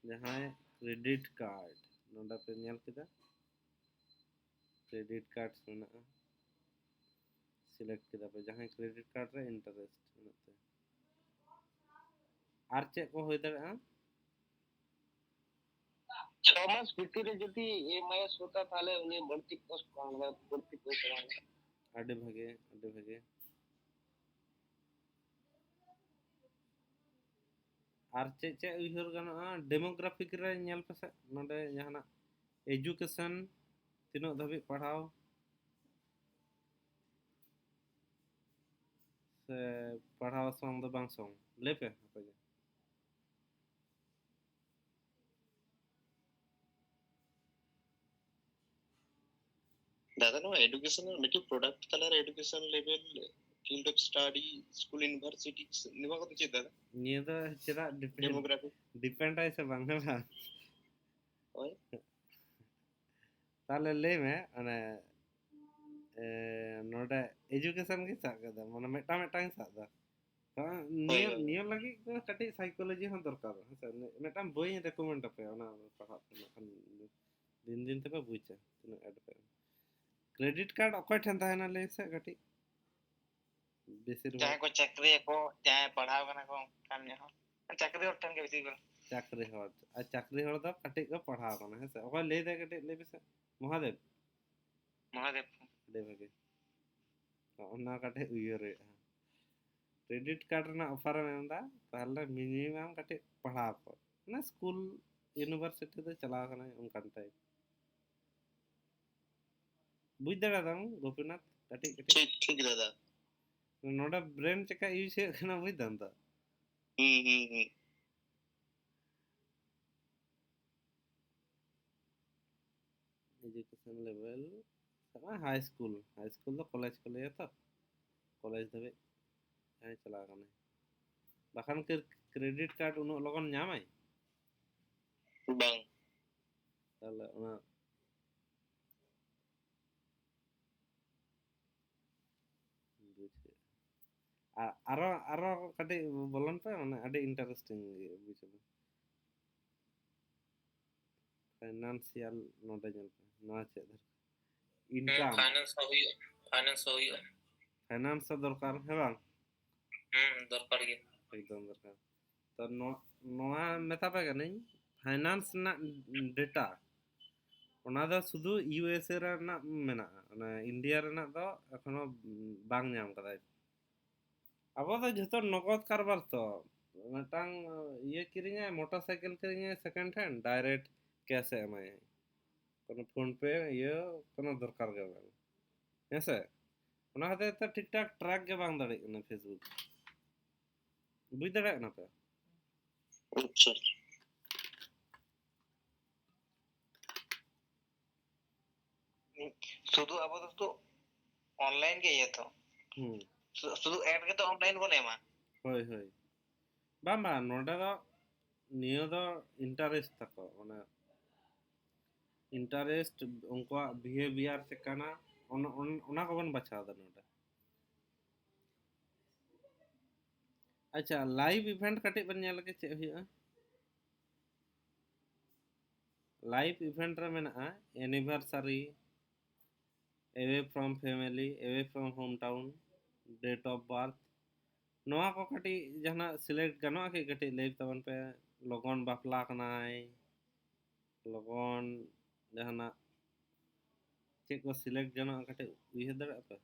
ᱡᱟᱦᱟᱸᱭ credit card, ᱱᱚᱰᱮ ᱯᱮ ᱧᱮᱞ ᱠᱮᱫᱟ, credit card ᱢᱮᱱᱟᱜᱼᱟ, select ᱠᱮᱫᱟ ᱯᱮ, ᱡᱟᱦᱟᱸᱭ credit card ᱨᱮ interest ᱢᱮᱱᱟᱜ ᱛᱟᱭᱟ. ᱟᱨ ᱪᱮᱫ ᱠᱚ ᱦᱩᱭ ᱫᱟᱲᱮᱭᱟᱜᱼᱟ? ᱪᱷᱚ ᱢᱟᱥ ᱵᱷᱤᱛᱤᱨ ᱨᱮ ᱡᱩᱫᱤ ᱮᱢ ᱟᱭ ᱮᱥ ᱦᱚᱛᱟ, ᱛᱟᱦᱞᱮ ᱩᱱᱤ ᱵᱟᱹᱲᱛᱤ ᱯᱚᱭᱥᱟ ᱵᱟᱝ ᱞᱟᱜᱟᱜᱼᱟ, ᱵᱟᱹᱲᱛᱤ ᱯᱚᱭᱥᱟ ᱵᱟᱝ ᱞᱟᱜᱟᱜᱼᱟ᱾ ᱟᱹᱰᱤ ᱵᱷᱟᱜᱮ, ᱟᱹᱰᱤ ᱵᱷᱟᱜᱮ. ᱟᱨ ᱪᱮᱫ ᱪᱮᱫ ᱩᱭᱦᱟᱹᱨ ᱜᱟᱱᱚᱜᱼᱟ? Demographic ᱨᱮ ᱧᱮᱞ ᱯᱮᱥᱮ, ᱱᱚᱰᱮ ᱡᱟᱦᱟᱱᱟᱜ education, ᱛᱤᱱᱟᱹᱜ ᱫᱷᱟᱹᱵᱤᱡ ᱯᱟᱲᱦᱟᱣ, ᱥᱮ ᱯᱟᱲᱦᱟᱣ ᱥᱚᱝ ᱫᱚ ᱵᱟᱝ ᱥᱚᱝ, ᱞᱟᱹᱭ ᱯᱮ ᱟᱯᱮ ᱜᱮ. ᱫᱟᱫᱟ, ᱱᱚᱣᱟ education ᱨᱮ ᱢᱤᱫᱴᱤᱡ product ᱛᱟᱞᱟᱨᱮ education level, field of study, school, university, ᱱᱚᱣᱟ ᱠᱚᱫᱚ ᱪᱮᱫ ᱫᱟᱫᱟ? ᱱᱤᱭᱟᱹ ᱫᱚ ᱪᱮᱫᱟᱜ depend, Demography. depend ᱟᱭ ᱥᱮ ᱵᱟᱝ, ᱦᱮᱸ ᱵᱟᱝ? ᱦᱳᱭ᱾ ᱛᱟᱦᱞᱮ ᱞᱟᱹᱭ ᱢᱮ, ᱚᱱᱮ ᱮ, ᱱᱚᱰᱮ ᱮᱡᱩᱠᱮᱥᱚᱱ ᱜᱮ ᱥᱟᱵ ᱠᱮᱫᱟ, ᱢᱟᱱᱮ ᱢᱤᱫᱴᱟᱝ ᱢᱤᱫᱴᱟᱝ ᱥᱟᱵ ᱫᱟ᱾ ᱛᱚ, ᱦᱳᱭ, ᱱᱤᱭᱟᱹ ᱦᱳᱭ᱾ ᱱᱤᱭᱟᱹ ᱞᱟᱹᱜᱤᱫ ᱫᱚ ᱠᱟᱹᱴᱤᱡ ᱥᱟᱭᱠᱳᱞᱚᱡᱤ ᱦᱚᱸ ᱫᱚᱨᱠᱟᱨ, ᱦᱮᱸ ᱥᱮ? ᱢᱤᱫᱴᱟᱝ ᱵᱳᱭ ᱨᱮᱠᱚᱢᱮᱱᱰ ᱟᱯᱮᱭᱟ, ᱚᱱᱟ ᱯᱟᱲᱦᱟᱜ ᱯᱮ, ᱱᱟᱜ ᱠᱷᱟᱱ ᱫᱤᱱ ᱫᱤᱱ ᱛᱮᱯᱮ ᱵᱩᱡᱟ ᱛᱤᱱᱟᱹᱜ ᱮᱰ ᱯᱮ᱾ ᱠᱨᱮᱰᱤᱴ ᱠᱟᱨᱰ ᱚᱠᱚᱭ ᱴᱷᱮᱱ ᱛᱟᱦᱮᱱᱟ ᱞᱟᱹᱭ ᱥᱮ ᱠᱟᱹᱴᱤᱡ? ᱵᱮᱥᱤᱨ ᱵᱷᱟᱜᱽ ᱡᱟᱦᱟᱸᱭ ᱠᱚ ᱪᱟᱹᱠᱨᱤᱭᱟᱠᱚ, ᱡᱟᱦᱟᱸᱭ ᱯᱟᱲᱦᱟᱣ ᱠᱟᱱᱟ ᱠᱚ, ᱚᱱᱠᱟᱱ ᱧᱚᱜ ᱦᱚᱸ᱾ ᱪᱟᱹᱠᱨᱤ ᱦᱚᱲ ᱴᱷᱮᱱ ᱜᱮ ᱵᱮᱥᱤ ᱠᱚ᱾ ᱪᱟᱹᱠᱨᱤ ᱦᱚᱲ, ᱟᱨ ᱪᱟᱹᱠᱨᱤ ᱦᱚᱲ ᱫᱚ ᱠᱟᱹᱴᱤᱡ ᱠᱚ ᱯᱟᱲᱦᱟᱣ ᱠᱟᱱᱟ, ᱦᱮᱸ ᱥᱮ? ᱚᱠᱚᱭ ᱞᱟᱹᱭ ᱫᱟᱭ ᱠᱟᱹᱴᱤᱡ ᱞᱟᱹᱭ ᱢᱮᱥᱮ, ᱢᱚᱦᱟᱫᱮᱵ? ᱢᱚᱦᱟᱫᱮᱵ᱾ ᱟᱹᱰᱤ ᱵᱷᱟᱜᱮ᱾ ᱚᱱᱟ ᱠᱟᱹᱴᱤᱡ ᱩᱭᱦᱟᱹᱨ ᱦᱩᱭᱩᱜᱼᱟ᱾ ᱠᱨᱮᱰᱤᱴ ᱠᱟᱨᱰ ᱨᱮᱱᱟᱜ ᱚᱯᱷᱟᱨ ᱮᱢ ᱮᱢ ᱮᱫᱟ, ᱛᱟᱦᱚᱞᱮ ᱢᱤᱱᱤᱢᱟᱢ ᱠᱟᱹᱴᱤᱡ ᱯᱟᱲᱦᱟᱣ ᱠᱚ, ᱢᱟᱱᱮ ᱥᱠᱩᱞ ᱤᱭᱩᱱᱤᱵᱷᱟᱨᱥᱤᱴᱤ ᱫᱚ ᱪᱟᱞᱟᱣ ᱠᱟᱱᱟᱭ ᱚᱱᱠᱟᱱ ᱴᱟᱭᱤᱯ᱾ ᱵᱩᱡᱽ ᱫᱟᱲᱮᱭᱟᱫᱟᱢ ᱜᱳᱯᱤᱱᱟᱛᱷ? ᱠᱟᱹᱴᱤᱡ ᱠᱟᱹᱴᱤᱡ᱾ ᱴᱷᱤᱠ, ᱴᱷᱤᱠ ᱫᱟᱫᱟ᱾ ᱱᱚᱰᱮ ᱵᱨᱮᱱ ᱪᱮᱠᱟ ᱤᱭᱩᱡᱽ ᱦᱩᱭᱩᱜ ᱠᱟᱱᱟ ᱵᱩᱡᱽ ᱫᱟᱢ ᱛᱚ? ᱦᱩᱸ, ᱦᱩᱸ, ᱦᱩᱸ᱾ ᱮᱡᱩᱠᱮᱥᱚᱱ ᱞᱮᱵᱮᱞ, ᱦᱟᱭ ᱥᱠᱩᱞ, ᱦᱟᱭ ᱥᱠᱩᱞ ᱫᱚ ᱠᱚᱞᱮᱡᱽ ᱠᱚ ᱞᱟᱹᱭᱟ ᱛᱚ, ᱠᱚᱞᱮᱡᱽ ᱫᱷᱟᱹᱵᱤᱡ ᱡᱟᱦᱟᱸᱭ ᱪᱟᱞᱟᱣ ᱠᱟᱱᱟᱭ᱾ ᱵᱟᱠᱷᱟᱱ ᱠᱨᱮᱰᱤᱴ ᱠᱟᱨᱰ ᱩᱱᱟᱹᱜ ᱞᱚᱜᱚᱱ ᱧᱟᱢᱟᱭ? ᱵᱟᱝ᱾ ᱛᱟᱦᱞᱮ ᱚᱱᱟ ᱵᱩᱡᱽ ᱦᱩᱭᱩᱜᱼᱟ᱾ ᱟᱨ ᱟᱨᱚ, ᱟᱨᱚ ᱠᱟᱹᱴᱤᱡ ᱵᱚᱞᱚᱱ ᱯᱮ, ᱢᱟᱱᱮ ᱟᱹᱰᱤ ᱤᱱᱴᱟᱨᱮᱥᱴᱤᱝ ᱜᱮ ᱵᱩᱡᱷᱟᱹᱜᱼᱟ᱾ ᱯᱷᱟᱭᱱᱟᱱᱥᱤᱭᱟᱞ ᱱᱚᱰᱮ ᱧᱮᱞ ᱯᱮ, ᱱᱚᱣᱟ ᱪᱮᱫ ᱫᱚᱨᱠᱟᱨ? ᱤᱱᱠᱟᱢ᱾ ᱯᱷᱟᱭᱱᱟᱱᱥ ᱦᱚᱸ ᱦᱩᱭᱩᱜᱼᱟ, ᱯᱷᱟᱭᱱᱟᱱᱥ ᱦᱚᱸ ᱦᱩᱭᱩᱜᱼᱟ᱾ ᱯᱷᱟᱭᱱᱟᱱᱥ ᱦᱚᱸ ᱫᱚᱨᱠᱟᱨ, ᱦᱮᱸ ᱵᱟᱝ? ᱦᱩᱸ, ᱫᱚᱨᱠᱟᱨ ᱜᱮ᱾ ᱮᱠᱫᱚᱢ ᱫᱚᱨᱠᱟᱨ᱾ ᱛᱚ ᱱᱚ-, ᱱᱚᱣᱟ ᱢᱮᱛᱟ ᱯᱮ ᱠᱟᱹᱱᱟᱹᱧ, ᱯᱷᱟᱭᱱᱟᱱᱥ ᱨᱮᱱᱟᱜ ᱰᱮᱴᱟ, ᱚᱱᱟ ᱫᱚ ᱥᱩᱫᱷᱩ ᱤᱭᱩ ᱮᱥ ᱮ ᱨᱮᱱᱟᱜ ᱢᱮᱱᱟᱜᱼᱟ, ᱚᱱᱟ ᱤᱱᱰᱤᱭᱟ ᱨᱮᱱᱟᱜ ᱫᱚ ᱮᱠᱷᱚᱱᱳ ᱵᱟᱝ ᱧᱟᱢ ᱠᱟᱫᱟᱭ᱾ ᱟᱵᱚ ᱫᱚ ᱡᱷᱚᱛᱚ ᱱᱚᱜᱚᱫ ᱠᱟᱨᱵᱟᱨ ᱛᱚ, ᱢᱤᱫᱴᱟᱝ ᱤᱭᱟᱹ ᱠᱤᱨᱤᱧᱟᱭ, ᱢᱚᱴᱚᱨ ᱥᱟᱭᱠᱮᱞ ᱠᱤᱨᱤᱧᱟᱭ second hand, direct cash ᱮ ᱮᱢᱟᱭ, ᱠᱳᱱᱳ PhonePe ᱤᱭᱟᱹ ᱠᱳᱱᱳ ᱫᱚᱨᱠᱟᱨ ᱜᱮ ᱵᱟᱝ, ᱦᱮᱸ ᱥᱮ? ᱚᱱᱟ ᱦᱚᱛᱮᱡ ᱛᱮ ᱴᱷᱤᱠ ᱴᱷᱟᱠ track ᱜᱮ ᱵᱟᱝ ᱫᱟᱲᱮᱭᱟᱜ ᱠᱟᱱᱟ Facebook, ᱵᱩᱡᱽ ᱫᱟᱲᱮᱭᱟᱜ ᱠᱟᱱᱟ ᱯᱮ? ᱟᱪᱪᱷᱟ᱾ ᱥᱩᱫᱷᱩ ᱟᱵᱚ ᱫᱚ ᱥᱩᱫᱷᱩ online ᱜᱮ ᱤᱭᱟᱹ ᱛᱚ᱾ ᱦᱩᱸ᱾ ᱥᱩ-, ᱥᱩᱫᱷᱩ ad ᱜᱮᱛᱚ online ᱵᱚᱱ ᱮᱢᱟ᱾ ᱦᱳᱭ, ᱦᱳᱭ᱾ ᱵᱟᱝ, ᱵᱟᱝ, ᱱᱚᱰᱮ ᱫᱚ ᱱᱤᱭᱟᱹ ᱫᱚ interest ᱛᱟᱠᱚ, ᱢᱟᱱᱮ ᱤᱱᱴᱟᱨᱮᱥᱴ, ᱩᱱᱠᱩᱣᱟᱜ ᱵᱤᱦᱮᱵᱤᱭᱟᱨ ᱪᱮᱫ ᱠᱟᱱᱟ, ᱚᱱ- ᱚᱱ- ᱚᱱᱟ ᱠᱚᱵᱚᱱ ᱵᱟᱪᱷᱟᱣ ᱮᱫᱟ ᱱᱚᱰᱮ᱾ ᱟᱪᱪᱷᱟ, ᱞᱟᱭᱤᱵᱷ ᱤᱵᱷᱮᱱᱴ ᱠᱟᱹᱴᱤᱡ ᱵᱚᱱ ᱧᱮᱞ ᱞᱮᱜᱮ ᱪᱮᱫ ᱦᱩᱭᱩᱜᱼᱟ᱾ ᱞᱟᱭᱤᱵᱷ ᱤᱵᱷᱮᱱᱴ ᱨᱮ ᱢᱮᱱᱟᱜᱼᱟ ᱮᱱᱤᱵᱷᱟᱨᱥᱟᱨᱤ, away from family, away from hometown, date of birth, ᱱᱚᱣᱟ ᱠᱚ ᱠᱟᱹᱴᱤᱡ ᱡᱟᱦᱟᱱᱟᱜ ᱥᱤᱞᱮᱠᱴ ᱜᱟᱱᱚᱜᱼᱟ ᱠᱤ? ᱠᱟᱹᱴᱤᱡ ᱞᱟᱹᱭ ᱛᱟᱵᱚᱱ ᱯᱮ᱾ ᱞᱚᱜᱚᱱ ᱵᱟᱯᱞᱟ ᱠᱟᱱᱟᱭ, ᱞᱚᱜᱚᱱ ᱡᱟᱦᱟᱱᱟᱜ ᱪᱮᱫ ᱠᱚ ᱥᱤᱞᱮᱠᱴ ᱜᱟᱱᱚᱜᱼᱟ, ᱠᱟᱹᱴᱤᱡ ᱩᱭᱦᱟᱹᱨ ᱫᱟᱲᱮᱭᱟᱜᱼᱟ ᱯᱮ?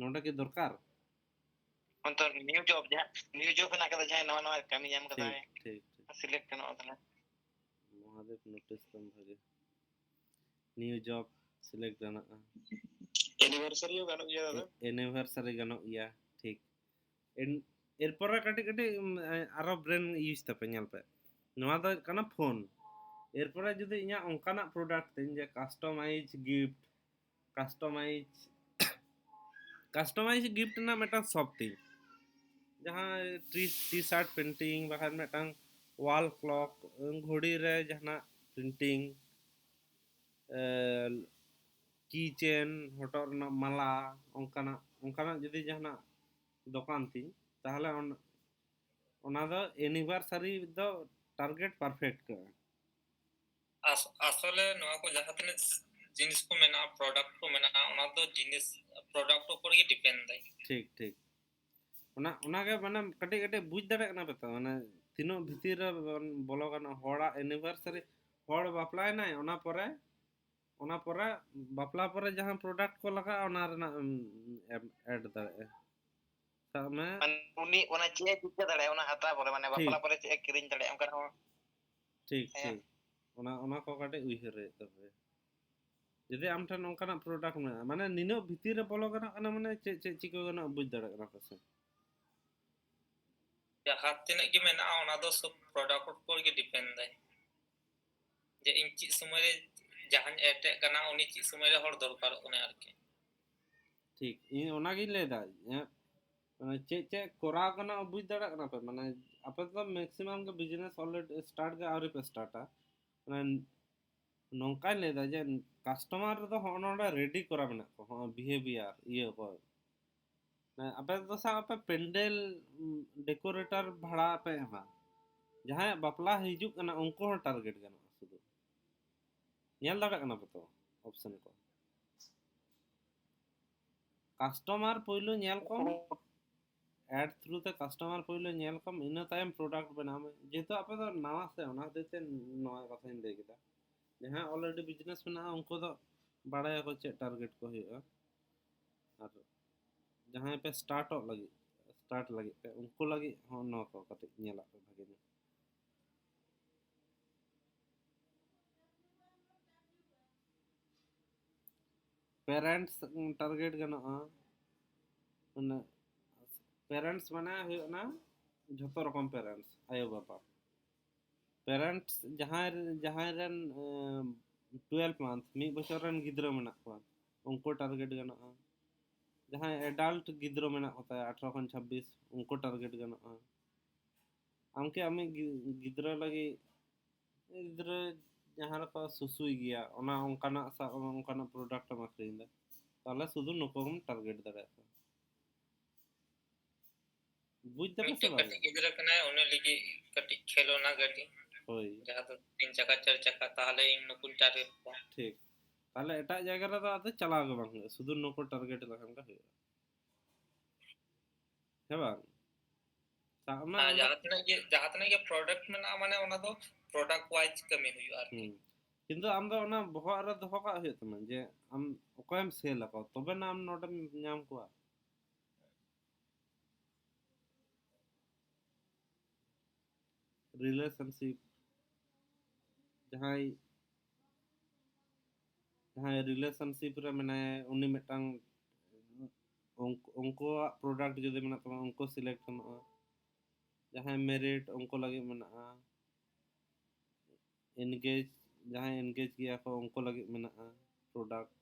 ᱱᱚᱰᱮ ᱠᱤ ᱫᱚᱨᱠᱟᱨ? ᱚᱱᱛᱚ ᱱᱤᱭᱩ ᱡᱚᱵ, ᱡᱟᱦᱟᱸ ᱱᱤᱭᱩ ᱡᱚᱵ ᱦᱮᱱᱟᱜ ᱠᱟᱫᱟ, ᱡᱟᱦᱟᱸᱭ ᱱᱟᱣᱟ ᱱᱟᱣᱟ ᱠᱟᱹᱢᱤ ᱧᱟᱢ ᱠᱟᱫᱟᱭ, ᱴᱷᱤᱠ ᱴᱷᱤᱠ᱾ ᱥᱤᱞᱮᱠᱴ ᱜᱟᱱᱚᱜᱼᱟ ᱛᱟᱦᱞᱮ᱾ ᱢᱚᱦᱟᱫᱮᱵ ᱱᱳᱴᱤᱥ ᱛᱟᱢ ᱵᱷᱟᱜᱮ᱾ ᱱᱤᱭᱩ ᱡᱚᱵ ᱥᱤᱞᱮᱠᱴ ᱜᱟᱱᱚᱜᱼᱟ᱾ ᱮᱱᱤᱵᱷᱟᱨᱥᱟᱨᱤ ᱦᱚᱸ ᱜᱟᱱᱚᱜ ᱜᱮᱭᱟ ᱫᱟᱫᱟ᱾ ᱮᱱᱤᱵᱷᱟᱨᱥᱟᱨᱤ ᱜᱟᱱᱚᱜ ᱜᱮᱭᱟ, ᱴᱷᱤᱠ᱾ ᱮᱱ- ᱮᱨᱯᱚᱨᱮ ᱠᱟᱹᱴᱤᱡ ᱠᱟᱹᱴᱤᱡ ᱩᱢ, ᱮ, ᱟᱨᱚ ᱵᱨᱮᱱ ᱤᱭᱩᱡᱽ ᱛᱟᱯᱮ, ᱧᱮᱞ ᱯᱮ᱾ ᱱᱚᱣᱟ ᱫᱚ ᱦᱩᱭᱩᱜ ᱠᱟᱱᱟ ᱯᱷᱳᱱ᱾ ᱮᱨᱯᱚᱨᱮ ᱡᱩᱫᱤ ᱤᱧᱟᱹᱜ ᱚᱱᱠᱟᱱᱟᱜ ᱯᱨᱚᱰᱟᱠᱴ ᱛᱤᱧ ᱡᱮ ᱠᱟᱥᱴᱚᱢᱟᱭᱤᱡᱽ ᱜᱤᱯᱷᱴ, ᱠᱟᱥᱴᱚᱢᱟᱭᱤᱡᱽ ᱠᱟᱥᱴᱚᱢᱟᱭᱤᱡᱽ ᱜᱤᱯᱷᱴ ᱨᱮᱱᱟᱜ ᱢᱤᱫᱴᱟᱝ ᱥᱚᱯ ᱛᱤᱧ, ᱡᱟᱦᱟᱸ ᱴᱤ ᱴᱤ ᱥᱟᱨᱴ ᱯᱮᱱᱴᱤᱝ, ᱵᱟᱠᱷᱟᱱ ᱢᱤᱫᱴᱟᱝ ᱣᱟᱞ ᱠᱞᱚᱠ, ᱜᱷᱩᱲᱤ ᱨᱮ ᱡᱟᱦᱟᱱᱟᱜ ᱯᱨᱤᱱᱴᱤᱝ, ᱠᱤ ᱪᱮᱱ, ᱦᱚᱴᱚᱜ ᱨᱮᱱᱟᱜ ᱢᱟᱞᱟ, ᱚᱱᱠᱟᱱᱟᱜ ᱚᱱᱠᱟᱱᱟᱜ ᱡᱩᱫᱤ ᱡᱟᱦᱟᱱᱟᱜ ᱫᱚᱠᱟᱱ ᱛᱤᱧ, ᱛᱟᱦᱚᱞᱮ ᱚᱱ- ᱚᱱᱟ ᱫᱚ ᱮᱱᱤᱵᱷᱟᱨᱥᱟᱨᱤ ᱫᱚ ᱴᱟᱨᱜᱮᱴ ᱯᱟᱨᱯᱷᱮᱠᱴ ᱠᱟᱜᱼᱟ᱾ ᱟᱥ- ᱟᱥᱚᱞᱮ ᱱᱚᱣᱟ ᱠᱚ ᱡᱟᱦᱟᱸ ᱛᱤᱱᱟᱹᱜ ᱡᱤᱱᱤᱥ ᱠᱚ ᱢᱮᱱᱟᱜᱼᱟ, ᱯᱨᱚᱰᱟᱠᱴ ᱠᱚ ᱢᱮᱱᱟᱜᱼᱟ, ᱚᱱᱟ ᱫᱚ ᱡᱤᱱᱤᱥ ᱯᱨᱚᱰᱟᱠᱴ ᱩᱯᱚᱨ ᱜᱮ ᱰᱤᱯᱮᱱᱰ ᱫᱟᱭ᱾ ᱴᱷᱤᱠ ᱴᱷᱤᱠ᱾ ᱚᱱᱟ ᱚᱱᱟᱜᱮ ᱢᱟᱱᱮ ᱠᱟᱹᱴᱤᱡ ᱠᱟᱹᱴᱤᱡ ᱵᱩᱡᱽ ᱫᱟᱲᱮᱭᱟᱜ ᱠᱟᱱᱟ ᱯᱮ ᱛᱚ, ᱢᱟᱱᱮ ᱛᱤᱱᱟᱹᱜ ᱵᱷᱤᱛᱤᱨ ᱨᱮ ᱵᱚᱱ ᱵᱚᱞᱚ ᱜᱟᱱᱚᱜᱼᱟ᱾ ᱦᱚᱲᱟᱜ ᱮᱱᱤᱵᱷᱟᱨᱥᱟᱨᱤ, ᱦᱚᱲ ᱵᱟᱯᱞᱟᱭᱮᱱᱟᱭ, ᱚᱱᱟ ᱯᱚᱨᱮ ᱚᱱᱟ ᱯᱚᱨᱮ ᱵᱟᱯᱞᱟ ᱯᱚᱨᱮ ᱡᱟᱦᱟᱸ ᱯᱨᱚᱰᱟᱠᱴ ᱠᱚ ᱞᱟᱜᱟᱜᱼᱟ, ᱚᱱᱟ ᱨᱮᱱᱟᱜ ᱮᱰ ᱫᱟᱲᱮᱭᱟᱜᱼᱟ᱾ ᱥᱟᱵ ᱢᱮ ᱢᱟᱱᱮ ᱩᱱᱤ ᱚᱱᱟ ᱪᱮᱫ ᱮ ᱪᱤᱠᱟᱹ ᱫᱟᱲᱮᱭᱟᱜᱼᱟ, ᱚᱱᱟ ᱦᱟᱛᱟᱣ ᱯᱚᱨᱮ, ᱢᱟᱱᱮ ᱵᱟᱯᱞᱟ ᱴᱷᱤᱠ᱾ ᱯᱚᱨᱮ ᱪᱮᱫ ᱮ ᱠᱤᱨᱤᱧ ᱫᱟᱲᱮᱭᱟᱜᱼᱟ, ᱚᱱᱠᱟᱱᱟᱜ ᱦᱚᱸ᱾ ᱴᱷᱤᱠ ᱦᱮᱸ᱾ ᱴᱷᱤᱠ᱾ ᱚᱱᱟ ᱚᱱᱟ ᱠᱚ ᱠᱟᱹᱴᱤᱡ ᱩᱭᱦᱟᱹᱨ ᱦᱩᱭᱩᱜ ᱛᱟᱯᱮᱭᱟ᱾ ᱡᱩᱫᱤ ᱟᱢ ᱴᱷᱮᱱ ᱚᱱᱠᱟᱱᱟᱜ ᱯᱨᱚᱰᱟᱠᱴ ᱢᱮᱱᱟᱜᱼᱟ, ᱢᱟᱱᱮ ᱱᱤᱱᱟᱹᱜ ᱵᱷᱤᱛᱤᱨ ᱨᱮ ᱵᱚᱞᱚ ᱜᱟᱱᱚᱜ ᱠᱟᱱᱟ, ᱢᱟᱱᱮ ᱪᱮᱫ ᱪᱮᱫ ᱪᱤᱠᱟᱹ ᱜᱟᱱᱚᱜᱼᱟ ᱵᱩᱡᱽ ᱫᱟᱲᱮᱭᱟᱜ ᱠᱟᱱᱟ ᱯᱮ ᱥᱮ? ᱡᱟᱦᱟᱸ ᱛᱤᱱᱟᱹᱜ ᱜᱮ ᱢᱮᱱᱟᱜᱼᱟ, ᱚᱱᱟ ᱫᱚ ᱥᱚᱵ ᱯᱨᱚᱰᱟᱠᱴ ᱩᱯᱚᱨ ᱜᱮ ᱰᱤᱯᱮᱱᱰ ᱫᱟᱭ, ᱡᱮ ᱤᱧ ᱪᱮᱫ ᱥᱚᱢᱚᱭ ᱨᱮ ᱡᱟᱦᱟᱸᱧ ᱮᱰ ᱮᱫ ᱠᱟᱱᱟ, ᱩᱱᱤ ᱪᱮᱫ ᱥᱚᱢᱚᱭ ᱨᱮ ᱦᱚᱲ ᱫᱚᱨᱠᱟᱨᱚᱜ ᱠᱟᱱᱟᱭ ᱟᱨᱠᱤ᱾ ᱴᱷᱤᱠ, ᱤᱧ ᱚᱱᱟᱜᱤᱧ ᱞᱟᱹᱭᱫᱟ᱾ ᱤᱧᱟᱹᱜ ᱢᱟᱱᱮ ᱪᱮᱫ ᱪᱮᱫ ᱠᱚᱨᱟᱣ ᱜᱟᱱᱚᱜᱼᱟ ᱵᱩᱡᱽ ᱫᱟᱲᱮᱭᱟᱜ ᱠᱟᱱᱟ ᱯᱮ? ᱢᱟᱱᱮ ᱟᱯᱮ ᱫᱚ ᱢᱮᱠᱥᱤᱢᱟᱢ ᱜᱮ ᱵᱤᱡᱽᱱᱮᱥ ᱚᱞᱨᱮᱰᱤ ᱥᱴᱟᱨᱴ ᱜᱮ ᱟᱹᱣᱨᱤ ᱯᱮ ᱥᱴᱟᱨᱴᱟ᱾ ᱢᱟᱱᱮ ᱱᱚᱝᱠᱟᱧ ᱞᱟᱹᱭᱫᱟ ᱡᱮ ᱠᱟᱥᱴᱚᱢᱟᱨ ᱨᱮᱫᱚ ᱦᱚᱸᱜᱼᱚ ᱱᱚᱰᱮ ᱨᱮᱰᱤ ᱠᱚᱨᱟ ᱢᱮᱱᱟᱜ ᱠᱚᱣᱟ, ᱦᱚᱸᱜᱼᱚ ᱵᱤᱦᱮᱵᱤᱭᱟᱨ ᱤᱭᱟᱹ ᱠᱚ᱾ ᱢᱟᱱᱮ ᱟᱯᱮ ᱫᱚ ᱥᱟᱵ ᱟᱯᱮ ᱯᱮᱱᱰᱮᱞ ᱰᱮᱠᱳᱨᱮᱴᱟᱨ ᱵᱷᱟᱲᱟ ᱯᱮ ᱮᱢᱟ, ᱡᱟᱦᱟᱸᱭᱟᱜ ᱵᱟᱯᱞᱟ ᱦᱤᱡᱩᱜ ᱠᱟᱱᱟ ᱩᱱᱠᱩ ᱦᱚᱸ ᱴᱟᱨᱜᱮᱴ ᱜᱟᱱᱚᱜᱼᱟ ᱥᱩᱫᱷᱩ᱾ ᱧᱮᱞ ᱫᱟᱲᱮᱭᱟᱜ ᱠᱟᱱᱟ ᱯᱮ ᱛᱚ ᱚᱯᱥᱮᱱ ᱠᱚ? ᱠᱟᱥᱴᱚᱢᱟᱨ ᱯᱳᱭᱞᱳ ᱧᱮᱞ ᱠᱚᱢ, ᱮᱰ ᱛᱷᱨᱩ ᱛᱮ ᱠᱟᱥᱴᱚᱢᱟᱨ ᱯᱳᱭᱞᱳ ᱧᱮᱞ ᱠᱚᱢ, ᱤᱱᱟᱹ ᱛᱟᱭᱚᱢ ᱯᱨᱚᱰᱟᱠᱴ ᱵᱮᱱᱟᱣ ᱢᱮ᱾ ᱡᱮᱦᱮᱛᱩ ᱟᱯᱮ ᱫᱚ ᱱᱟᱣᱟ ᱥᱮ, ᱚᱱᱟ ᱦᱚᱛᱮᱡ ᱛᱮ ᱱᱚᱣᱟ ᱠᱟᱛᱷᱟᱧ ᱞᱟᱹᱭ ᱠᱮᱫᱟ᱾ ᱡᱟᱦᱟᱸᱭ ᱚᱞᱨᱮᱰᱤ ᱵᱤᱡᱽᱱᱮᱥ ᱢᱮᱱᱟᱜᱼᱟ ᱩᱱᱠᱩ ᱫᱚ ᱵᱟᱲᱟᱭᱟᱠᱚ ᱪᱮᱫ ᱴᱟᱨᱜᱮᱴ ᱠᱚ ᱦᱩᱭᱩᱜᱼᱟ, ᱟᱨ ᱡᱟᱦᱟᱸᱭ ᱯᱮ ᱥᱴᱟᱨᱴᱚᱜ ᱞᱟᱹᱜᱤᱫ, ᱥᱴᱟᱨᱴ ᱞᱟᱹᱜᱤᱫ ᱯᱮ, ᱩᱱᱠᱩ ᱞᱟᱹᱜᱤᱫ ᱦᱚᱸ ᱱᱚᱣᱟ ᱠᱚ ᱠᱟᱹᱴᱤᱡ ᱧᱮᱞᱟᱜ ᱯᱮ ᱵᱷᱟᱜᱮ ᱧᱚᱜ᱾ ᱯᱮᱨᱮᱱᱴᱥ ᱴᱟᱨᱜᱮᱴ ᱜᱟᱱᱚᱜᱼᱟ᱾ ᱢᱟᱱᱮ ᱯᱮᱨᱮᱱᱴᱥ ᱢᱟᱱᱮ ᱦᱩᱭᱩᱜ ᱠᱟᱱᱟ ᱡᱷᱚᱛᱚ ᱨᱚᱠᱚᱢ ᱯᱮᱨᱮᱱᱴᱥ, ᱟᱭᱳ ᱵᱟᱵᱟ᱾ ᱯᱮᱨᱮᱱᱴᱥ ᱡᱟᱦᱟᱸᱭ ᱨᱮ-, ᱡᱟᱦᱟᱸᱭ ᱨᱮᱱ ᱴᱩᱭᱮᱞᱵᱷ ᱢᱟᱱᱛᱷ, ᱢᱤᱫ ᱵᱚᱪᱷᱚᱨ ᱨᱮᱱ ᱜᱤᱫᱽᱨᱟᱹ ᱢᱮᱱᱟᱜ ᱠᱚᱣᱟ, ᱩᱱᱠᱩ ᱴᱟᱨᱜᱮᱴ ᱜᱟᱱᱚᱜᱼᱟ᱾ ᱡᱟᱦᱟᱸᱭ ᱮᱰᱟᱞᱴ ᱜᱤᱫᱽᱨᱟᱹ ᱢᱮᱱᱟᱜ ᱠᱚᱛᱟᱭᱟ ᱟᱴᱷᱨᱚ ᱠᱷᱚᱱ ᱪᱷᱟᱵᱵᱤᱥ, ᱩᱱᱠᱩ ᱴᱟᱨᱜᱮᱴ ᱜᱟᱱᱚᱜᱼᱟ᱾ ᱟᱢ ᱠᱤ ᱟᱢᱤᱡ ᱜᱤ-, ᱜᱤᱫᱽᱨᱟᱹ ᱞᱟᱹᱜᱤᱫ, ᱜᱤᱫᱽᱨᱟᱹ ᱡᱟᱦᱟᱸ ᱨᱮᱠᱚ ᱥᱩᱥᱩᱭ ᱜᱮᱭᱟ, ᱚᱱᱟ ᱚᱱᱠᱟᱱᱟᱜ ᱥᱟᱵ ᱚᱱᱠᱟᱱᱟᱜ ᱯᱨᱚᱰᱟᱠᱴ ᱮᱢ ᱟᱹᱠᱷᱨᱤᱧ ᱮᱫᱟ, ᱛᱟᱦᱚᱞᱮ ᱥᱩᱫᱷᱩ ᱱᱩᱠᱩ ᱜᱮᱢ ᱴᱟᱨᱜᱮᱴ ᱫᱟᱲᱮᱭᱟᱜ ᱠᱟᱱᱟ᱾ ᱵᱩᱡᱽ ᱫᱟᱯᱮ ᱥᱮ ᱢᱤᱫᱴᱮᱱ ᱵᱟᱝ? ᱠᱟᱹᱴᱤᱡ ᱜᱤᱫᱽᱨᱟᱹ ᱠᱟᱱᱟᱭ, ᱩᱱᱤ ᱞᱟᱹᱜᱤᱫ ᱠᱟᱹᱴᱤᱡ ᱠᱷᱮᱞᱳᱱᱟ ᱜᱟᱹᱰᱤ, ᱦᱳᱭ, ᱡᱟᱦᱟᱸ ᱫᱚ ᱛᱤᱱ ᱪᱟᱠᱟ ᱪᱟᱨ ᱪᱟᱠᱟ, ᱛᱟᱦᱚᱞᱮ ᱤᱧ ᱱᱩᱠᱩᱧ ᱴᱟᱨᱜᱮᱴ ᱠᱚᱣᱟ᱾ ᱴᱷᱤᱠ᱾ ᱛᱟᱦᱚᱞᱮ ᱮᱴᱟᱜ ᱡᱟᱭᱜᱟ ᱨᱮᱫᱚ ᱟᱫᱚ ᱪᱟᱞᱟᱣ ᱜᱮ ᱵᱟᱝ ᱦᱩᱭᱩᱜᱼᱟ, ᱥᱩᱫᱷᱩ ᱱᱩᱠᱩ ᱴᱟᱨᱜᱮᱴ ᱞᱮᱠᱷᱟᱱ ᱜᱮ ᱦᱩᱭᱩᱜᱼᱟ, ᱦᱮᱸ ᱵᱟᱝ? ᱥᱟᱵ ᱢᱮ ᱦᱮᱸ, ᱟᱢ ᱡᱟᱦᱟᱸ ᱛᱤᱱᱟᱹᱜ ᱜᱮ, ᱡᱟᱦᱟᱸ ᱛᱤᱱᱟᱹᱜ ᱜᱮ ᱯᱨᱚᱰᱟᱠᱴ ᱢᱮᱱᱟᱜᱼᱟ, ᱢᱟᱱᱮ ᱚᱱᱟ ᱫᱚ ᱯᱨᱚᱰᱟᱠᱴ ᱣᱟᱭᱤᱡ ᱠᱟᱹᱢᱤ ᱦᱩᱭᱩᱜᱼᱟ ᱟᱨᱠᱤ᱾ ᱦᱩᱸ᱾ ᱠᱤᱱᱛᱩ ᱟᱢ ᱫᱚ ᱚᱱᱟ ᱵᱚᱦᱚᱜ ᱨᱮ ᱫᱚᱦᱚ ᱠᱟᱜ ᱦᱩᱭᱩᱜ ᱛᱟᱢᱟ ᱡᱮ ᱟᱢ ᱚᱠᱚᱭᱮᱢ ᱥᱮᱞ ᱟᱠᱚ, ᱛᱚᱵᱮ ᱱᱟ ᱟᱢ ᱱᱚᱰᱮᱢ ᱧᱟᱢ ᱠᱚᱣᱟ᱾ ᱨᱤᱞᱮᱥᱚᱱᱥᱤᱯ, ᱡᱟᱦᱟᱸᱭ, ᱡᱟᱦᱟᱸᱭ ᱨᱤᱞᱮᱥᱚᱱᱥᱤᱯ ᱨᱮ ᱢᱮᱱᱟᱭᱟ, ᱩᱱᱤ ᱢᱤᱫᱴᱟᱝ ᱩᱱᱠᱩ-, ᱩᱱᱠᱩᱣᱟᱜ ᱯᱨᱚᱰᱟᱠᱴ ᱡᱩᱫᱤ ᱢᱮᱱᱟᱜ ᱛᱟᱢᱟ, ᱩᱱᱠᱩ ᱥᱤᱞᱮᱠᱴ ᱜᱟᱱᱚᱜᱼᱟ᱾ ᱡᱟᱦᱟᱸᱭ ᱢᱮᱨᱤᱰ, ᱩᱱᱠᱩ ᱞᱟᱹᱜᱤᱫ ᱢᱮᱱᱟᱜᱼᱟ᱾ ᱮᱱᱜᱮᱡᱽ, ᱡᱟᱦᱟᱸᱭ ᱮᱱᱜᱮᱡᱽ ᱜᱮᱭᱟ ᱠᱚ, ᱩᱱᱠᱩ ᱞᱟᱹᱜᱤᱫ ᱢᱮᱱᱟᱜᱼᱟ ᱯᱨᱚᱰᱟᱠᱴ᱾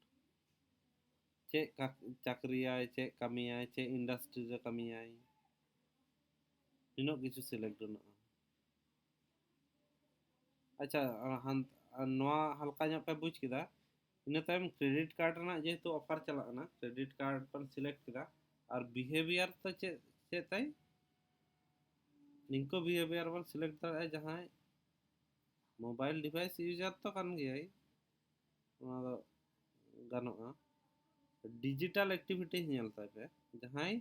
ᱪᱮᱫ ᱠᱟ-, ᱪᱟᱹᱠᱨᱤᱭᱟᱭ, ᱪᱮᱫ ᱠᱟᱹᱢᱤᱭᱟᱭ, ᱪᱮᱫ ᱤᱱᱰᱟᱥᱴᱨᱤ ᱨᱮ ᱠᱟᱹᱢᱤᱭᱟᱭ, ᱱᱤᱱᱟᱹᱜ ᱠᱤᱪᱷᱩ ᱥᱤᱞᱮᱠᱴ ᱜᱟᱱᱚᱜᱼᱟ᱾ ᱟᱪᱪᱷᱟ, ᱦᱟᱱ-, ᱟᱨ ᱱᱚᱣᱟ ᱦᱟᱞᱠᱟ ᱧᱚᱜ ᱯᱮ ᱵᱩᱡᱽ ᱠᱮᱫᱟ᱾ ᱤᱱᱟᱹ ᱛᱟᱭᱚᱢ credit card ᱨᱮᱱᱟᱜ ᱡᱮᱦᱮᱛᱩ offer ᱪᱟᱞᱟᱜ ᱠᱟᱱᱟ, credit card ᱵᱚᱱ select ᱠᱮᱫᱟ᱾ ᱟᱨ behavior ᱛᱚ ᱪᱮᱫ, ᱪᱮᱫ ᱛᱟᱭ? ᱱᱤᱝᱠᱟᱹ behavior ᱵᱚᱱ select ᱫᱟᱲᱮᱭᱟᱜᱼᱟ, ᱡᱟᱦᱟᱸᱭ mobile device user ᱛᱚ ᱠᱟᱱ ᱜᱮᱭᱟᱭ, ᱚᱱᱟ ᱫᱚ ᱜᱟᱱᱚᱜᱼᱟ᱾ Digital activity ᱧᱮᱞ ᱛᱟᱭ ᱯᱮ, ᱡᱟᱦᱟᱸᱭ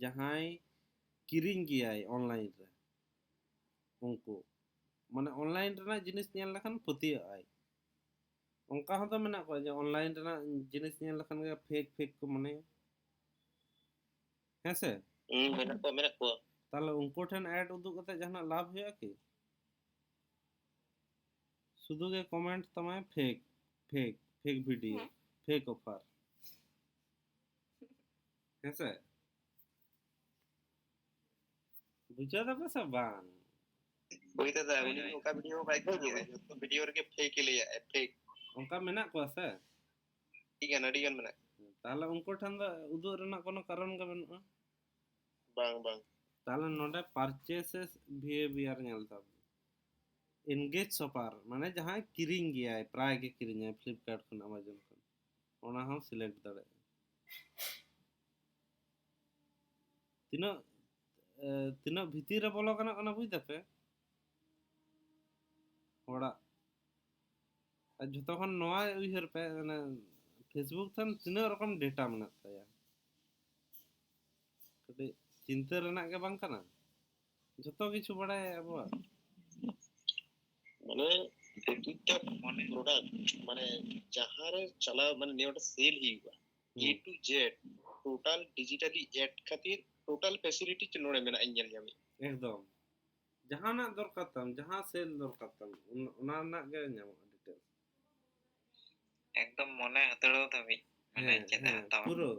ᱡᱟᱦᱟᱸᱭ ᱠᱤᱨᱤᱧ ᱜᱮᱭᱟᱭ online ᱨᱮ, ᱩᱱᱠᱩ ᱢᱟᱱᱮ online ᱨᱮᱱᱟᱜ ᱡᱤᱱᱤᱥ ᱧᱮᱞ ᱞᱮᱠᱷᱟᱱ ᱯᱟᱹᱛᱭᱟᱹᱜ ᱟᱭ᱾ ᱚᱱᱠᱟ ᱦᱚᱸᱛᱚ ᱢᱮᱱᱟᱜ ᱠᱚᱣᱟ ᱡᱮ online ᱨᱮᱱᱟᱜ ᱡᱤᱱᱤᱥ ᱧᱮᱞ ᱞᱮᱠᱷᱟᱱ ᱜᱮ fake fake ᱠᱚ ᱢᱚᱱᱮᱭᱟ, ᱦᱮᱸ ᱥᱮ? ᱦᱩᱸ, ᱢᱮᱱᱟᱜ ᱠᱚᱣᱟ, ᱢᱮᱱᱟᱜ ᱠᱚᱣᱟ᱾ ᱛᱟᱦᱞᱮ ᱩᱱᱠᱩ ᱴᱷᱮᱱ ad ᱩᱫᱩᱜ ᱠᱟᱛᱮ ᱡᱟᱦᱟᱱᱟᱜ ᱞᱟᱵᱷ ᱦᱩᱭᱩᱜᱼᱟ ᱠᱤ? ᱥᱩᱫᱷᱩ ᱜᱮ comment ᱛᱟᱢᱟᱭ fake, fake, fake video, fake offer, ᱦᱮᱸ ᱥᱮ? ᱵᱩᱡᱷᱟᱹᱣ ᱫᱟᱯᱮ ᱥᱮ ᱵᱟᱝ? ᱦᱳᱭ ᱫᱟᱫᱟ, ᱩᱱᱤ ᱫᱚ ᱚᱠᱟ video ᱦᱚᱸ ᱵᱟᱭ ᱠᱩᱞ ᱜᱮᱭᱟ, ᱡᱚᱛᱚ video ᱨᱮᱜᱮ fake ᱮ ᱞᱟᱹᱭᱟ, fake᱾ ᱚᱱᱠᱟ ᱢᱮᱱᱟᱜ ᱠᱚᱣᱟ ᱥᱮ? ᱟᱹᱰᱤ ᱜᱟᱱ, ᱟᱹᱰᱤ ᱜᱟᱱ ᱢᱮᱱᱟᱜ᱾ ᱛᱟᱦᱞᱮ ᱩᱱᱠᱩ ᱴᱷᱮᱱ ᱫᱚ ᱩᱫᱩᱜ ᱨᱮᱱᱟᱜ ᱠᱳᱱᱳ ᱠᱟᱨᱚᱱ ᱜᱮ ᱵᱟᱹᱱᱩᱜᱼᱟ᱾ ᱵᱟᱝ, ᱵᱟᱝ᱾ ᱛᱟᱦᱞᱮ ᱱᱚᱰᱮ purchases behavior ᱧᱮᱞ ᱛᱟᱵᱚᱱ, engage shopper ᱢᱟᱱᱮ ᱡᱟᱦᱟᱸᱭ ᱠᱤᱨᱤᱧ ᱜᱮᱭᱟᱭ, ᱯᱨᱟᱭ ᱜᱮ ᱠᱤᱨᱤᱧᱟᱭ Flipkart ᱠᱷᱚᱱ, Amazon ᱠᱷᱚᱱ, ᱚᱱᱟ ᱦᱚᱸ select ᱫᱟᱲᱮᱭᱟᱜᱼᱟ᱾ ᱛᱤᱱᱟᱹᱜ ᱮ, ᱛᱤᱱᱟᱹᱜ ᱵᱷᱤᱛᱤᱨ ᱨᱮ ᱵᱚᱞᱚ ᱜᱟᱱᱚᱜ ᱠᱟᱱᱟ, ᱵᱩᱡᱽ ᱫᱟᱯᱮ? ᱦᱚᱲᱟᱜ ᱟᱨ ᱡᱷᱚᱛᱚ ᱠᱷᱚᱱ ᱱᱚᱣᱟ ᱩᱭᱦᱟᱹᱨ ᱯᱮ, ᱢᱟᱱᱮ Facebook ᱴᱷᱮᱱ ᱛᱤᱱᱟᱹᱜ ᱨᱚᱠᱚᱢ data ᱢᱮᱱᱟᱜ ᱛᱟᱭᱟ᱾ ᱠᱟᱹᱴᱤᱡ ᱪᱤᱱᱛᱟᱹ ᱨᱮᱱᱟᱜ ᱜᱮ ᱵᱟᱝ ᱠᱟᱱᱟ? ᱡᱷᱚᱛᱚ ᱠᱤᱪᱷᱩ ᱵᱟᱲᱟᱭᱟ ᱟᱵᱚᱣᱟᱜ᱾ ᱢᱟᱱᱮ ᱯᱨᱚᱛᱤᱴᱟ product, ᱢᱟᱱᱮ ᱡᱟᱦᱟᱸ ᱨᱮ ᱪᱟᱞᱟᱣ, ᱢᱟᱱᱮ ᱱᱤᱭᱟᱹ ᱢᱤᱫᱴᱮᱱ sale ᱦᱩᱭᱩᱜᱼᱟ, A to Z, total digitally add ᱠᱷᱟᱹᱛᱤᱨ total facility ᱪᱮᱫ ᱱᱚᱰᱮ ᱢᱮᱱᱟᱜᱼᱟ, ᱤᱧ ᱧᱮᱞ ᱧᱟᱢᱮᱫ᱾ ᱮᱠᱫᱚᱢ᱾ ᱡᱟᱦᱟᱱᱟᱜ ᱫᱚᱨᱠᱟᱨ ᱛᱟᱢ, ᱡᱟᱦᱟᱸ sale ᱫᱚᱨᱠᱟᱨ ᱛᱟᱢ, ᱚᱱ-, ᱚᱱᱟ ᱨᱮᱱᱟᱜ ᱜᱮ ᱧᱟᱢᱚᱜᱼᱟ details᱾ ᱮᱠᱫᱚᱢ ᱢᱚᱱᱮ ᱦᱟᱹᱛᱲᱟᱹᱣ ᱫᱷᱟᱹᱵᱤᱡ, ᱢᱟᱱᱮ ᱦᱮᱸ, ᱪᱮᱫ ᱮ ᱦᱮᱸ, ᱦᱟᱛᱟᱣᱟ᱾ ᱯᱩᱨᱟᱹ᱾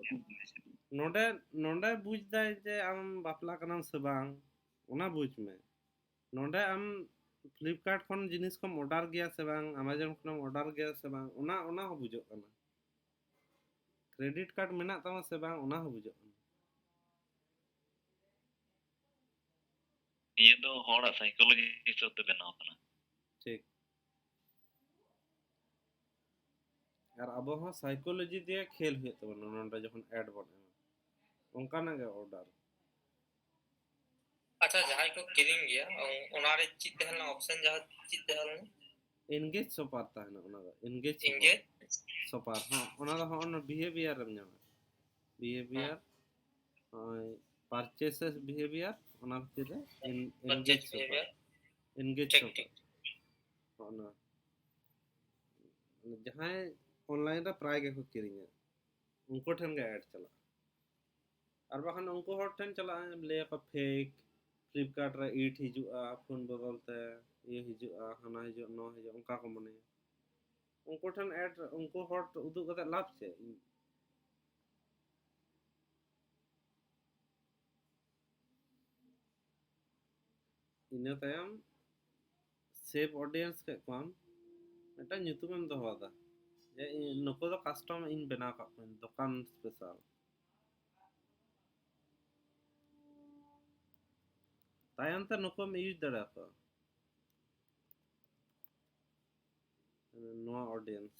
ᱱᱚᱰᱮ, ᱱᱚᱰᱮ ᱵᱩᱡᱽ ᱫᱟᱭ ᱡᱮ ᱟᱢ ᱵᱟᱯᱞᱟ ᱠᱟᱱᱟᱢ ᱥᱮ ᱵᱟᱝ, ᱚᱱᱟ ᱵᱩᱡᱽ ᱢᱮ᱾ ᱱᱚᱰᱮ ᱟᱢ Flipkart ᱠᱷᱚᱱ ᱡᱤᱱᱤᱥ ᱠᱚᱢ order ᱜᱮᱭᱟ ᱥᱮ ᱵᱟᱝ, Amazon ᱠᱷᱚᱱᱮᱢ order ᱜᱮᱭᱟ ᱥᱮ ᱵᱟᱝ, ᱚᱱᱟ, ᱚᱱᱟ ᱦᱚᱸ ᱵᱩᱡᱚᱜ ᱠᱟᱱᱟ᱾ ᱠᱨᱮᱰᱤᱴ ᱠᱟᱨᱰ ᱢᱮᱱᱟᱜ ᱛᱟᱢᱟ ᱥᱮ ᱵᱟᱝ, ᱚᱱᱟ ᱦᱚᱸ ᱵᱩᱡᱷᱟᱹᱜ ᱠᱟᱱᱟ᱾ ᱱᱤᱭᱟᱹ ᱫᱚ ᱦᱚᱲᱟᱜ ᱥᱟᱭᱠᱳᱞᱚᱡᱤ ᱦᱤᱥᱟᱹᱵ ᱛᱮ ᱵᱮᱱᱟᱣ ᱠᱟᱱᱟ᱾ ᱴᱷᱤᱠ᱾ ᱟᱨ ᱟᱵᱚ ᱦᱚᱸ ᱥᱟᱭᱠᱳᱞᱚᱡᱤ ᱫᱤᱭᱮ ᱠᱷᱮᱞ ᱦᱩᱭᱩᱜ ᱛᱟᱵᱚᱱᱟ᱾ ᱱᱚᱰᱮ ᱡᱚᱠᱷᱚᱱ ᱮᱰ ᱵᱚᱱ ᱮᱢᱟ, ᱚᱱᱠᱟᱱᱟᱜ ᱜᱮ ᱚᱨᱰᱟᱨ᱾ ᱟᱪᱪᱷᱟ, ᱡᱟᱦᱟᱸᱭ ᱠᱚ ᱠᱤᱨᱤᱧ ᱜᱮᱭᱟ, ᱚᱱᱟᱨᱮ ᱪᱮᱫ ᱛᱟᱦᱮᱸ ᱞᱮᱱᱟ ᱚᱯᱥᱮᱱ? ᱡᱟᱦᱟᱸ ᱪᱮᱫ ᱛᱟᱦᱮᱸ ᱞᱮᱱᱟ? ᱮᱱᱜᱮᱡᱽ ᱥᱚᱯᱟᱨ ᱛᱟᱦᱮᱱᱟ, ᱚᱱᱟ ᱫᱚ ᱮᱱᱜᱮᱡᱽ ᱮᱱᱜᱮᱡᱽ? ᱥᱚᱯᱟᱨ᱾ ᱦᱚᱸ, ᱚᱱᱟ ᱫᱚ ᱦᱚᱸ ᱵᱤᱦᱮᱵᱤᱭᱟᱨ ᱮᱢ ᱧᱟᱢᱟ᱾ ᱵᱤᱦᱮᱵᱤᱭᱟᱨ, ᱱᱚᱜᱼᱚᱭ ᱯᱟᱨᱪᱮᱥᱮᱥ ᱵᱤᱦᱮᱵᱤᱭᱟᱨ, ᱚᱱᱟ ᱵᱷᱤᱛᱤᱨ ᱨᱮ ᱮᱱᱜᱮᱡᱽ Purchase ᱥᱚᱯᱟᱨ, behavior. ᱮᱱᱜᱮᱡᱽ ᱴᱷᱤᱠ, ᱥᱚᱯᱟᱨ᱾ ᱴᱷᱤᱠ. ᱦᱚᱸᱜᱼᱚ ᱱᱚᱣᱟ᱾ ᱡᱟᱦᱟᱸᱭ ᱚᱱᱞᱟᱭᱤᱱ ᱨᱮ ᱯᱨᱟᱭ ᱜᱮᱠᱚ ᱠᱤᱨᱤᱧᱟ, ᱩᱱᱠᱩ ᱴᱷᱮᱱ ᱜᱮ ᱮᱰ ᱪᱟᱞᱟᱜᱼᱟ᱾ ᱟᱨ ᱵᱟᱠᱷᱟᱱ ᱩᱱᱠᱩ ᱦᱚᱲ ᱴᱷᱮᱱ ᱪᱟᱞᱟᱜᱼᱟ, ᱞᱟᱹᱭᱟᱠᱚ ᱯᱷᱮᱠ, ᱯᱷᱞᱤᱯᱠᱟᱨᱴ ᱨᱮ ᱤᱴ ᱦᱤᱡᱩᱜᱼᱟ ᱯᱷᱳᱱ ᱵᱚᱫᱚᱞ ᱛᱮ, ᱤᱭᱟᱹ ᱦᱤᱡᱩᱜᱼᱟ, ᱦᱟᱱᱟ ᱦᱤᱡᱩᱜᱼᱟ, ᱱᱚᱣᱟ ᱦᱤᱡᱩᱜᱼᱟ, ᱚᱱᱠᱟ ᱠᱚ ᱢᱚᱱᱮᱭᱟ᱾ ᱩᱱᱠᱩ ᱴᱷᱮᱱ ᱮᱰ, ᱩᱱᱠᱩ ᱦᱚᱲ ᱩᱫᱩᱜ ᱠᱟᱛᱮ ᱞᱟᱵᱷ ᱪᱮᱫ? ᱤᱱᱟᱹ ᱛᱟᱭᱚᱢ ᱥᱮᱵᱷ ᱚᱰᱤᱭᱮᱱᱥ ᱠᱮᱫ ᱠᱚᱣᱟᱢ, ᱢᱤᱫᱴᱟᱝ ᱧᱩᱛᱩᱢᱮᱢ ᱫᱚᱦᱚ ᱟᱫᱟ ᱡᱮ ᱤᱧ, ᱱᱩᱠᱩ ᱫᱚ ᱠᱟᱥᱴᱚᱢ ᱤᱧ ᱵᱮᱱᱟᱣ ᱠᱟᱜ ᱠᱚᱣᱟᱧ, ᱫᱚᱠᱟᱱ ᱥᱯᱮᱥᱟᱞ᱾ ᱛᱟᱭᱚᱢ ᱛᱮ ᱱᱩᱠᱩᱢ ᱤᱭᱩᱡᱽ ᱫᱟᱲᱮᱭᱟᱠᱚᱣᱟ, ᱱᱚᱣᱟ ᱚᱰᱤᱭᱮᱱᱥ᱾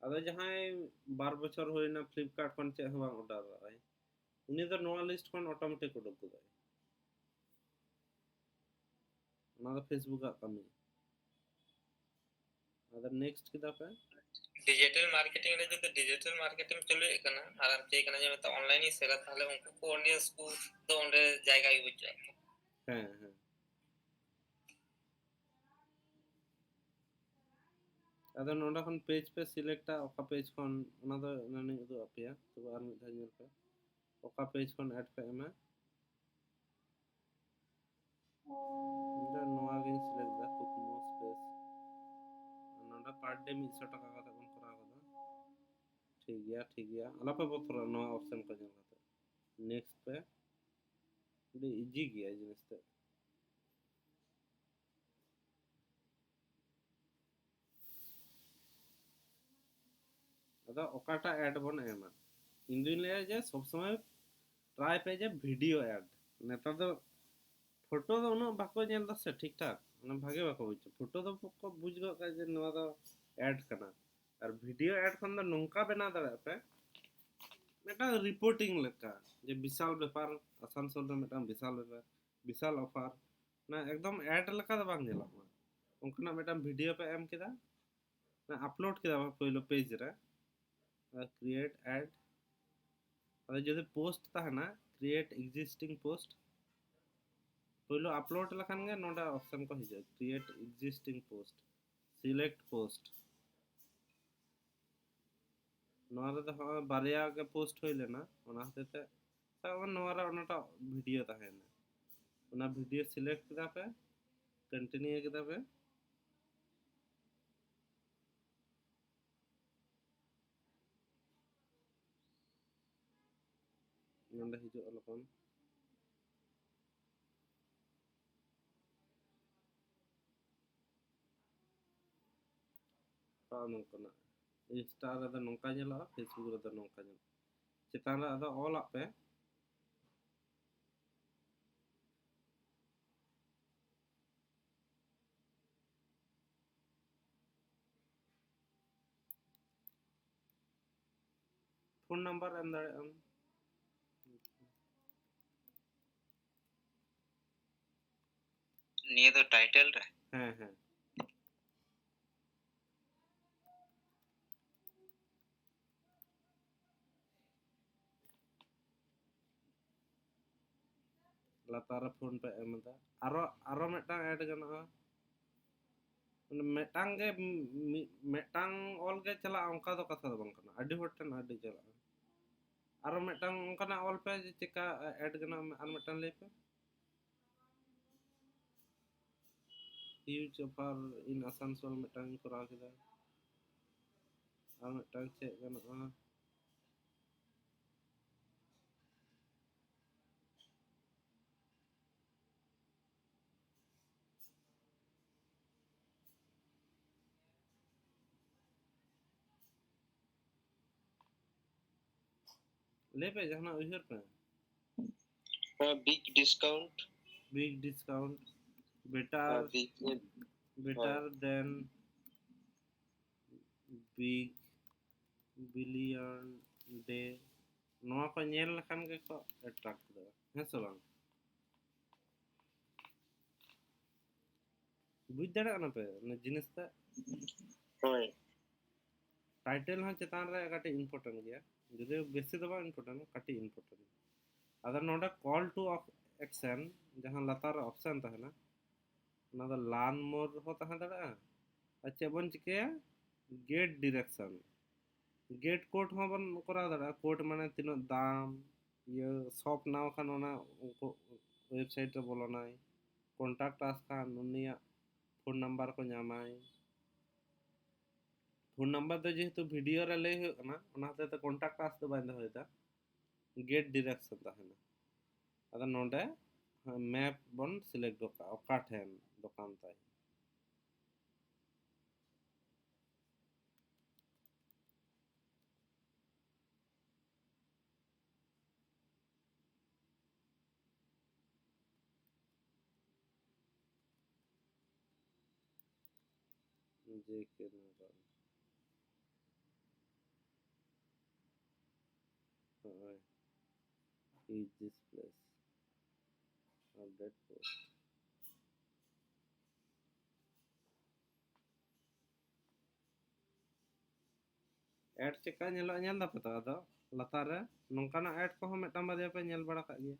ᱟᱫᱚ ᱡᱟᱦᱟᱸᱭ ᱵᱟᱨ ᱵᱚᱪᱷᱚᱨ ᱦᱩᱭᱱᱟ ᱯᱷᱞᱤᱯᱠᱟᱨᱴ ᱠᱷᱚᱱ ᱪᱮᱫ ᱦᱚᱸ ᱵᱟᱝ ᱚᱰᱟᱨ ᱞᱮᱫᱟᱭ, ᱩᱱᱤ ᱫᱚ ᱱᱚᱣᱟ ᱞᱤᱥᱴ ᱠᱷᱚᱱ ᱚᱴᱳᱢᱮᱴᱤᱠ ᱩᱰᱩᱠ ᱜᱚᱫᱚᱜᱼᱟᱭ᱾ ᱚᱱᱟ ᱫᱚ ᱯᱷᱮᱥᱵᱩᱠ ᱟᱜ ᱠᱟᱹᱢᱤ᱾ ᱟᱫᱚ ᱱᱮᱠᱥᱴ ᱠᱮᱫᱟ ᱯᱮ᱾ ᱰᱤᱡᱤᱴᱟᱞ ᱢᱟᱨᱠᱮᱴᱤᱝ ᱨᱮ ᱡᱩᱫᱤ ᱰᱤᱡᱤᱴᱟᱞ ᱢᱟᱨᱠᱮᱴᱤᱝ ᱪᱟᱹᱞᱩᱭᱮᱫ ᱠᱟᱱᱟ ᱟᱨ ᱟᱢ ᱪᱟᱹᱭ ᱠᱟᱱᱟ ᱡᱮ ᱢᱤᱫᱴᱟᱝ ᱚᱱᱞᱟᱭᱤᱱ ᱤᱧ ᱥᱮᱞᱟ, ᱛᱟᱦᱞᱮ ᱩᱱᱠᱩ ᱠᱚ ᱚᱰᱤᱭᱮᱱᱥ ᱠᱚ ᱫᱚ ᱚᱸᱰᱮ ᱡᱟᱭᱜᱟ ᱜᱮ ᱵᱟᱹᱪᱩᱜᱼᱟ᱾ ᱦᱮᱸ, ᱦᱮᱸ᱾ ᱟᱫᱚ ᱱᱚᱰᱮ ᱠᱷᱚᱱ ᱯᱮᱡᱽ ᱯᱮ ᱥᱤᱞᱮᱠᱴᱟ, ᱚᱠᱟ ᱯᱮᱡᱽ ᱠᱷᱚᱱ, ᱚᱱᱟ ᱫᱚ ᱮᱱᱟᱱᱤᱧ ᱩᱫᱩᱜ ᱟᱯᱮᱭᱟ, ᱛᱚᱵᱮ ᱟᱨ ᱢᱤᱫ ᱫᱷᱟᱣ ᱧᱮᱞ ᱯᱮ, ᱚᱠᱟ ᱯᱮᱡᱽ ᱠᱷᱚᱱ ᱮᱰ ᱯᱮ ᱮᱢᱟ᱾ ᱤᱧ ᱫᱚ ᱱᱚᱣᱟ ᱜᱤᱧ ᱥᱤᱞᱮᱠᱴ ᱮᱫᱟ, ᱠᱩᱠᱢᱩ ᱥᱯᱮᱥ᱾ ᱱᱚᱰᱮ ᱯᱟᱨ ᱰᱮ ᱢᱤᱫᱥᱚ ᱴᱟᱠᱟ ᱠᱟᱛᱮ ᱵᱚᱱ ᱠᱚᱨᱟᱣ ᱠᱟᱫᱟ᱾ ᱴᱷᱤᱠ ᱜᱮᱭᱟ, ᱴᱷᱤᱠ ᱜᱮᱭᱟ, ᱟᱞᱚᱯᱮ ᱵᱚᱛᱚᱨᱚᱜᱼᱟ ᱱᱚᱣᱟ ᱚᱯᱥᱮᱱ ᱠᱚ ᱧᱮᱞ ᱠᱟᱛᱮ᱾ ᱱᱮᱠᱥᱴ ᱯᱮ, ᱟᱹᱰᱤ ᱤᱡᱤ ᱜᱮᱭᱟ ᱡᱤᱱᱤᱥ ᱛᱮᱫ᱾ ᱟᱫᱚ ᱚᱠᱟᱴᱟᱜ ᱮᱰ ᱵᱚᱱ ᱮᱢᱟ? ᱤᱧ ᱫᱩᱧ ᱞᱟᱹᱭᱟ ᱡᱮ ᱥᱚᱵ ᱥᱚᱢᱚᱭ ᱴᱨᱟᱭ ᱯᱮ ᱡᱮ ᱵᱷᱤᱰᱤᱭᱳ ᱮᱰ᱾ ᱱᱮᱛᱟᱨ ᱫᱚ ᱯᱷᱳᱴᱳ ᱫᱚ ᱩᱱᱟᱹᱜ ᱵᱟᱠᱚ ᱧᱮᱞ ᱫᱟ ᱥᱮ ᱴᱷᱤᱠ ᱴᱷᱟᱠ, ᱢᱟᱱᱮ ᱵᱷᱟᱜᱮ ᱵᱟᱠᱚ ᱵᱩᱡᱟ᱾ ᱯᱷᱳᱴᱳ ᱫᱚ ᱠᱚ ᱵᱩᱡᱽ ᱜᱚᱫ ᱠᱟᱜᱼᱟ ᱡᱮ ᱱᱚᱣᱟ ᱫᱚ ᱮᱰ ᱠᱟᱱᱟ᱾ ᱟᱨ ᱵᱷᱤᱰᱤᱭᱳ ᱮᱰ ᱠᱷᱚᱱ ᱫᱚ ᱱᱚᱝᱠᱟ ᱵᱮᱱᱟᱣ ᱫᱟᱲᱮᱭᱟᱜᱼᱟ ᱯᱮ, ᱢᱤᱫᱴᱟᱝ ᱨᱤᱯᱳᱨᱴᱤᱝ ᱞᱮᱠᱟ, ᱡᱮ ᱵᱤᱥᱟᱞ ᱵᱮᱯᱟᱨ, ᱟᱥᱟᱱᱥᱳᱞ ᱨᱮ ᱢᱤᱫᱴᱟᱝ ᱵᱤᱥᱟᱞ ᱵᱮᱯᱟᱨ, ᱵᱤᱥᱟᱞ ᱚᱯᱷᱟᱨ, ᱢᱟᱱᱮ ᱮᱠᱫᱚᱢ ᱮᱰ ᱞᱮᱠᱟ ᱫᱚ ᱵᱟᱝ ᱧᱮᱞᱚᱜ ᱢᱟ, ᱚᱱᱠᱟᱱᱟᱜ ᱢᱤᱫᱴᱟᱝ ᱵᱷᱤᱰᱤᱭᱳ ᱯᱮ ᱮᱢ ᱠᱮᱫᱟ, ᱟᱯᱞᱳᱰ ᱠᱮᱫᱟ ᱯᱮ ᱯᱳᱭᱞᱳ ᱯᱮᱡᱽ ᱨᱮ, ᱠᱨᱤᱭᱮᱴ ᱮᱰ᱾ ᱟᱫᱚ ᱡᱩᱫᱤ ᱯᱳᱥᱴ ᱛᱟᱦᱮᱱᱟ, ᱠᱨᱤᱭᱮᱴ ᱮᱠᱡᱤᱥᱴᱤᱝ ᱯᱳᱥᱴ, ᱯᱳᱭᱞᱳ ᱟᱯᱞᱳᱰ ᱞᱮᱠᱷᱟᱱ ᱜᱮ ᱱᱚᱰᱮ ᱚᱯᱥᱮᱱ ᱠᱚ ᱦᱤᱡᱩᱜᱼᱟ, ᱠᱨᱤᱭᱮᱴ ᱮᱠᱡᱤᱥᱴᱤᱝ ᱯᱳᱥᱴ, ᱥᱤᱞᱮᱠᱴ ᱯᱳᱥᱴ᱾ ᱱᱚᱣᱟ ᱨᱮᱫᱚ ᱦᱚᱸᱜᱼᱚᱭ ᱵᱟᱨᱭᱟ ᱜᱮ ᱯᱳᱥᱴ ᱦᱩᱭ ᱞᱮᱱᱟ, ᱚᱱᱟ ᱦᱚᱛᱮᱡ ᱛᱮ ᱥᱟᱵ ᱠᱟᱜ ᱢᱮ ᱱᱚᱣᱟ ᱨᱮ ᱚᱱᱟᱴᱟᱜ ᱵᱷᱤᱰᱤᱭᱳ ᱛᱟᱦᱮᱱᱟ, ᱚᱱᱟ ᱵᱷᱤᱰᱤᱭᱳ ᱥᱤᱞᱮᱠᱴ ᱠᱮᱫᱟ ᱯᱮ, ᱠᱚᱱᱴᱤᱱᱤᱭᱩ ᱠᱮᱫᱟ ᱯᱮ, ᱱᱚᱰᱮ ᱦᱤᱡᱩᱜᱼᱟ ᱞᱚᱜᱚᱱ᱾ ᱱᱚᱜᱼᱚ ᱱᱚᱝᱠᱟᱱᱟᱜ, ᱤᱱᱥᱴᱟ ᱨᱮᱫᱚ ᱱᱚᱝᱠᱟ ᱧᱮᱞᱚᱜᱼᱟ, ᱯᱷᱮᱥᱵᱩᱠ ᱨᱮᱫᱚ ᱱᱚᱝᱠᱟ ᱧᱮᱞᱚᱜᱼᱟ᱾ ᱪᱮᱛᱟᱱ ᱨᱮ ᱟᱫᱚ ᱚᱞᱟᱜ ᱯᱮ, ᱯᱷᱳᱱ ᱱᱟᱢᱵᱟᱨ ᱮᱢ ᱫᱟᱲᱮᱭᱟᱜ ᱟᱢ᱾ ᱱᱤᱭᱟᱹ ᱫᱚ ᱴᱟᱭᱴᱮᱞ ᱨᱮ? ᱦᱮᱸ, ᱦᱮᱸ᱾ ᱞᱟᱛᱟᱨ ᱨᱮ ᱯᱷᱳᱱ ᱯᱮ ᱮᱢ ᱮᱫᱟ᱾ ᱟᱨᱚ, ᱟᱨᱚ ᱢᱤᱫᱴᱟᱝ ᱮᱰ ᱜᱟᱱᱚᱜᱼᱟ᱾ ᱢᱟᱱᱮ ᱢᱤᱫᱴᱟᱝ ᱜᱮ, ᱢᱤ-, ᱢᱤᱫᱴᱟᱝ ᱚᱞ ᱜᱮ ᱪᱟᱞᱟᱜᱼᱟ, ᱚᱱᱠᱟ ᱫᱚ ᱠᱟᱛᱷᱟ ᱫᱚ ᱵᱟᱝ ᱠᱟᱱᱟ, ᱟᱹᱰᱤ ᱦᱚᱲ ᱴᱷᱮᱱ ᱟᱹᱰᱤ ᱪᱟᱞᱟᱜᱼᱟ᱾ ᱟᱨᱚ ᱢᱤᱫᱴᱟᱝ ᱚᱱᱠᱟᱱᱟᱜ ᱚᱞ ᱯᱮ ᱡᱮ ᱪᱮᱠᱟ ᱮᱰ ᱜᱟᱱᱚᱜᱼᱟ, ᱟᱨ ᱢᱤᱫᱴᱟᱝ ᱞᱟᱹᱭ ᱯᱮ᱾ ᱦᱤᱭᱩᱡᱽ ᱚᱯᱷᱟᱨ ᱤᱱ ᱟᱥᱟᱱᱥᱳᱞ ᱢᱤᱫᱴᱟᱝ ᱤᱧ ᱠᱚᱨᱟᱣ ᱠᱮᱫᱟ᱾ ᱟᱨ ᱢᱤᱫᱴᱟᱝ ᱪᱮᱫ ᱜᱟᱱᱚᱜᱼᱟ? ᱞᱟᱹᱭ ᱯᱮ, ᱡᱟᱦᱟᱱᱟᱜ ᱩᱭᱦᱟᱹᱨ ᱯᱮ᱾ ᱦᱮᱸ, big discount. Big discount, ᱦᱮᱸ, better, big. better than big billion day. ᱱᱚᱣᱟ ᱠᱚ ᱧᱮᱞ ᱞᱮᱠᱷᱟᱱ ᱜᱮᱠᱚ attract ᱫᱟᱲᱮᱭᱟᱜᱼᱟ, ᱦᱮᱸ ᱥᱮ ᱵᱟᱝ? ᱵᱩᱡᱽ ᱫᱟᱲᱮᱭᱟᱜ ᱠᱟᱱᱟ ᱯᱮ ᱚᱱᱟ ᱡᱤᱱᱤᱥ ᱴᱟᱜ? ᱦᱳᱭ. Title ᱦᱚᱸ ᱪᱮᱛᱟᱱ ᱨᱮ ᱠᱟᱹᱴᱤᱡ important ᱜᱮᱭᱟ, ᱡᱩᱫᱤ ᱵᱮᱥᱤ ᱫᱚ ᱵᱟᱝ important, ᱠᱟᱹᱴᱤᱡ important. ᱟᱫᱚ ᱱᱚᱰᱮ call to action ᱡᱟᱦᱟᱸ ᱞᱟᱛᱟᱨ ᱨᱮ option ᱛᱟᱦᱮᱱᱟ, ᱚᱱᱟ ᱫᱚ learn more ᱦᱚᱸ ᱛᱟᱦᱮᱸ ᱫᱟᱲᱮᱭᱟᱜᱼᱟ᱾ ᱟᱨ ᱪᱮᱫ ᱵᱚᱱ ᱪᱤᱠᱟᱹᱭᱟ? Get direction, get quote ᱦᱚᱸ ᱵᱚᱱ ᱠᱚᱨᱟᱣ ᱫᱟᱲᱮᱭᱟᱜᱼᱟ᱾ Quote ᱢᱟᱱᱮ ᱛᱤᱱᱟᱹᱜ ᱫᱟᱢ, ᱤᱭᱟᱹ shop ᱱᱟᱣ ᱠᱷᱟᱱ ᱚᱱᱟ ᱩᱱᱠᱩ website ᱨᱮ ᱵᱚᱞᱚᱱᱟᱭ, contact us ᱠᱷᱟᱱ ᱩᱱᱤᱭᱟᱜ phone number ᱠᱚ ᱧᱟᱢᱟᱭ᱾ Phone number ᱫᱚ ᱡᱮᱦᱮᱛᱩ video ᱨᱮ ᱞᱟᱹᱭ ᱦᱩᱭᱩᱜ ᱠᱟᱱᱟ, ᱚᱱᱟ ᱦᱚᱛᱮᱡ ᱛᱮ contact us ᱫᱚ ᱵᱟᱹᱧ ᱫᱚᱦᱚᱭᱮᱫᱟ, get direction ᱛᱟᱦᱮᱱᱟ᱾ ᱟᱫᱚ ᱱᱚᱰᱮ map ᱵᱚᱱ select ᱜᱚᱫ ᱠᱟᱜᱼᱟ, ᱚᱠᱟ ᱴᱷᱮᱱ ᱫᱚᱠᱟᱱ ᱛᱟᱭ᱾ ᱡᱮ ᱠᱮ ᱱᱟᱜᱟᱨ᱾ ᱦᱳᱭ, is this place update post? Ad ᱪᱮᱫᱠᱟ ᱧᱮᱞᱚᱜᱼᱟ, ᱧᱮᱞ ᱫᱟᱯᱮ ᱛᱚ? ᱟᱫᱚ ᱞᱟᱛᱟᱨ ᱨᱮ ᱱᱚᱝᱠᱟᱱᱟᱜ ad ᱠᱚᱦᱚᱸ ᱢᱤᱫᱴᱟᱝ ᱵᱟᱨᱭᱟ ᱯᱮ ᱧᱮᱞ ᱵᱟᱲᱟ ᱠᱟᱜ ᱜᱮᱭᱟ᱾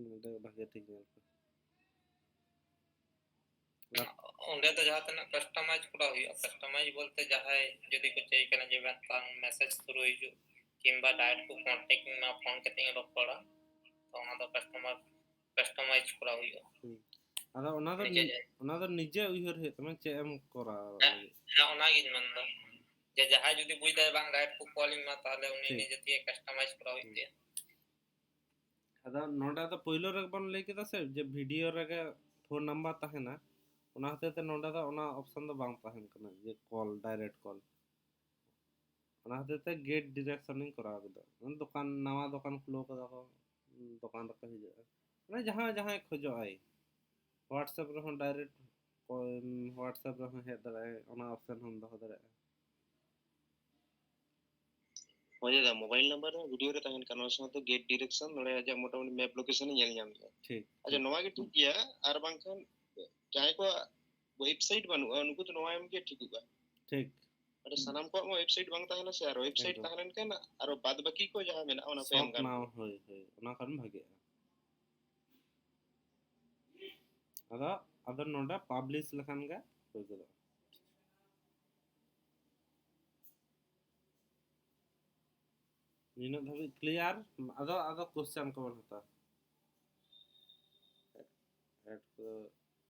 ᱱᱚᱰᱮ ᱵᱷᱟᱜᱮ ᱴᱷᱤᱠ ᱧᱮᱞ ᱯᱮ᱾ ᱚᱸᱰᱮ ᱫᱚ ᱡᱟᱦᱟᱸ ᱛᱤᱱᱟᱹᱜ customize ᱠᱚᱨᱟᱣ ᱦᱩᱭᱩᱜᱼᱟ, customize ᱵᱚᱞᱛᱮ ᱡᱟᱦᱟᱸᱭ ᱡᱩᱫᱤ ᱠᱚ ᱪᱟᱹᱭ ᱠᱟᱱᱟ ᱡᱮ ᱢᱤᱫᱴᱟᱝ message through ᱦᱤᱡᱩᱜ ᱠᱤᱝᱵᱟ direct ᱠᱚ contact ᱤᱧ ᱢᱟ, phone ᱠᱟᱛᱮ ᱤᱧ ᱨᱚᱯᱚᱲᱟ, ᱛᱚ ᱚᱱᱟ ᱫᱚ customer customize ᱠᱚᱨᱟᱣ ᱦᱩᱭᱩᱜᱼᱟ᱾ ᱟᱫᱚ ᱚᱱᱟ ᱫᱚ ᱱᱤᱡᱮ ᱚᱱᱟ ᱫᱚ ᱱᱤᱡᱮ ᱩᱭᱦᱟᱹᱨ ᱦᱩᱭᱩᱜ ᱛᱟᱢᱟ ᱪᱮᱫ ᱮᱢ ᱠᱚᱨᱟᱣ ᱦᱮᱸ, ᱞᱟᱹᱜᱤᱫ᱾ ᱦᱮᱸ, ᱚᱱᱟᱜᱤᱧ ᱢᱮᱱᱫᱟ ᱡᱮ ᱡᱟᱦᱟᱸᱭ ᱡᱩᱫᱤ ᱵᱩᱡ ᱫᱟᱭ ᱵᱟᱝ direct ᱠᱚ call ᱤᱧ ᱢᱟ, ᱛᱟᱦᱚᱞᱮ ᱩᱱᱤ ᱴᱷᱤᱠ᱾ ᱱᱤᱡᱮ ᱛᱮᱜᱮ customize ᱠᱚᱨᱟᱣ ᱦᱩᱭᱩᱜ ᱦᱩᱸ᱾ ᱛᱟᱭᱟ᱾ ᱟᱫᱚ ᱱᱚᱰᱮ ᱫᱚ ᱯᱳᱭᱞᱳ ᱨᱮᱜᱮ ᱵᱚᱱ ᱞᱟᱹᱭ ᱠᱮᱫᱟ ᱥᱮ ᱡᱮ ᱵᱷᱤᱰᱤᱭᱳ ᱨᱮᱜᱮ ᱯᱷᱳᱱ ᱱᱟᱢᱵᱟᱨ ᱛᱟᱦᱮᱱᱟ, ᱚᱱᱟ ᱦᱚᱛᱮᱡ ᱛᱮ ᱱᱚᱰᱮ ᱫᱚ ᱚᱱᱟ ᱚᱯᱥᱚᱱ ᱫᱚ ᱵᱟᱝ ᱛᱟᱦᱮᱱ ᱠᱟᱱᱟ ᱡᱮ ᱠᱚᱞ, ᱰᱟᱭᱨᱮᱠᱴ ᱠᱚᱞ᱾ ᱚᱱᱟ ᱦᱚᱛᱮᱡ ᱛᱮ ᱜᱮᱴ ᱰᱤᱨᱮᱠᱥᱚᱱ ᱤᱧ ᱠᱚᱨᱟᱣ ᱠᱮᱫᱟ᱾ ᱫᱚᱠᱟᱱ, ᱱᱟᱣᱟ ᱫᱚᱠᱟᱱ ᱠᱷᱩᱞᱟᱹᱣ ᱠᱟᱫᱟ ᱠᱚ, ᱫᱚᱠᱟᱱ ᱨᱮᱠᱚ ᱦᱤᱡᱩᱜᱼᱟ᱾ ᱢᱟᱱᱮ ᱡᱟᱦᱟᱸᱭ ᱡᱟᱦᱟᱸᱭ ᱠᱷᱚᱡᱚᱜ ᱟᱭ, WhatsApp ᱨᱮᱦᱚᱸ ᱰᱟᱭᱨᱮᱠᱴ, WhatsApp ᱨᱮᱦᱚᱸ ᱦᱮᱡ ᱫᱟᱲᱮᱭᱟᱜᱼᱟᱭ, ᱚᱱᱟ ᱚᱯᱥᱚᱱ ᱦᱚᱸᱢ ᱫᱚᱦᱚ ᱫᱟᱲᱮᱭᱟᱜᱼᱟ᱾ ᱦᱳᱭ ᱫᱟᱫᱟ, ᱢᱳᱵᱟᱭᱤᱞ ᱱᱟᱢᱵᱟᱨ ᱨᱮᱦᱚᱸ ᱵᱷᱤᱰᱤᱭᱳ ᱨᱮ ᱛᱟᱦᱮᱱ ᱠᱟᱱᱟ, ᱚᱱᱟ ᱥᱟᱶᱛᱮ ᱜᱮᱴ ᱰᱤᱨᱮᱠᱥᱚᱱ, ᱱᱚᱰᱮ ᱟᱡᱟᱜ ᱢᱚᱴᱟᱢᱩᱴᱤ ᱢᱮᱯ ᱞᱳᱠᱮᱥᱚᱱ ᱮ ᱧᱮᱞ ᱧᱟᱢᱮᱜᱼᱟ᱾ ᱴᱷᱤᱠ, ᱟᱪᱪᱷᱟ, ᱱᱚᱣᱟ ᱜᱮ ᱴᱷᱤᱠ ᱜᱮᱭᱟ᱾ ᱟᱨ ᱵᱟᱝᱠᱷᱟᱱ ᱡᱟᱦᱟᱸᱭ ᱠᱚᱣᱟᱜ ᱣᱮᱵᱥᱟᱭᱤᱴ ᱵᱟᱹᱱᱩᱜᱼᱟ, ᱩᱱᱠᱩ ᱫᱚ ᱱᱚᱣᱟ ᱮᱢ ᱜᱮ ᱴᱷᱤᱠᱚᱜᱼᱟ᱾ ᱴᱷᱤᱠ᱾ ᱟᱨ ᱥᱟᱱᱟᱢ ᱠᱚᱣᱟᱜ ᱢᱟ ᱣᱮᱵᱥᱟᱭᱤᱴ ᱵᱟᱝ ᱛᱟᱦᱮᱱᱟ ᱥᱮ, ᱟᱨ ᱣᱮᱵᱥᱟᱭᱤᱴ ᱮᱠᱫᱚᱢ᱾ ᱛᱟᱦᱮᱸ ᱞᱮᱱᱠᱷᱟᱱ ᱟᱨᱚ ᱵᱟᱫ ᱵᱟᱹᱠᱤ ᱠᱚ ᱡᱟᱦᱟᱸ ᱢᱮᱱᱟᱜᱼᱟ, ᱚᱱᱟ ᱠᱚ ᱮᱢ ᱥᱚᱵ ᱜᱟᱱᱚᱜᱼᱟ᱾ ᱱᱟᱣᱟ, ᱦᱳᱭ, ᱦᱳᱭ, ᱚᱱᱟ ᱠᱷᱟᱱ ᱵᱷᱟᱜᱮᱜᱼᱟ᱾ ᱟᱫᱚ, ᱟᱫᱚ ᱱᱚᱰᱮ ᱯᱟᱵᱽᱞᱤᱥ ᱞᱮᱠᱷᱟᱱ ᱜᱮ ᱦᱩᱭ ᱜᱚᱫᱚᱜᱼᱟ᱾ ᱱᱤᱱᱟᱹᱜ ᱫᱷᱟᱹᱵᱤᱡ ᱠᱞᱤᱭᱟᱨ᱾ ᱟᱫᱚ, ᱟᱫᱚ ᱠᱚᱥᱪᱮᱱ ᱠᱚᱵᱚᱱ ᱦᱟᱛᱟᱣᱟ᱾ ᱮᱰ ᱠᱚ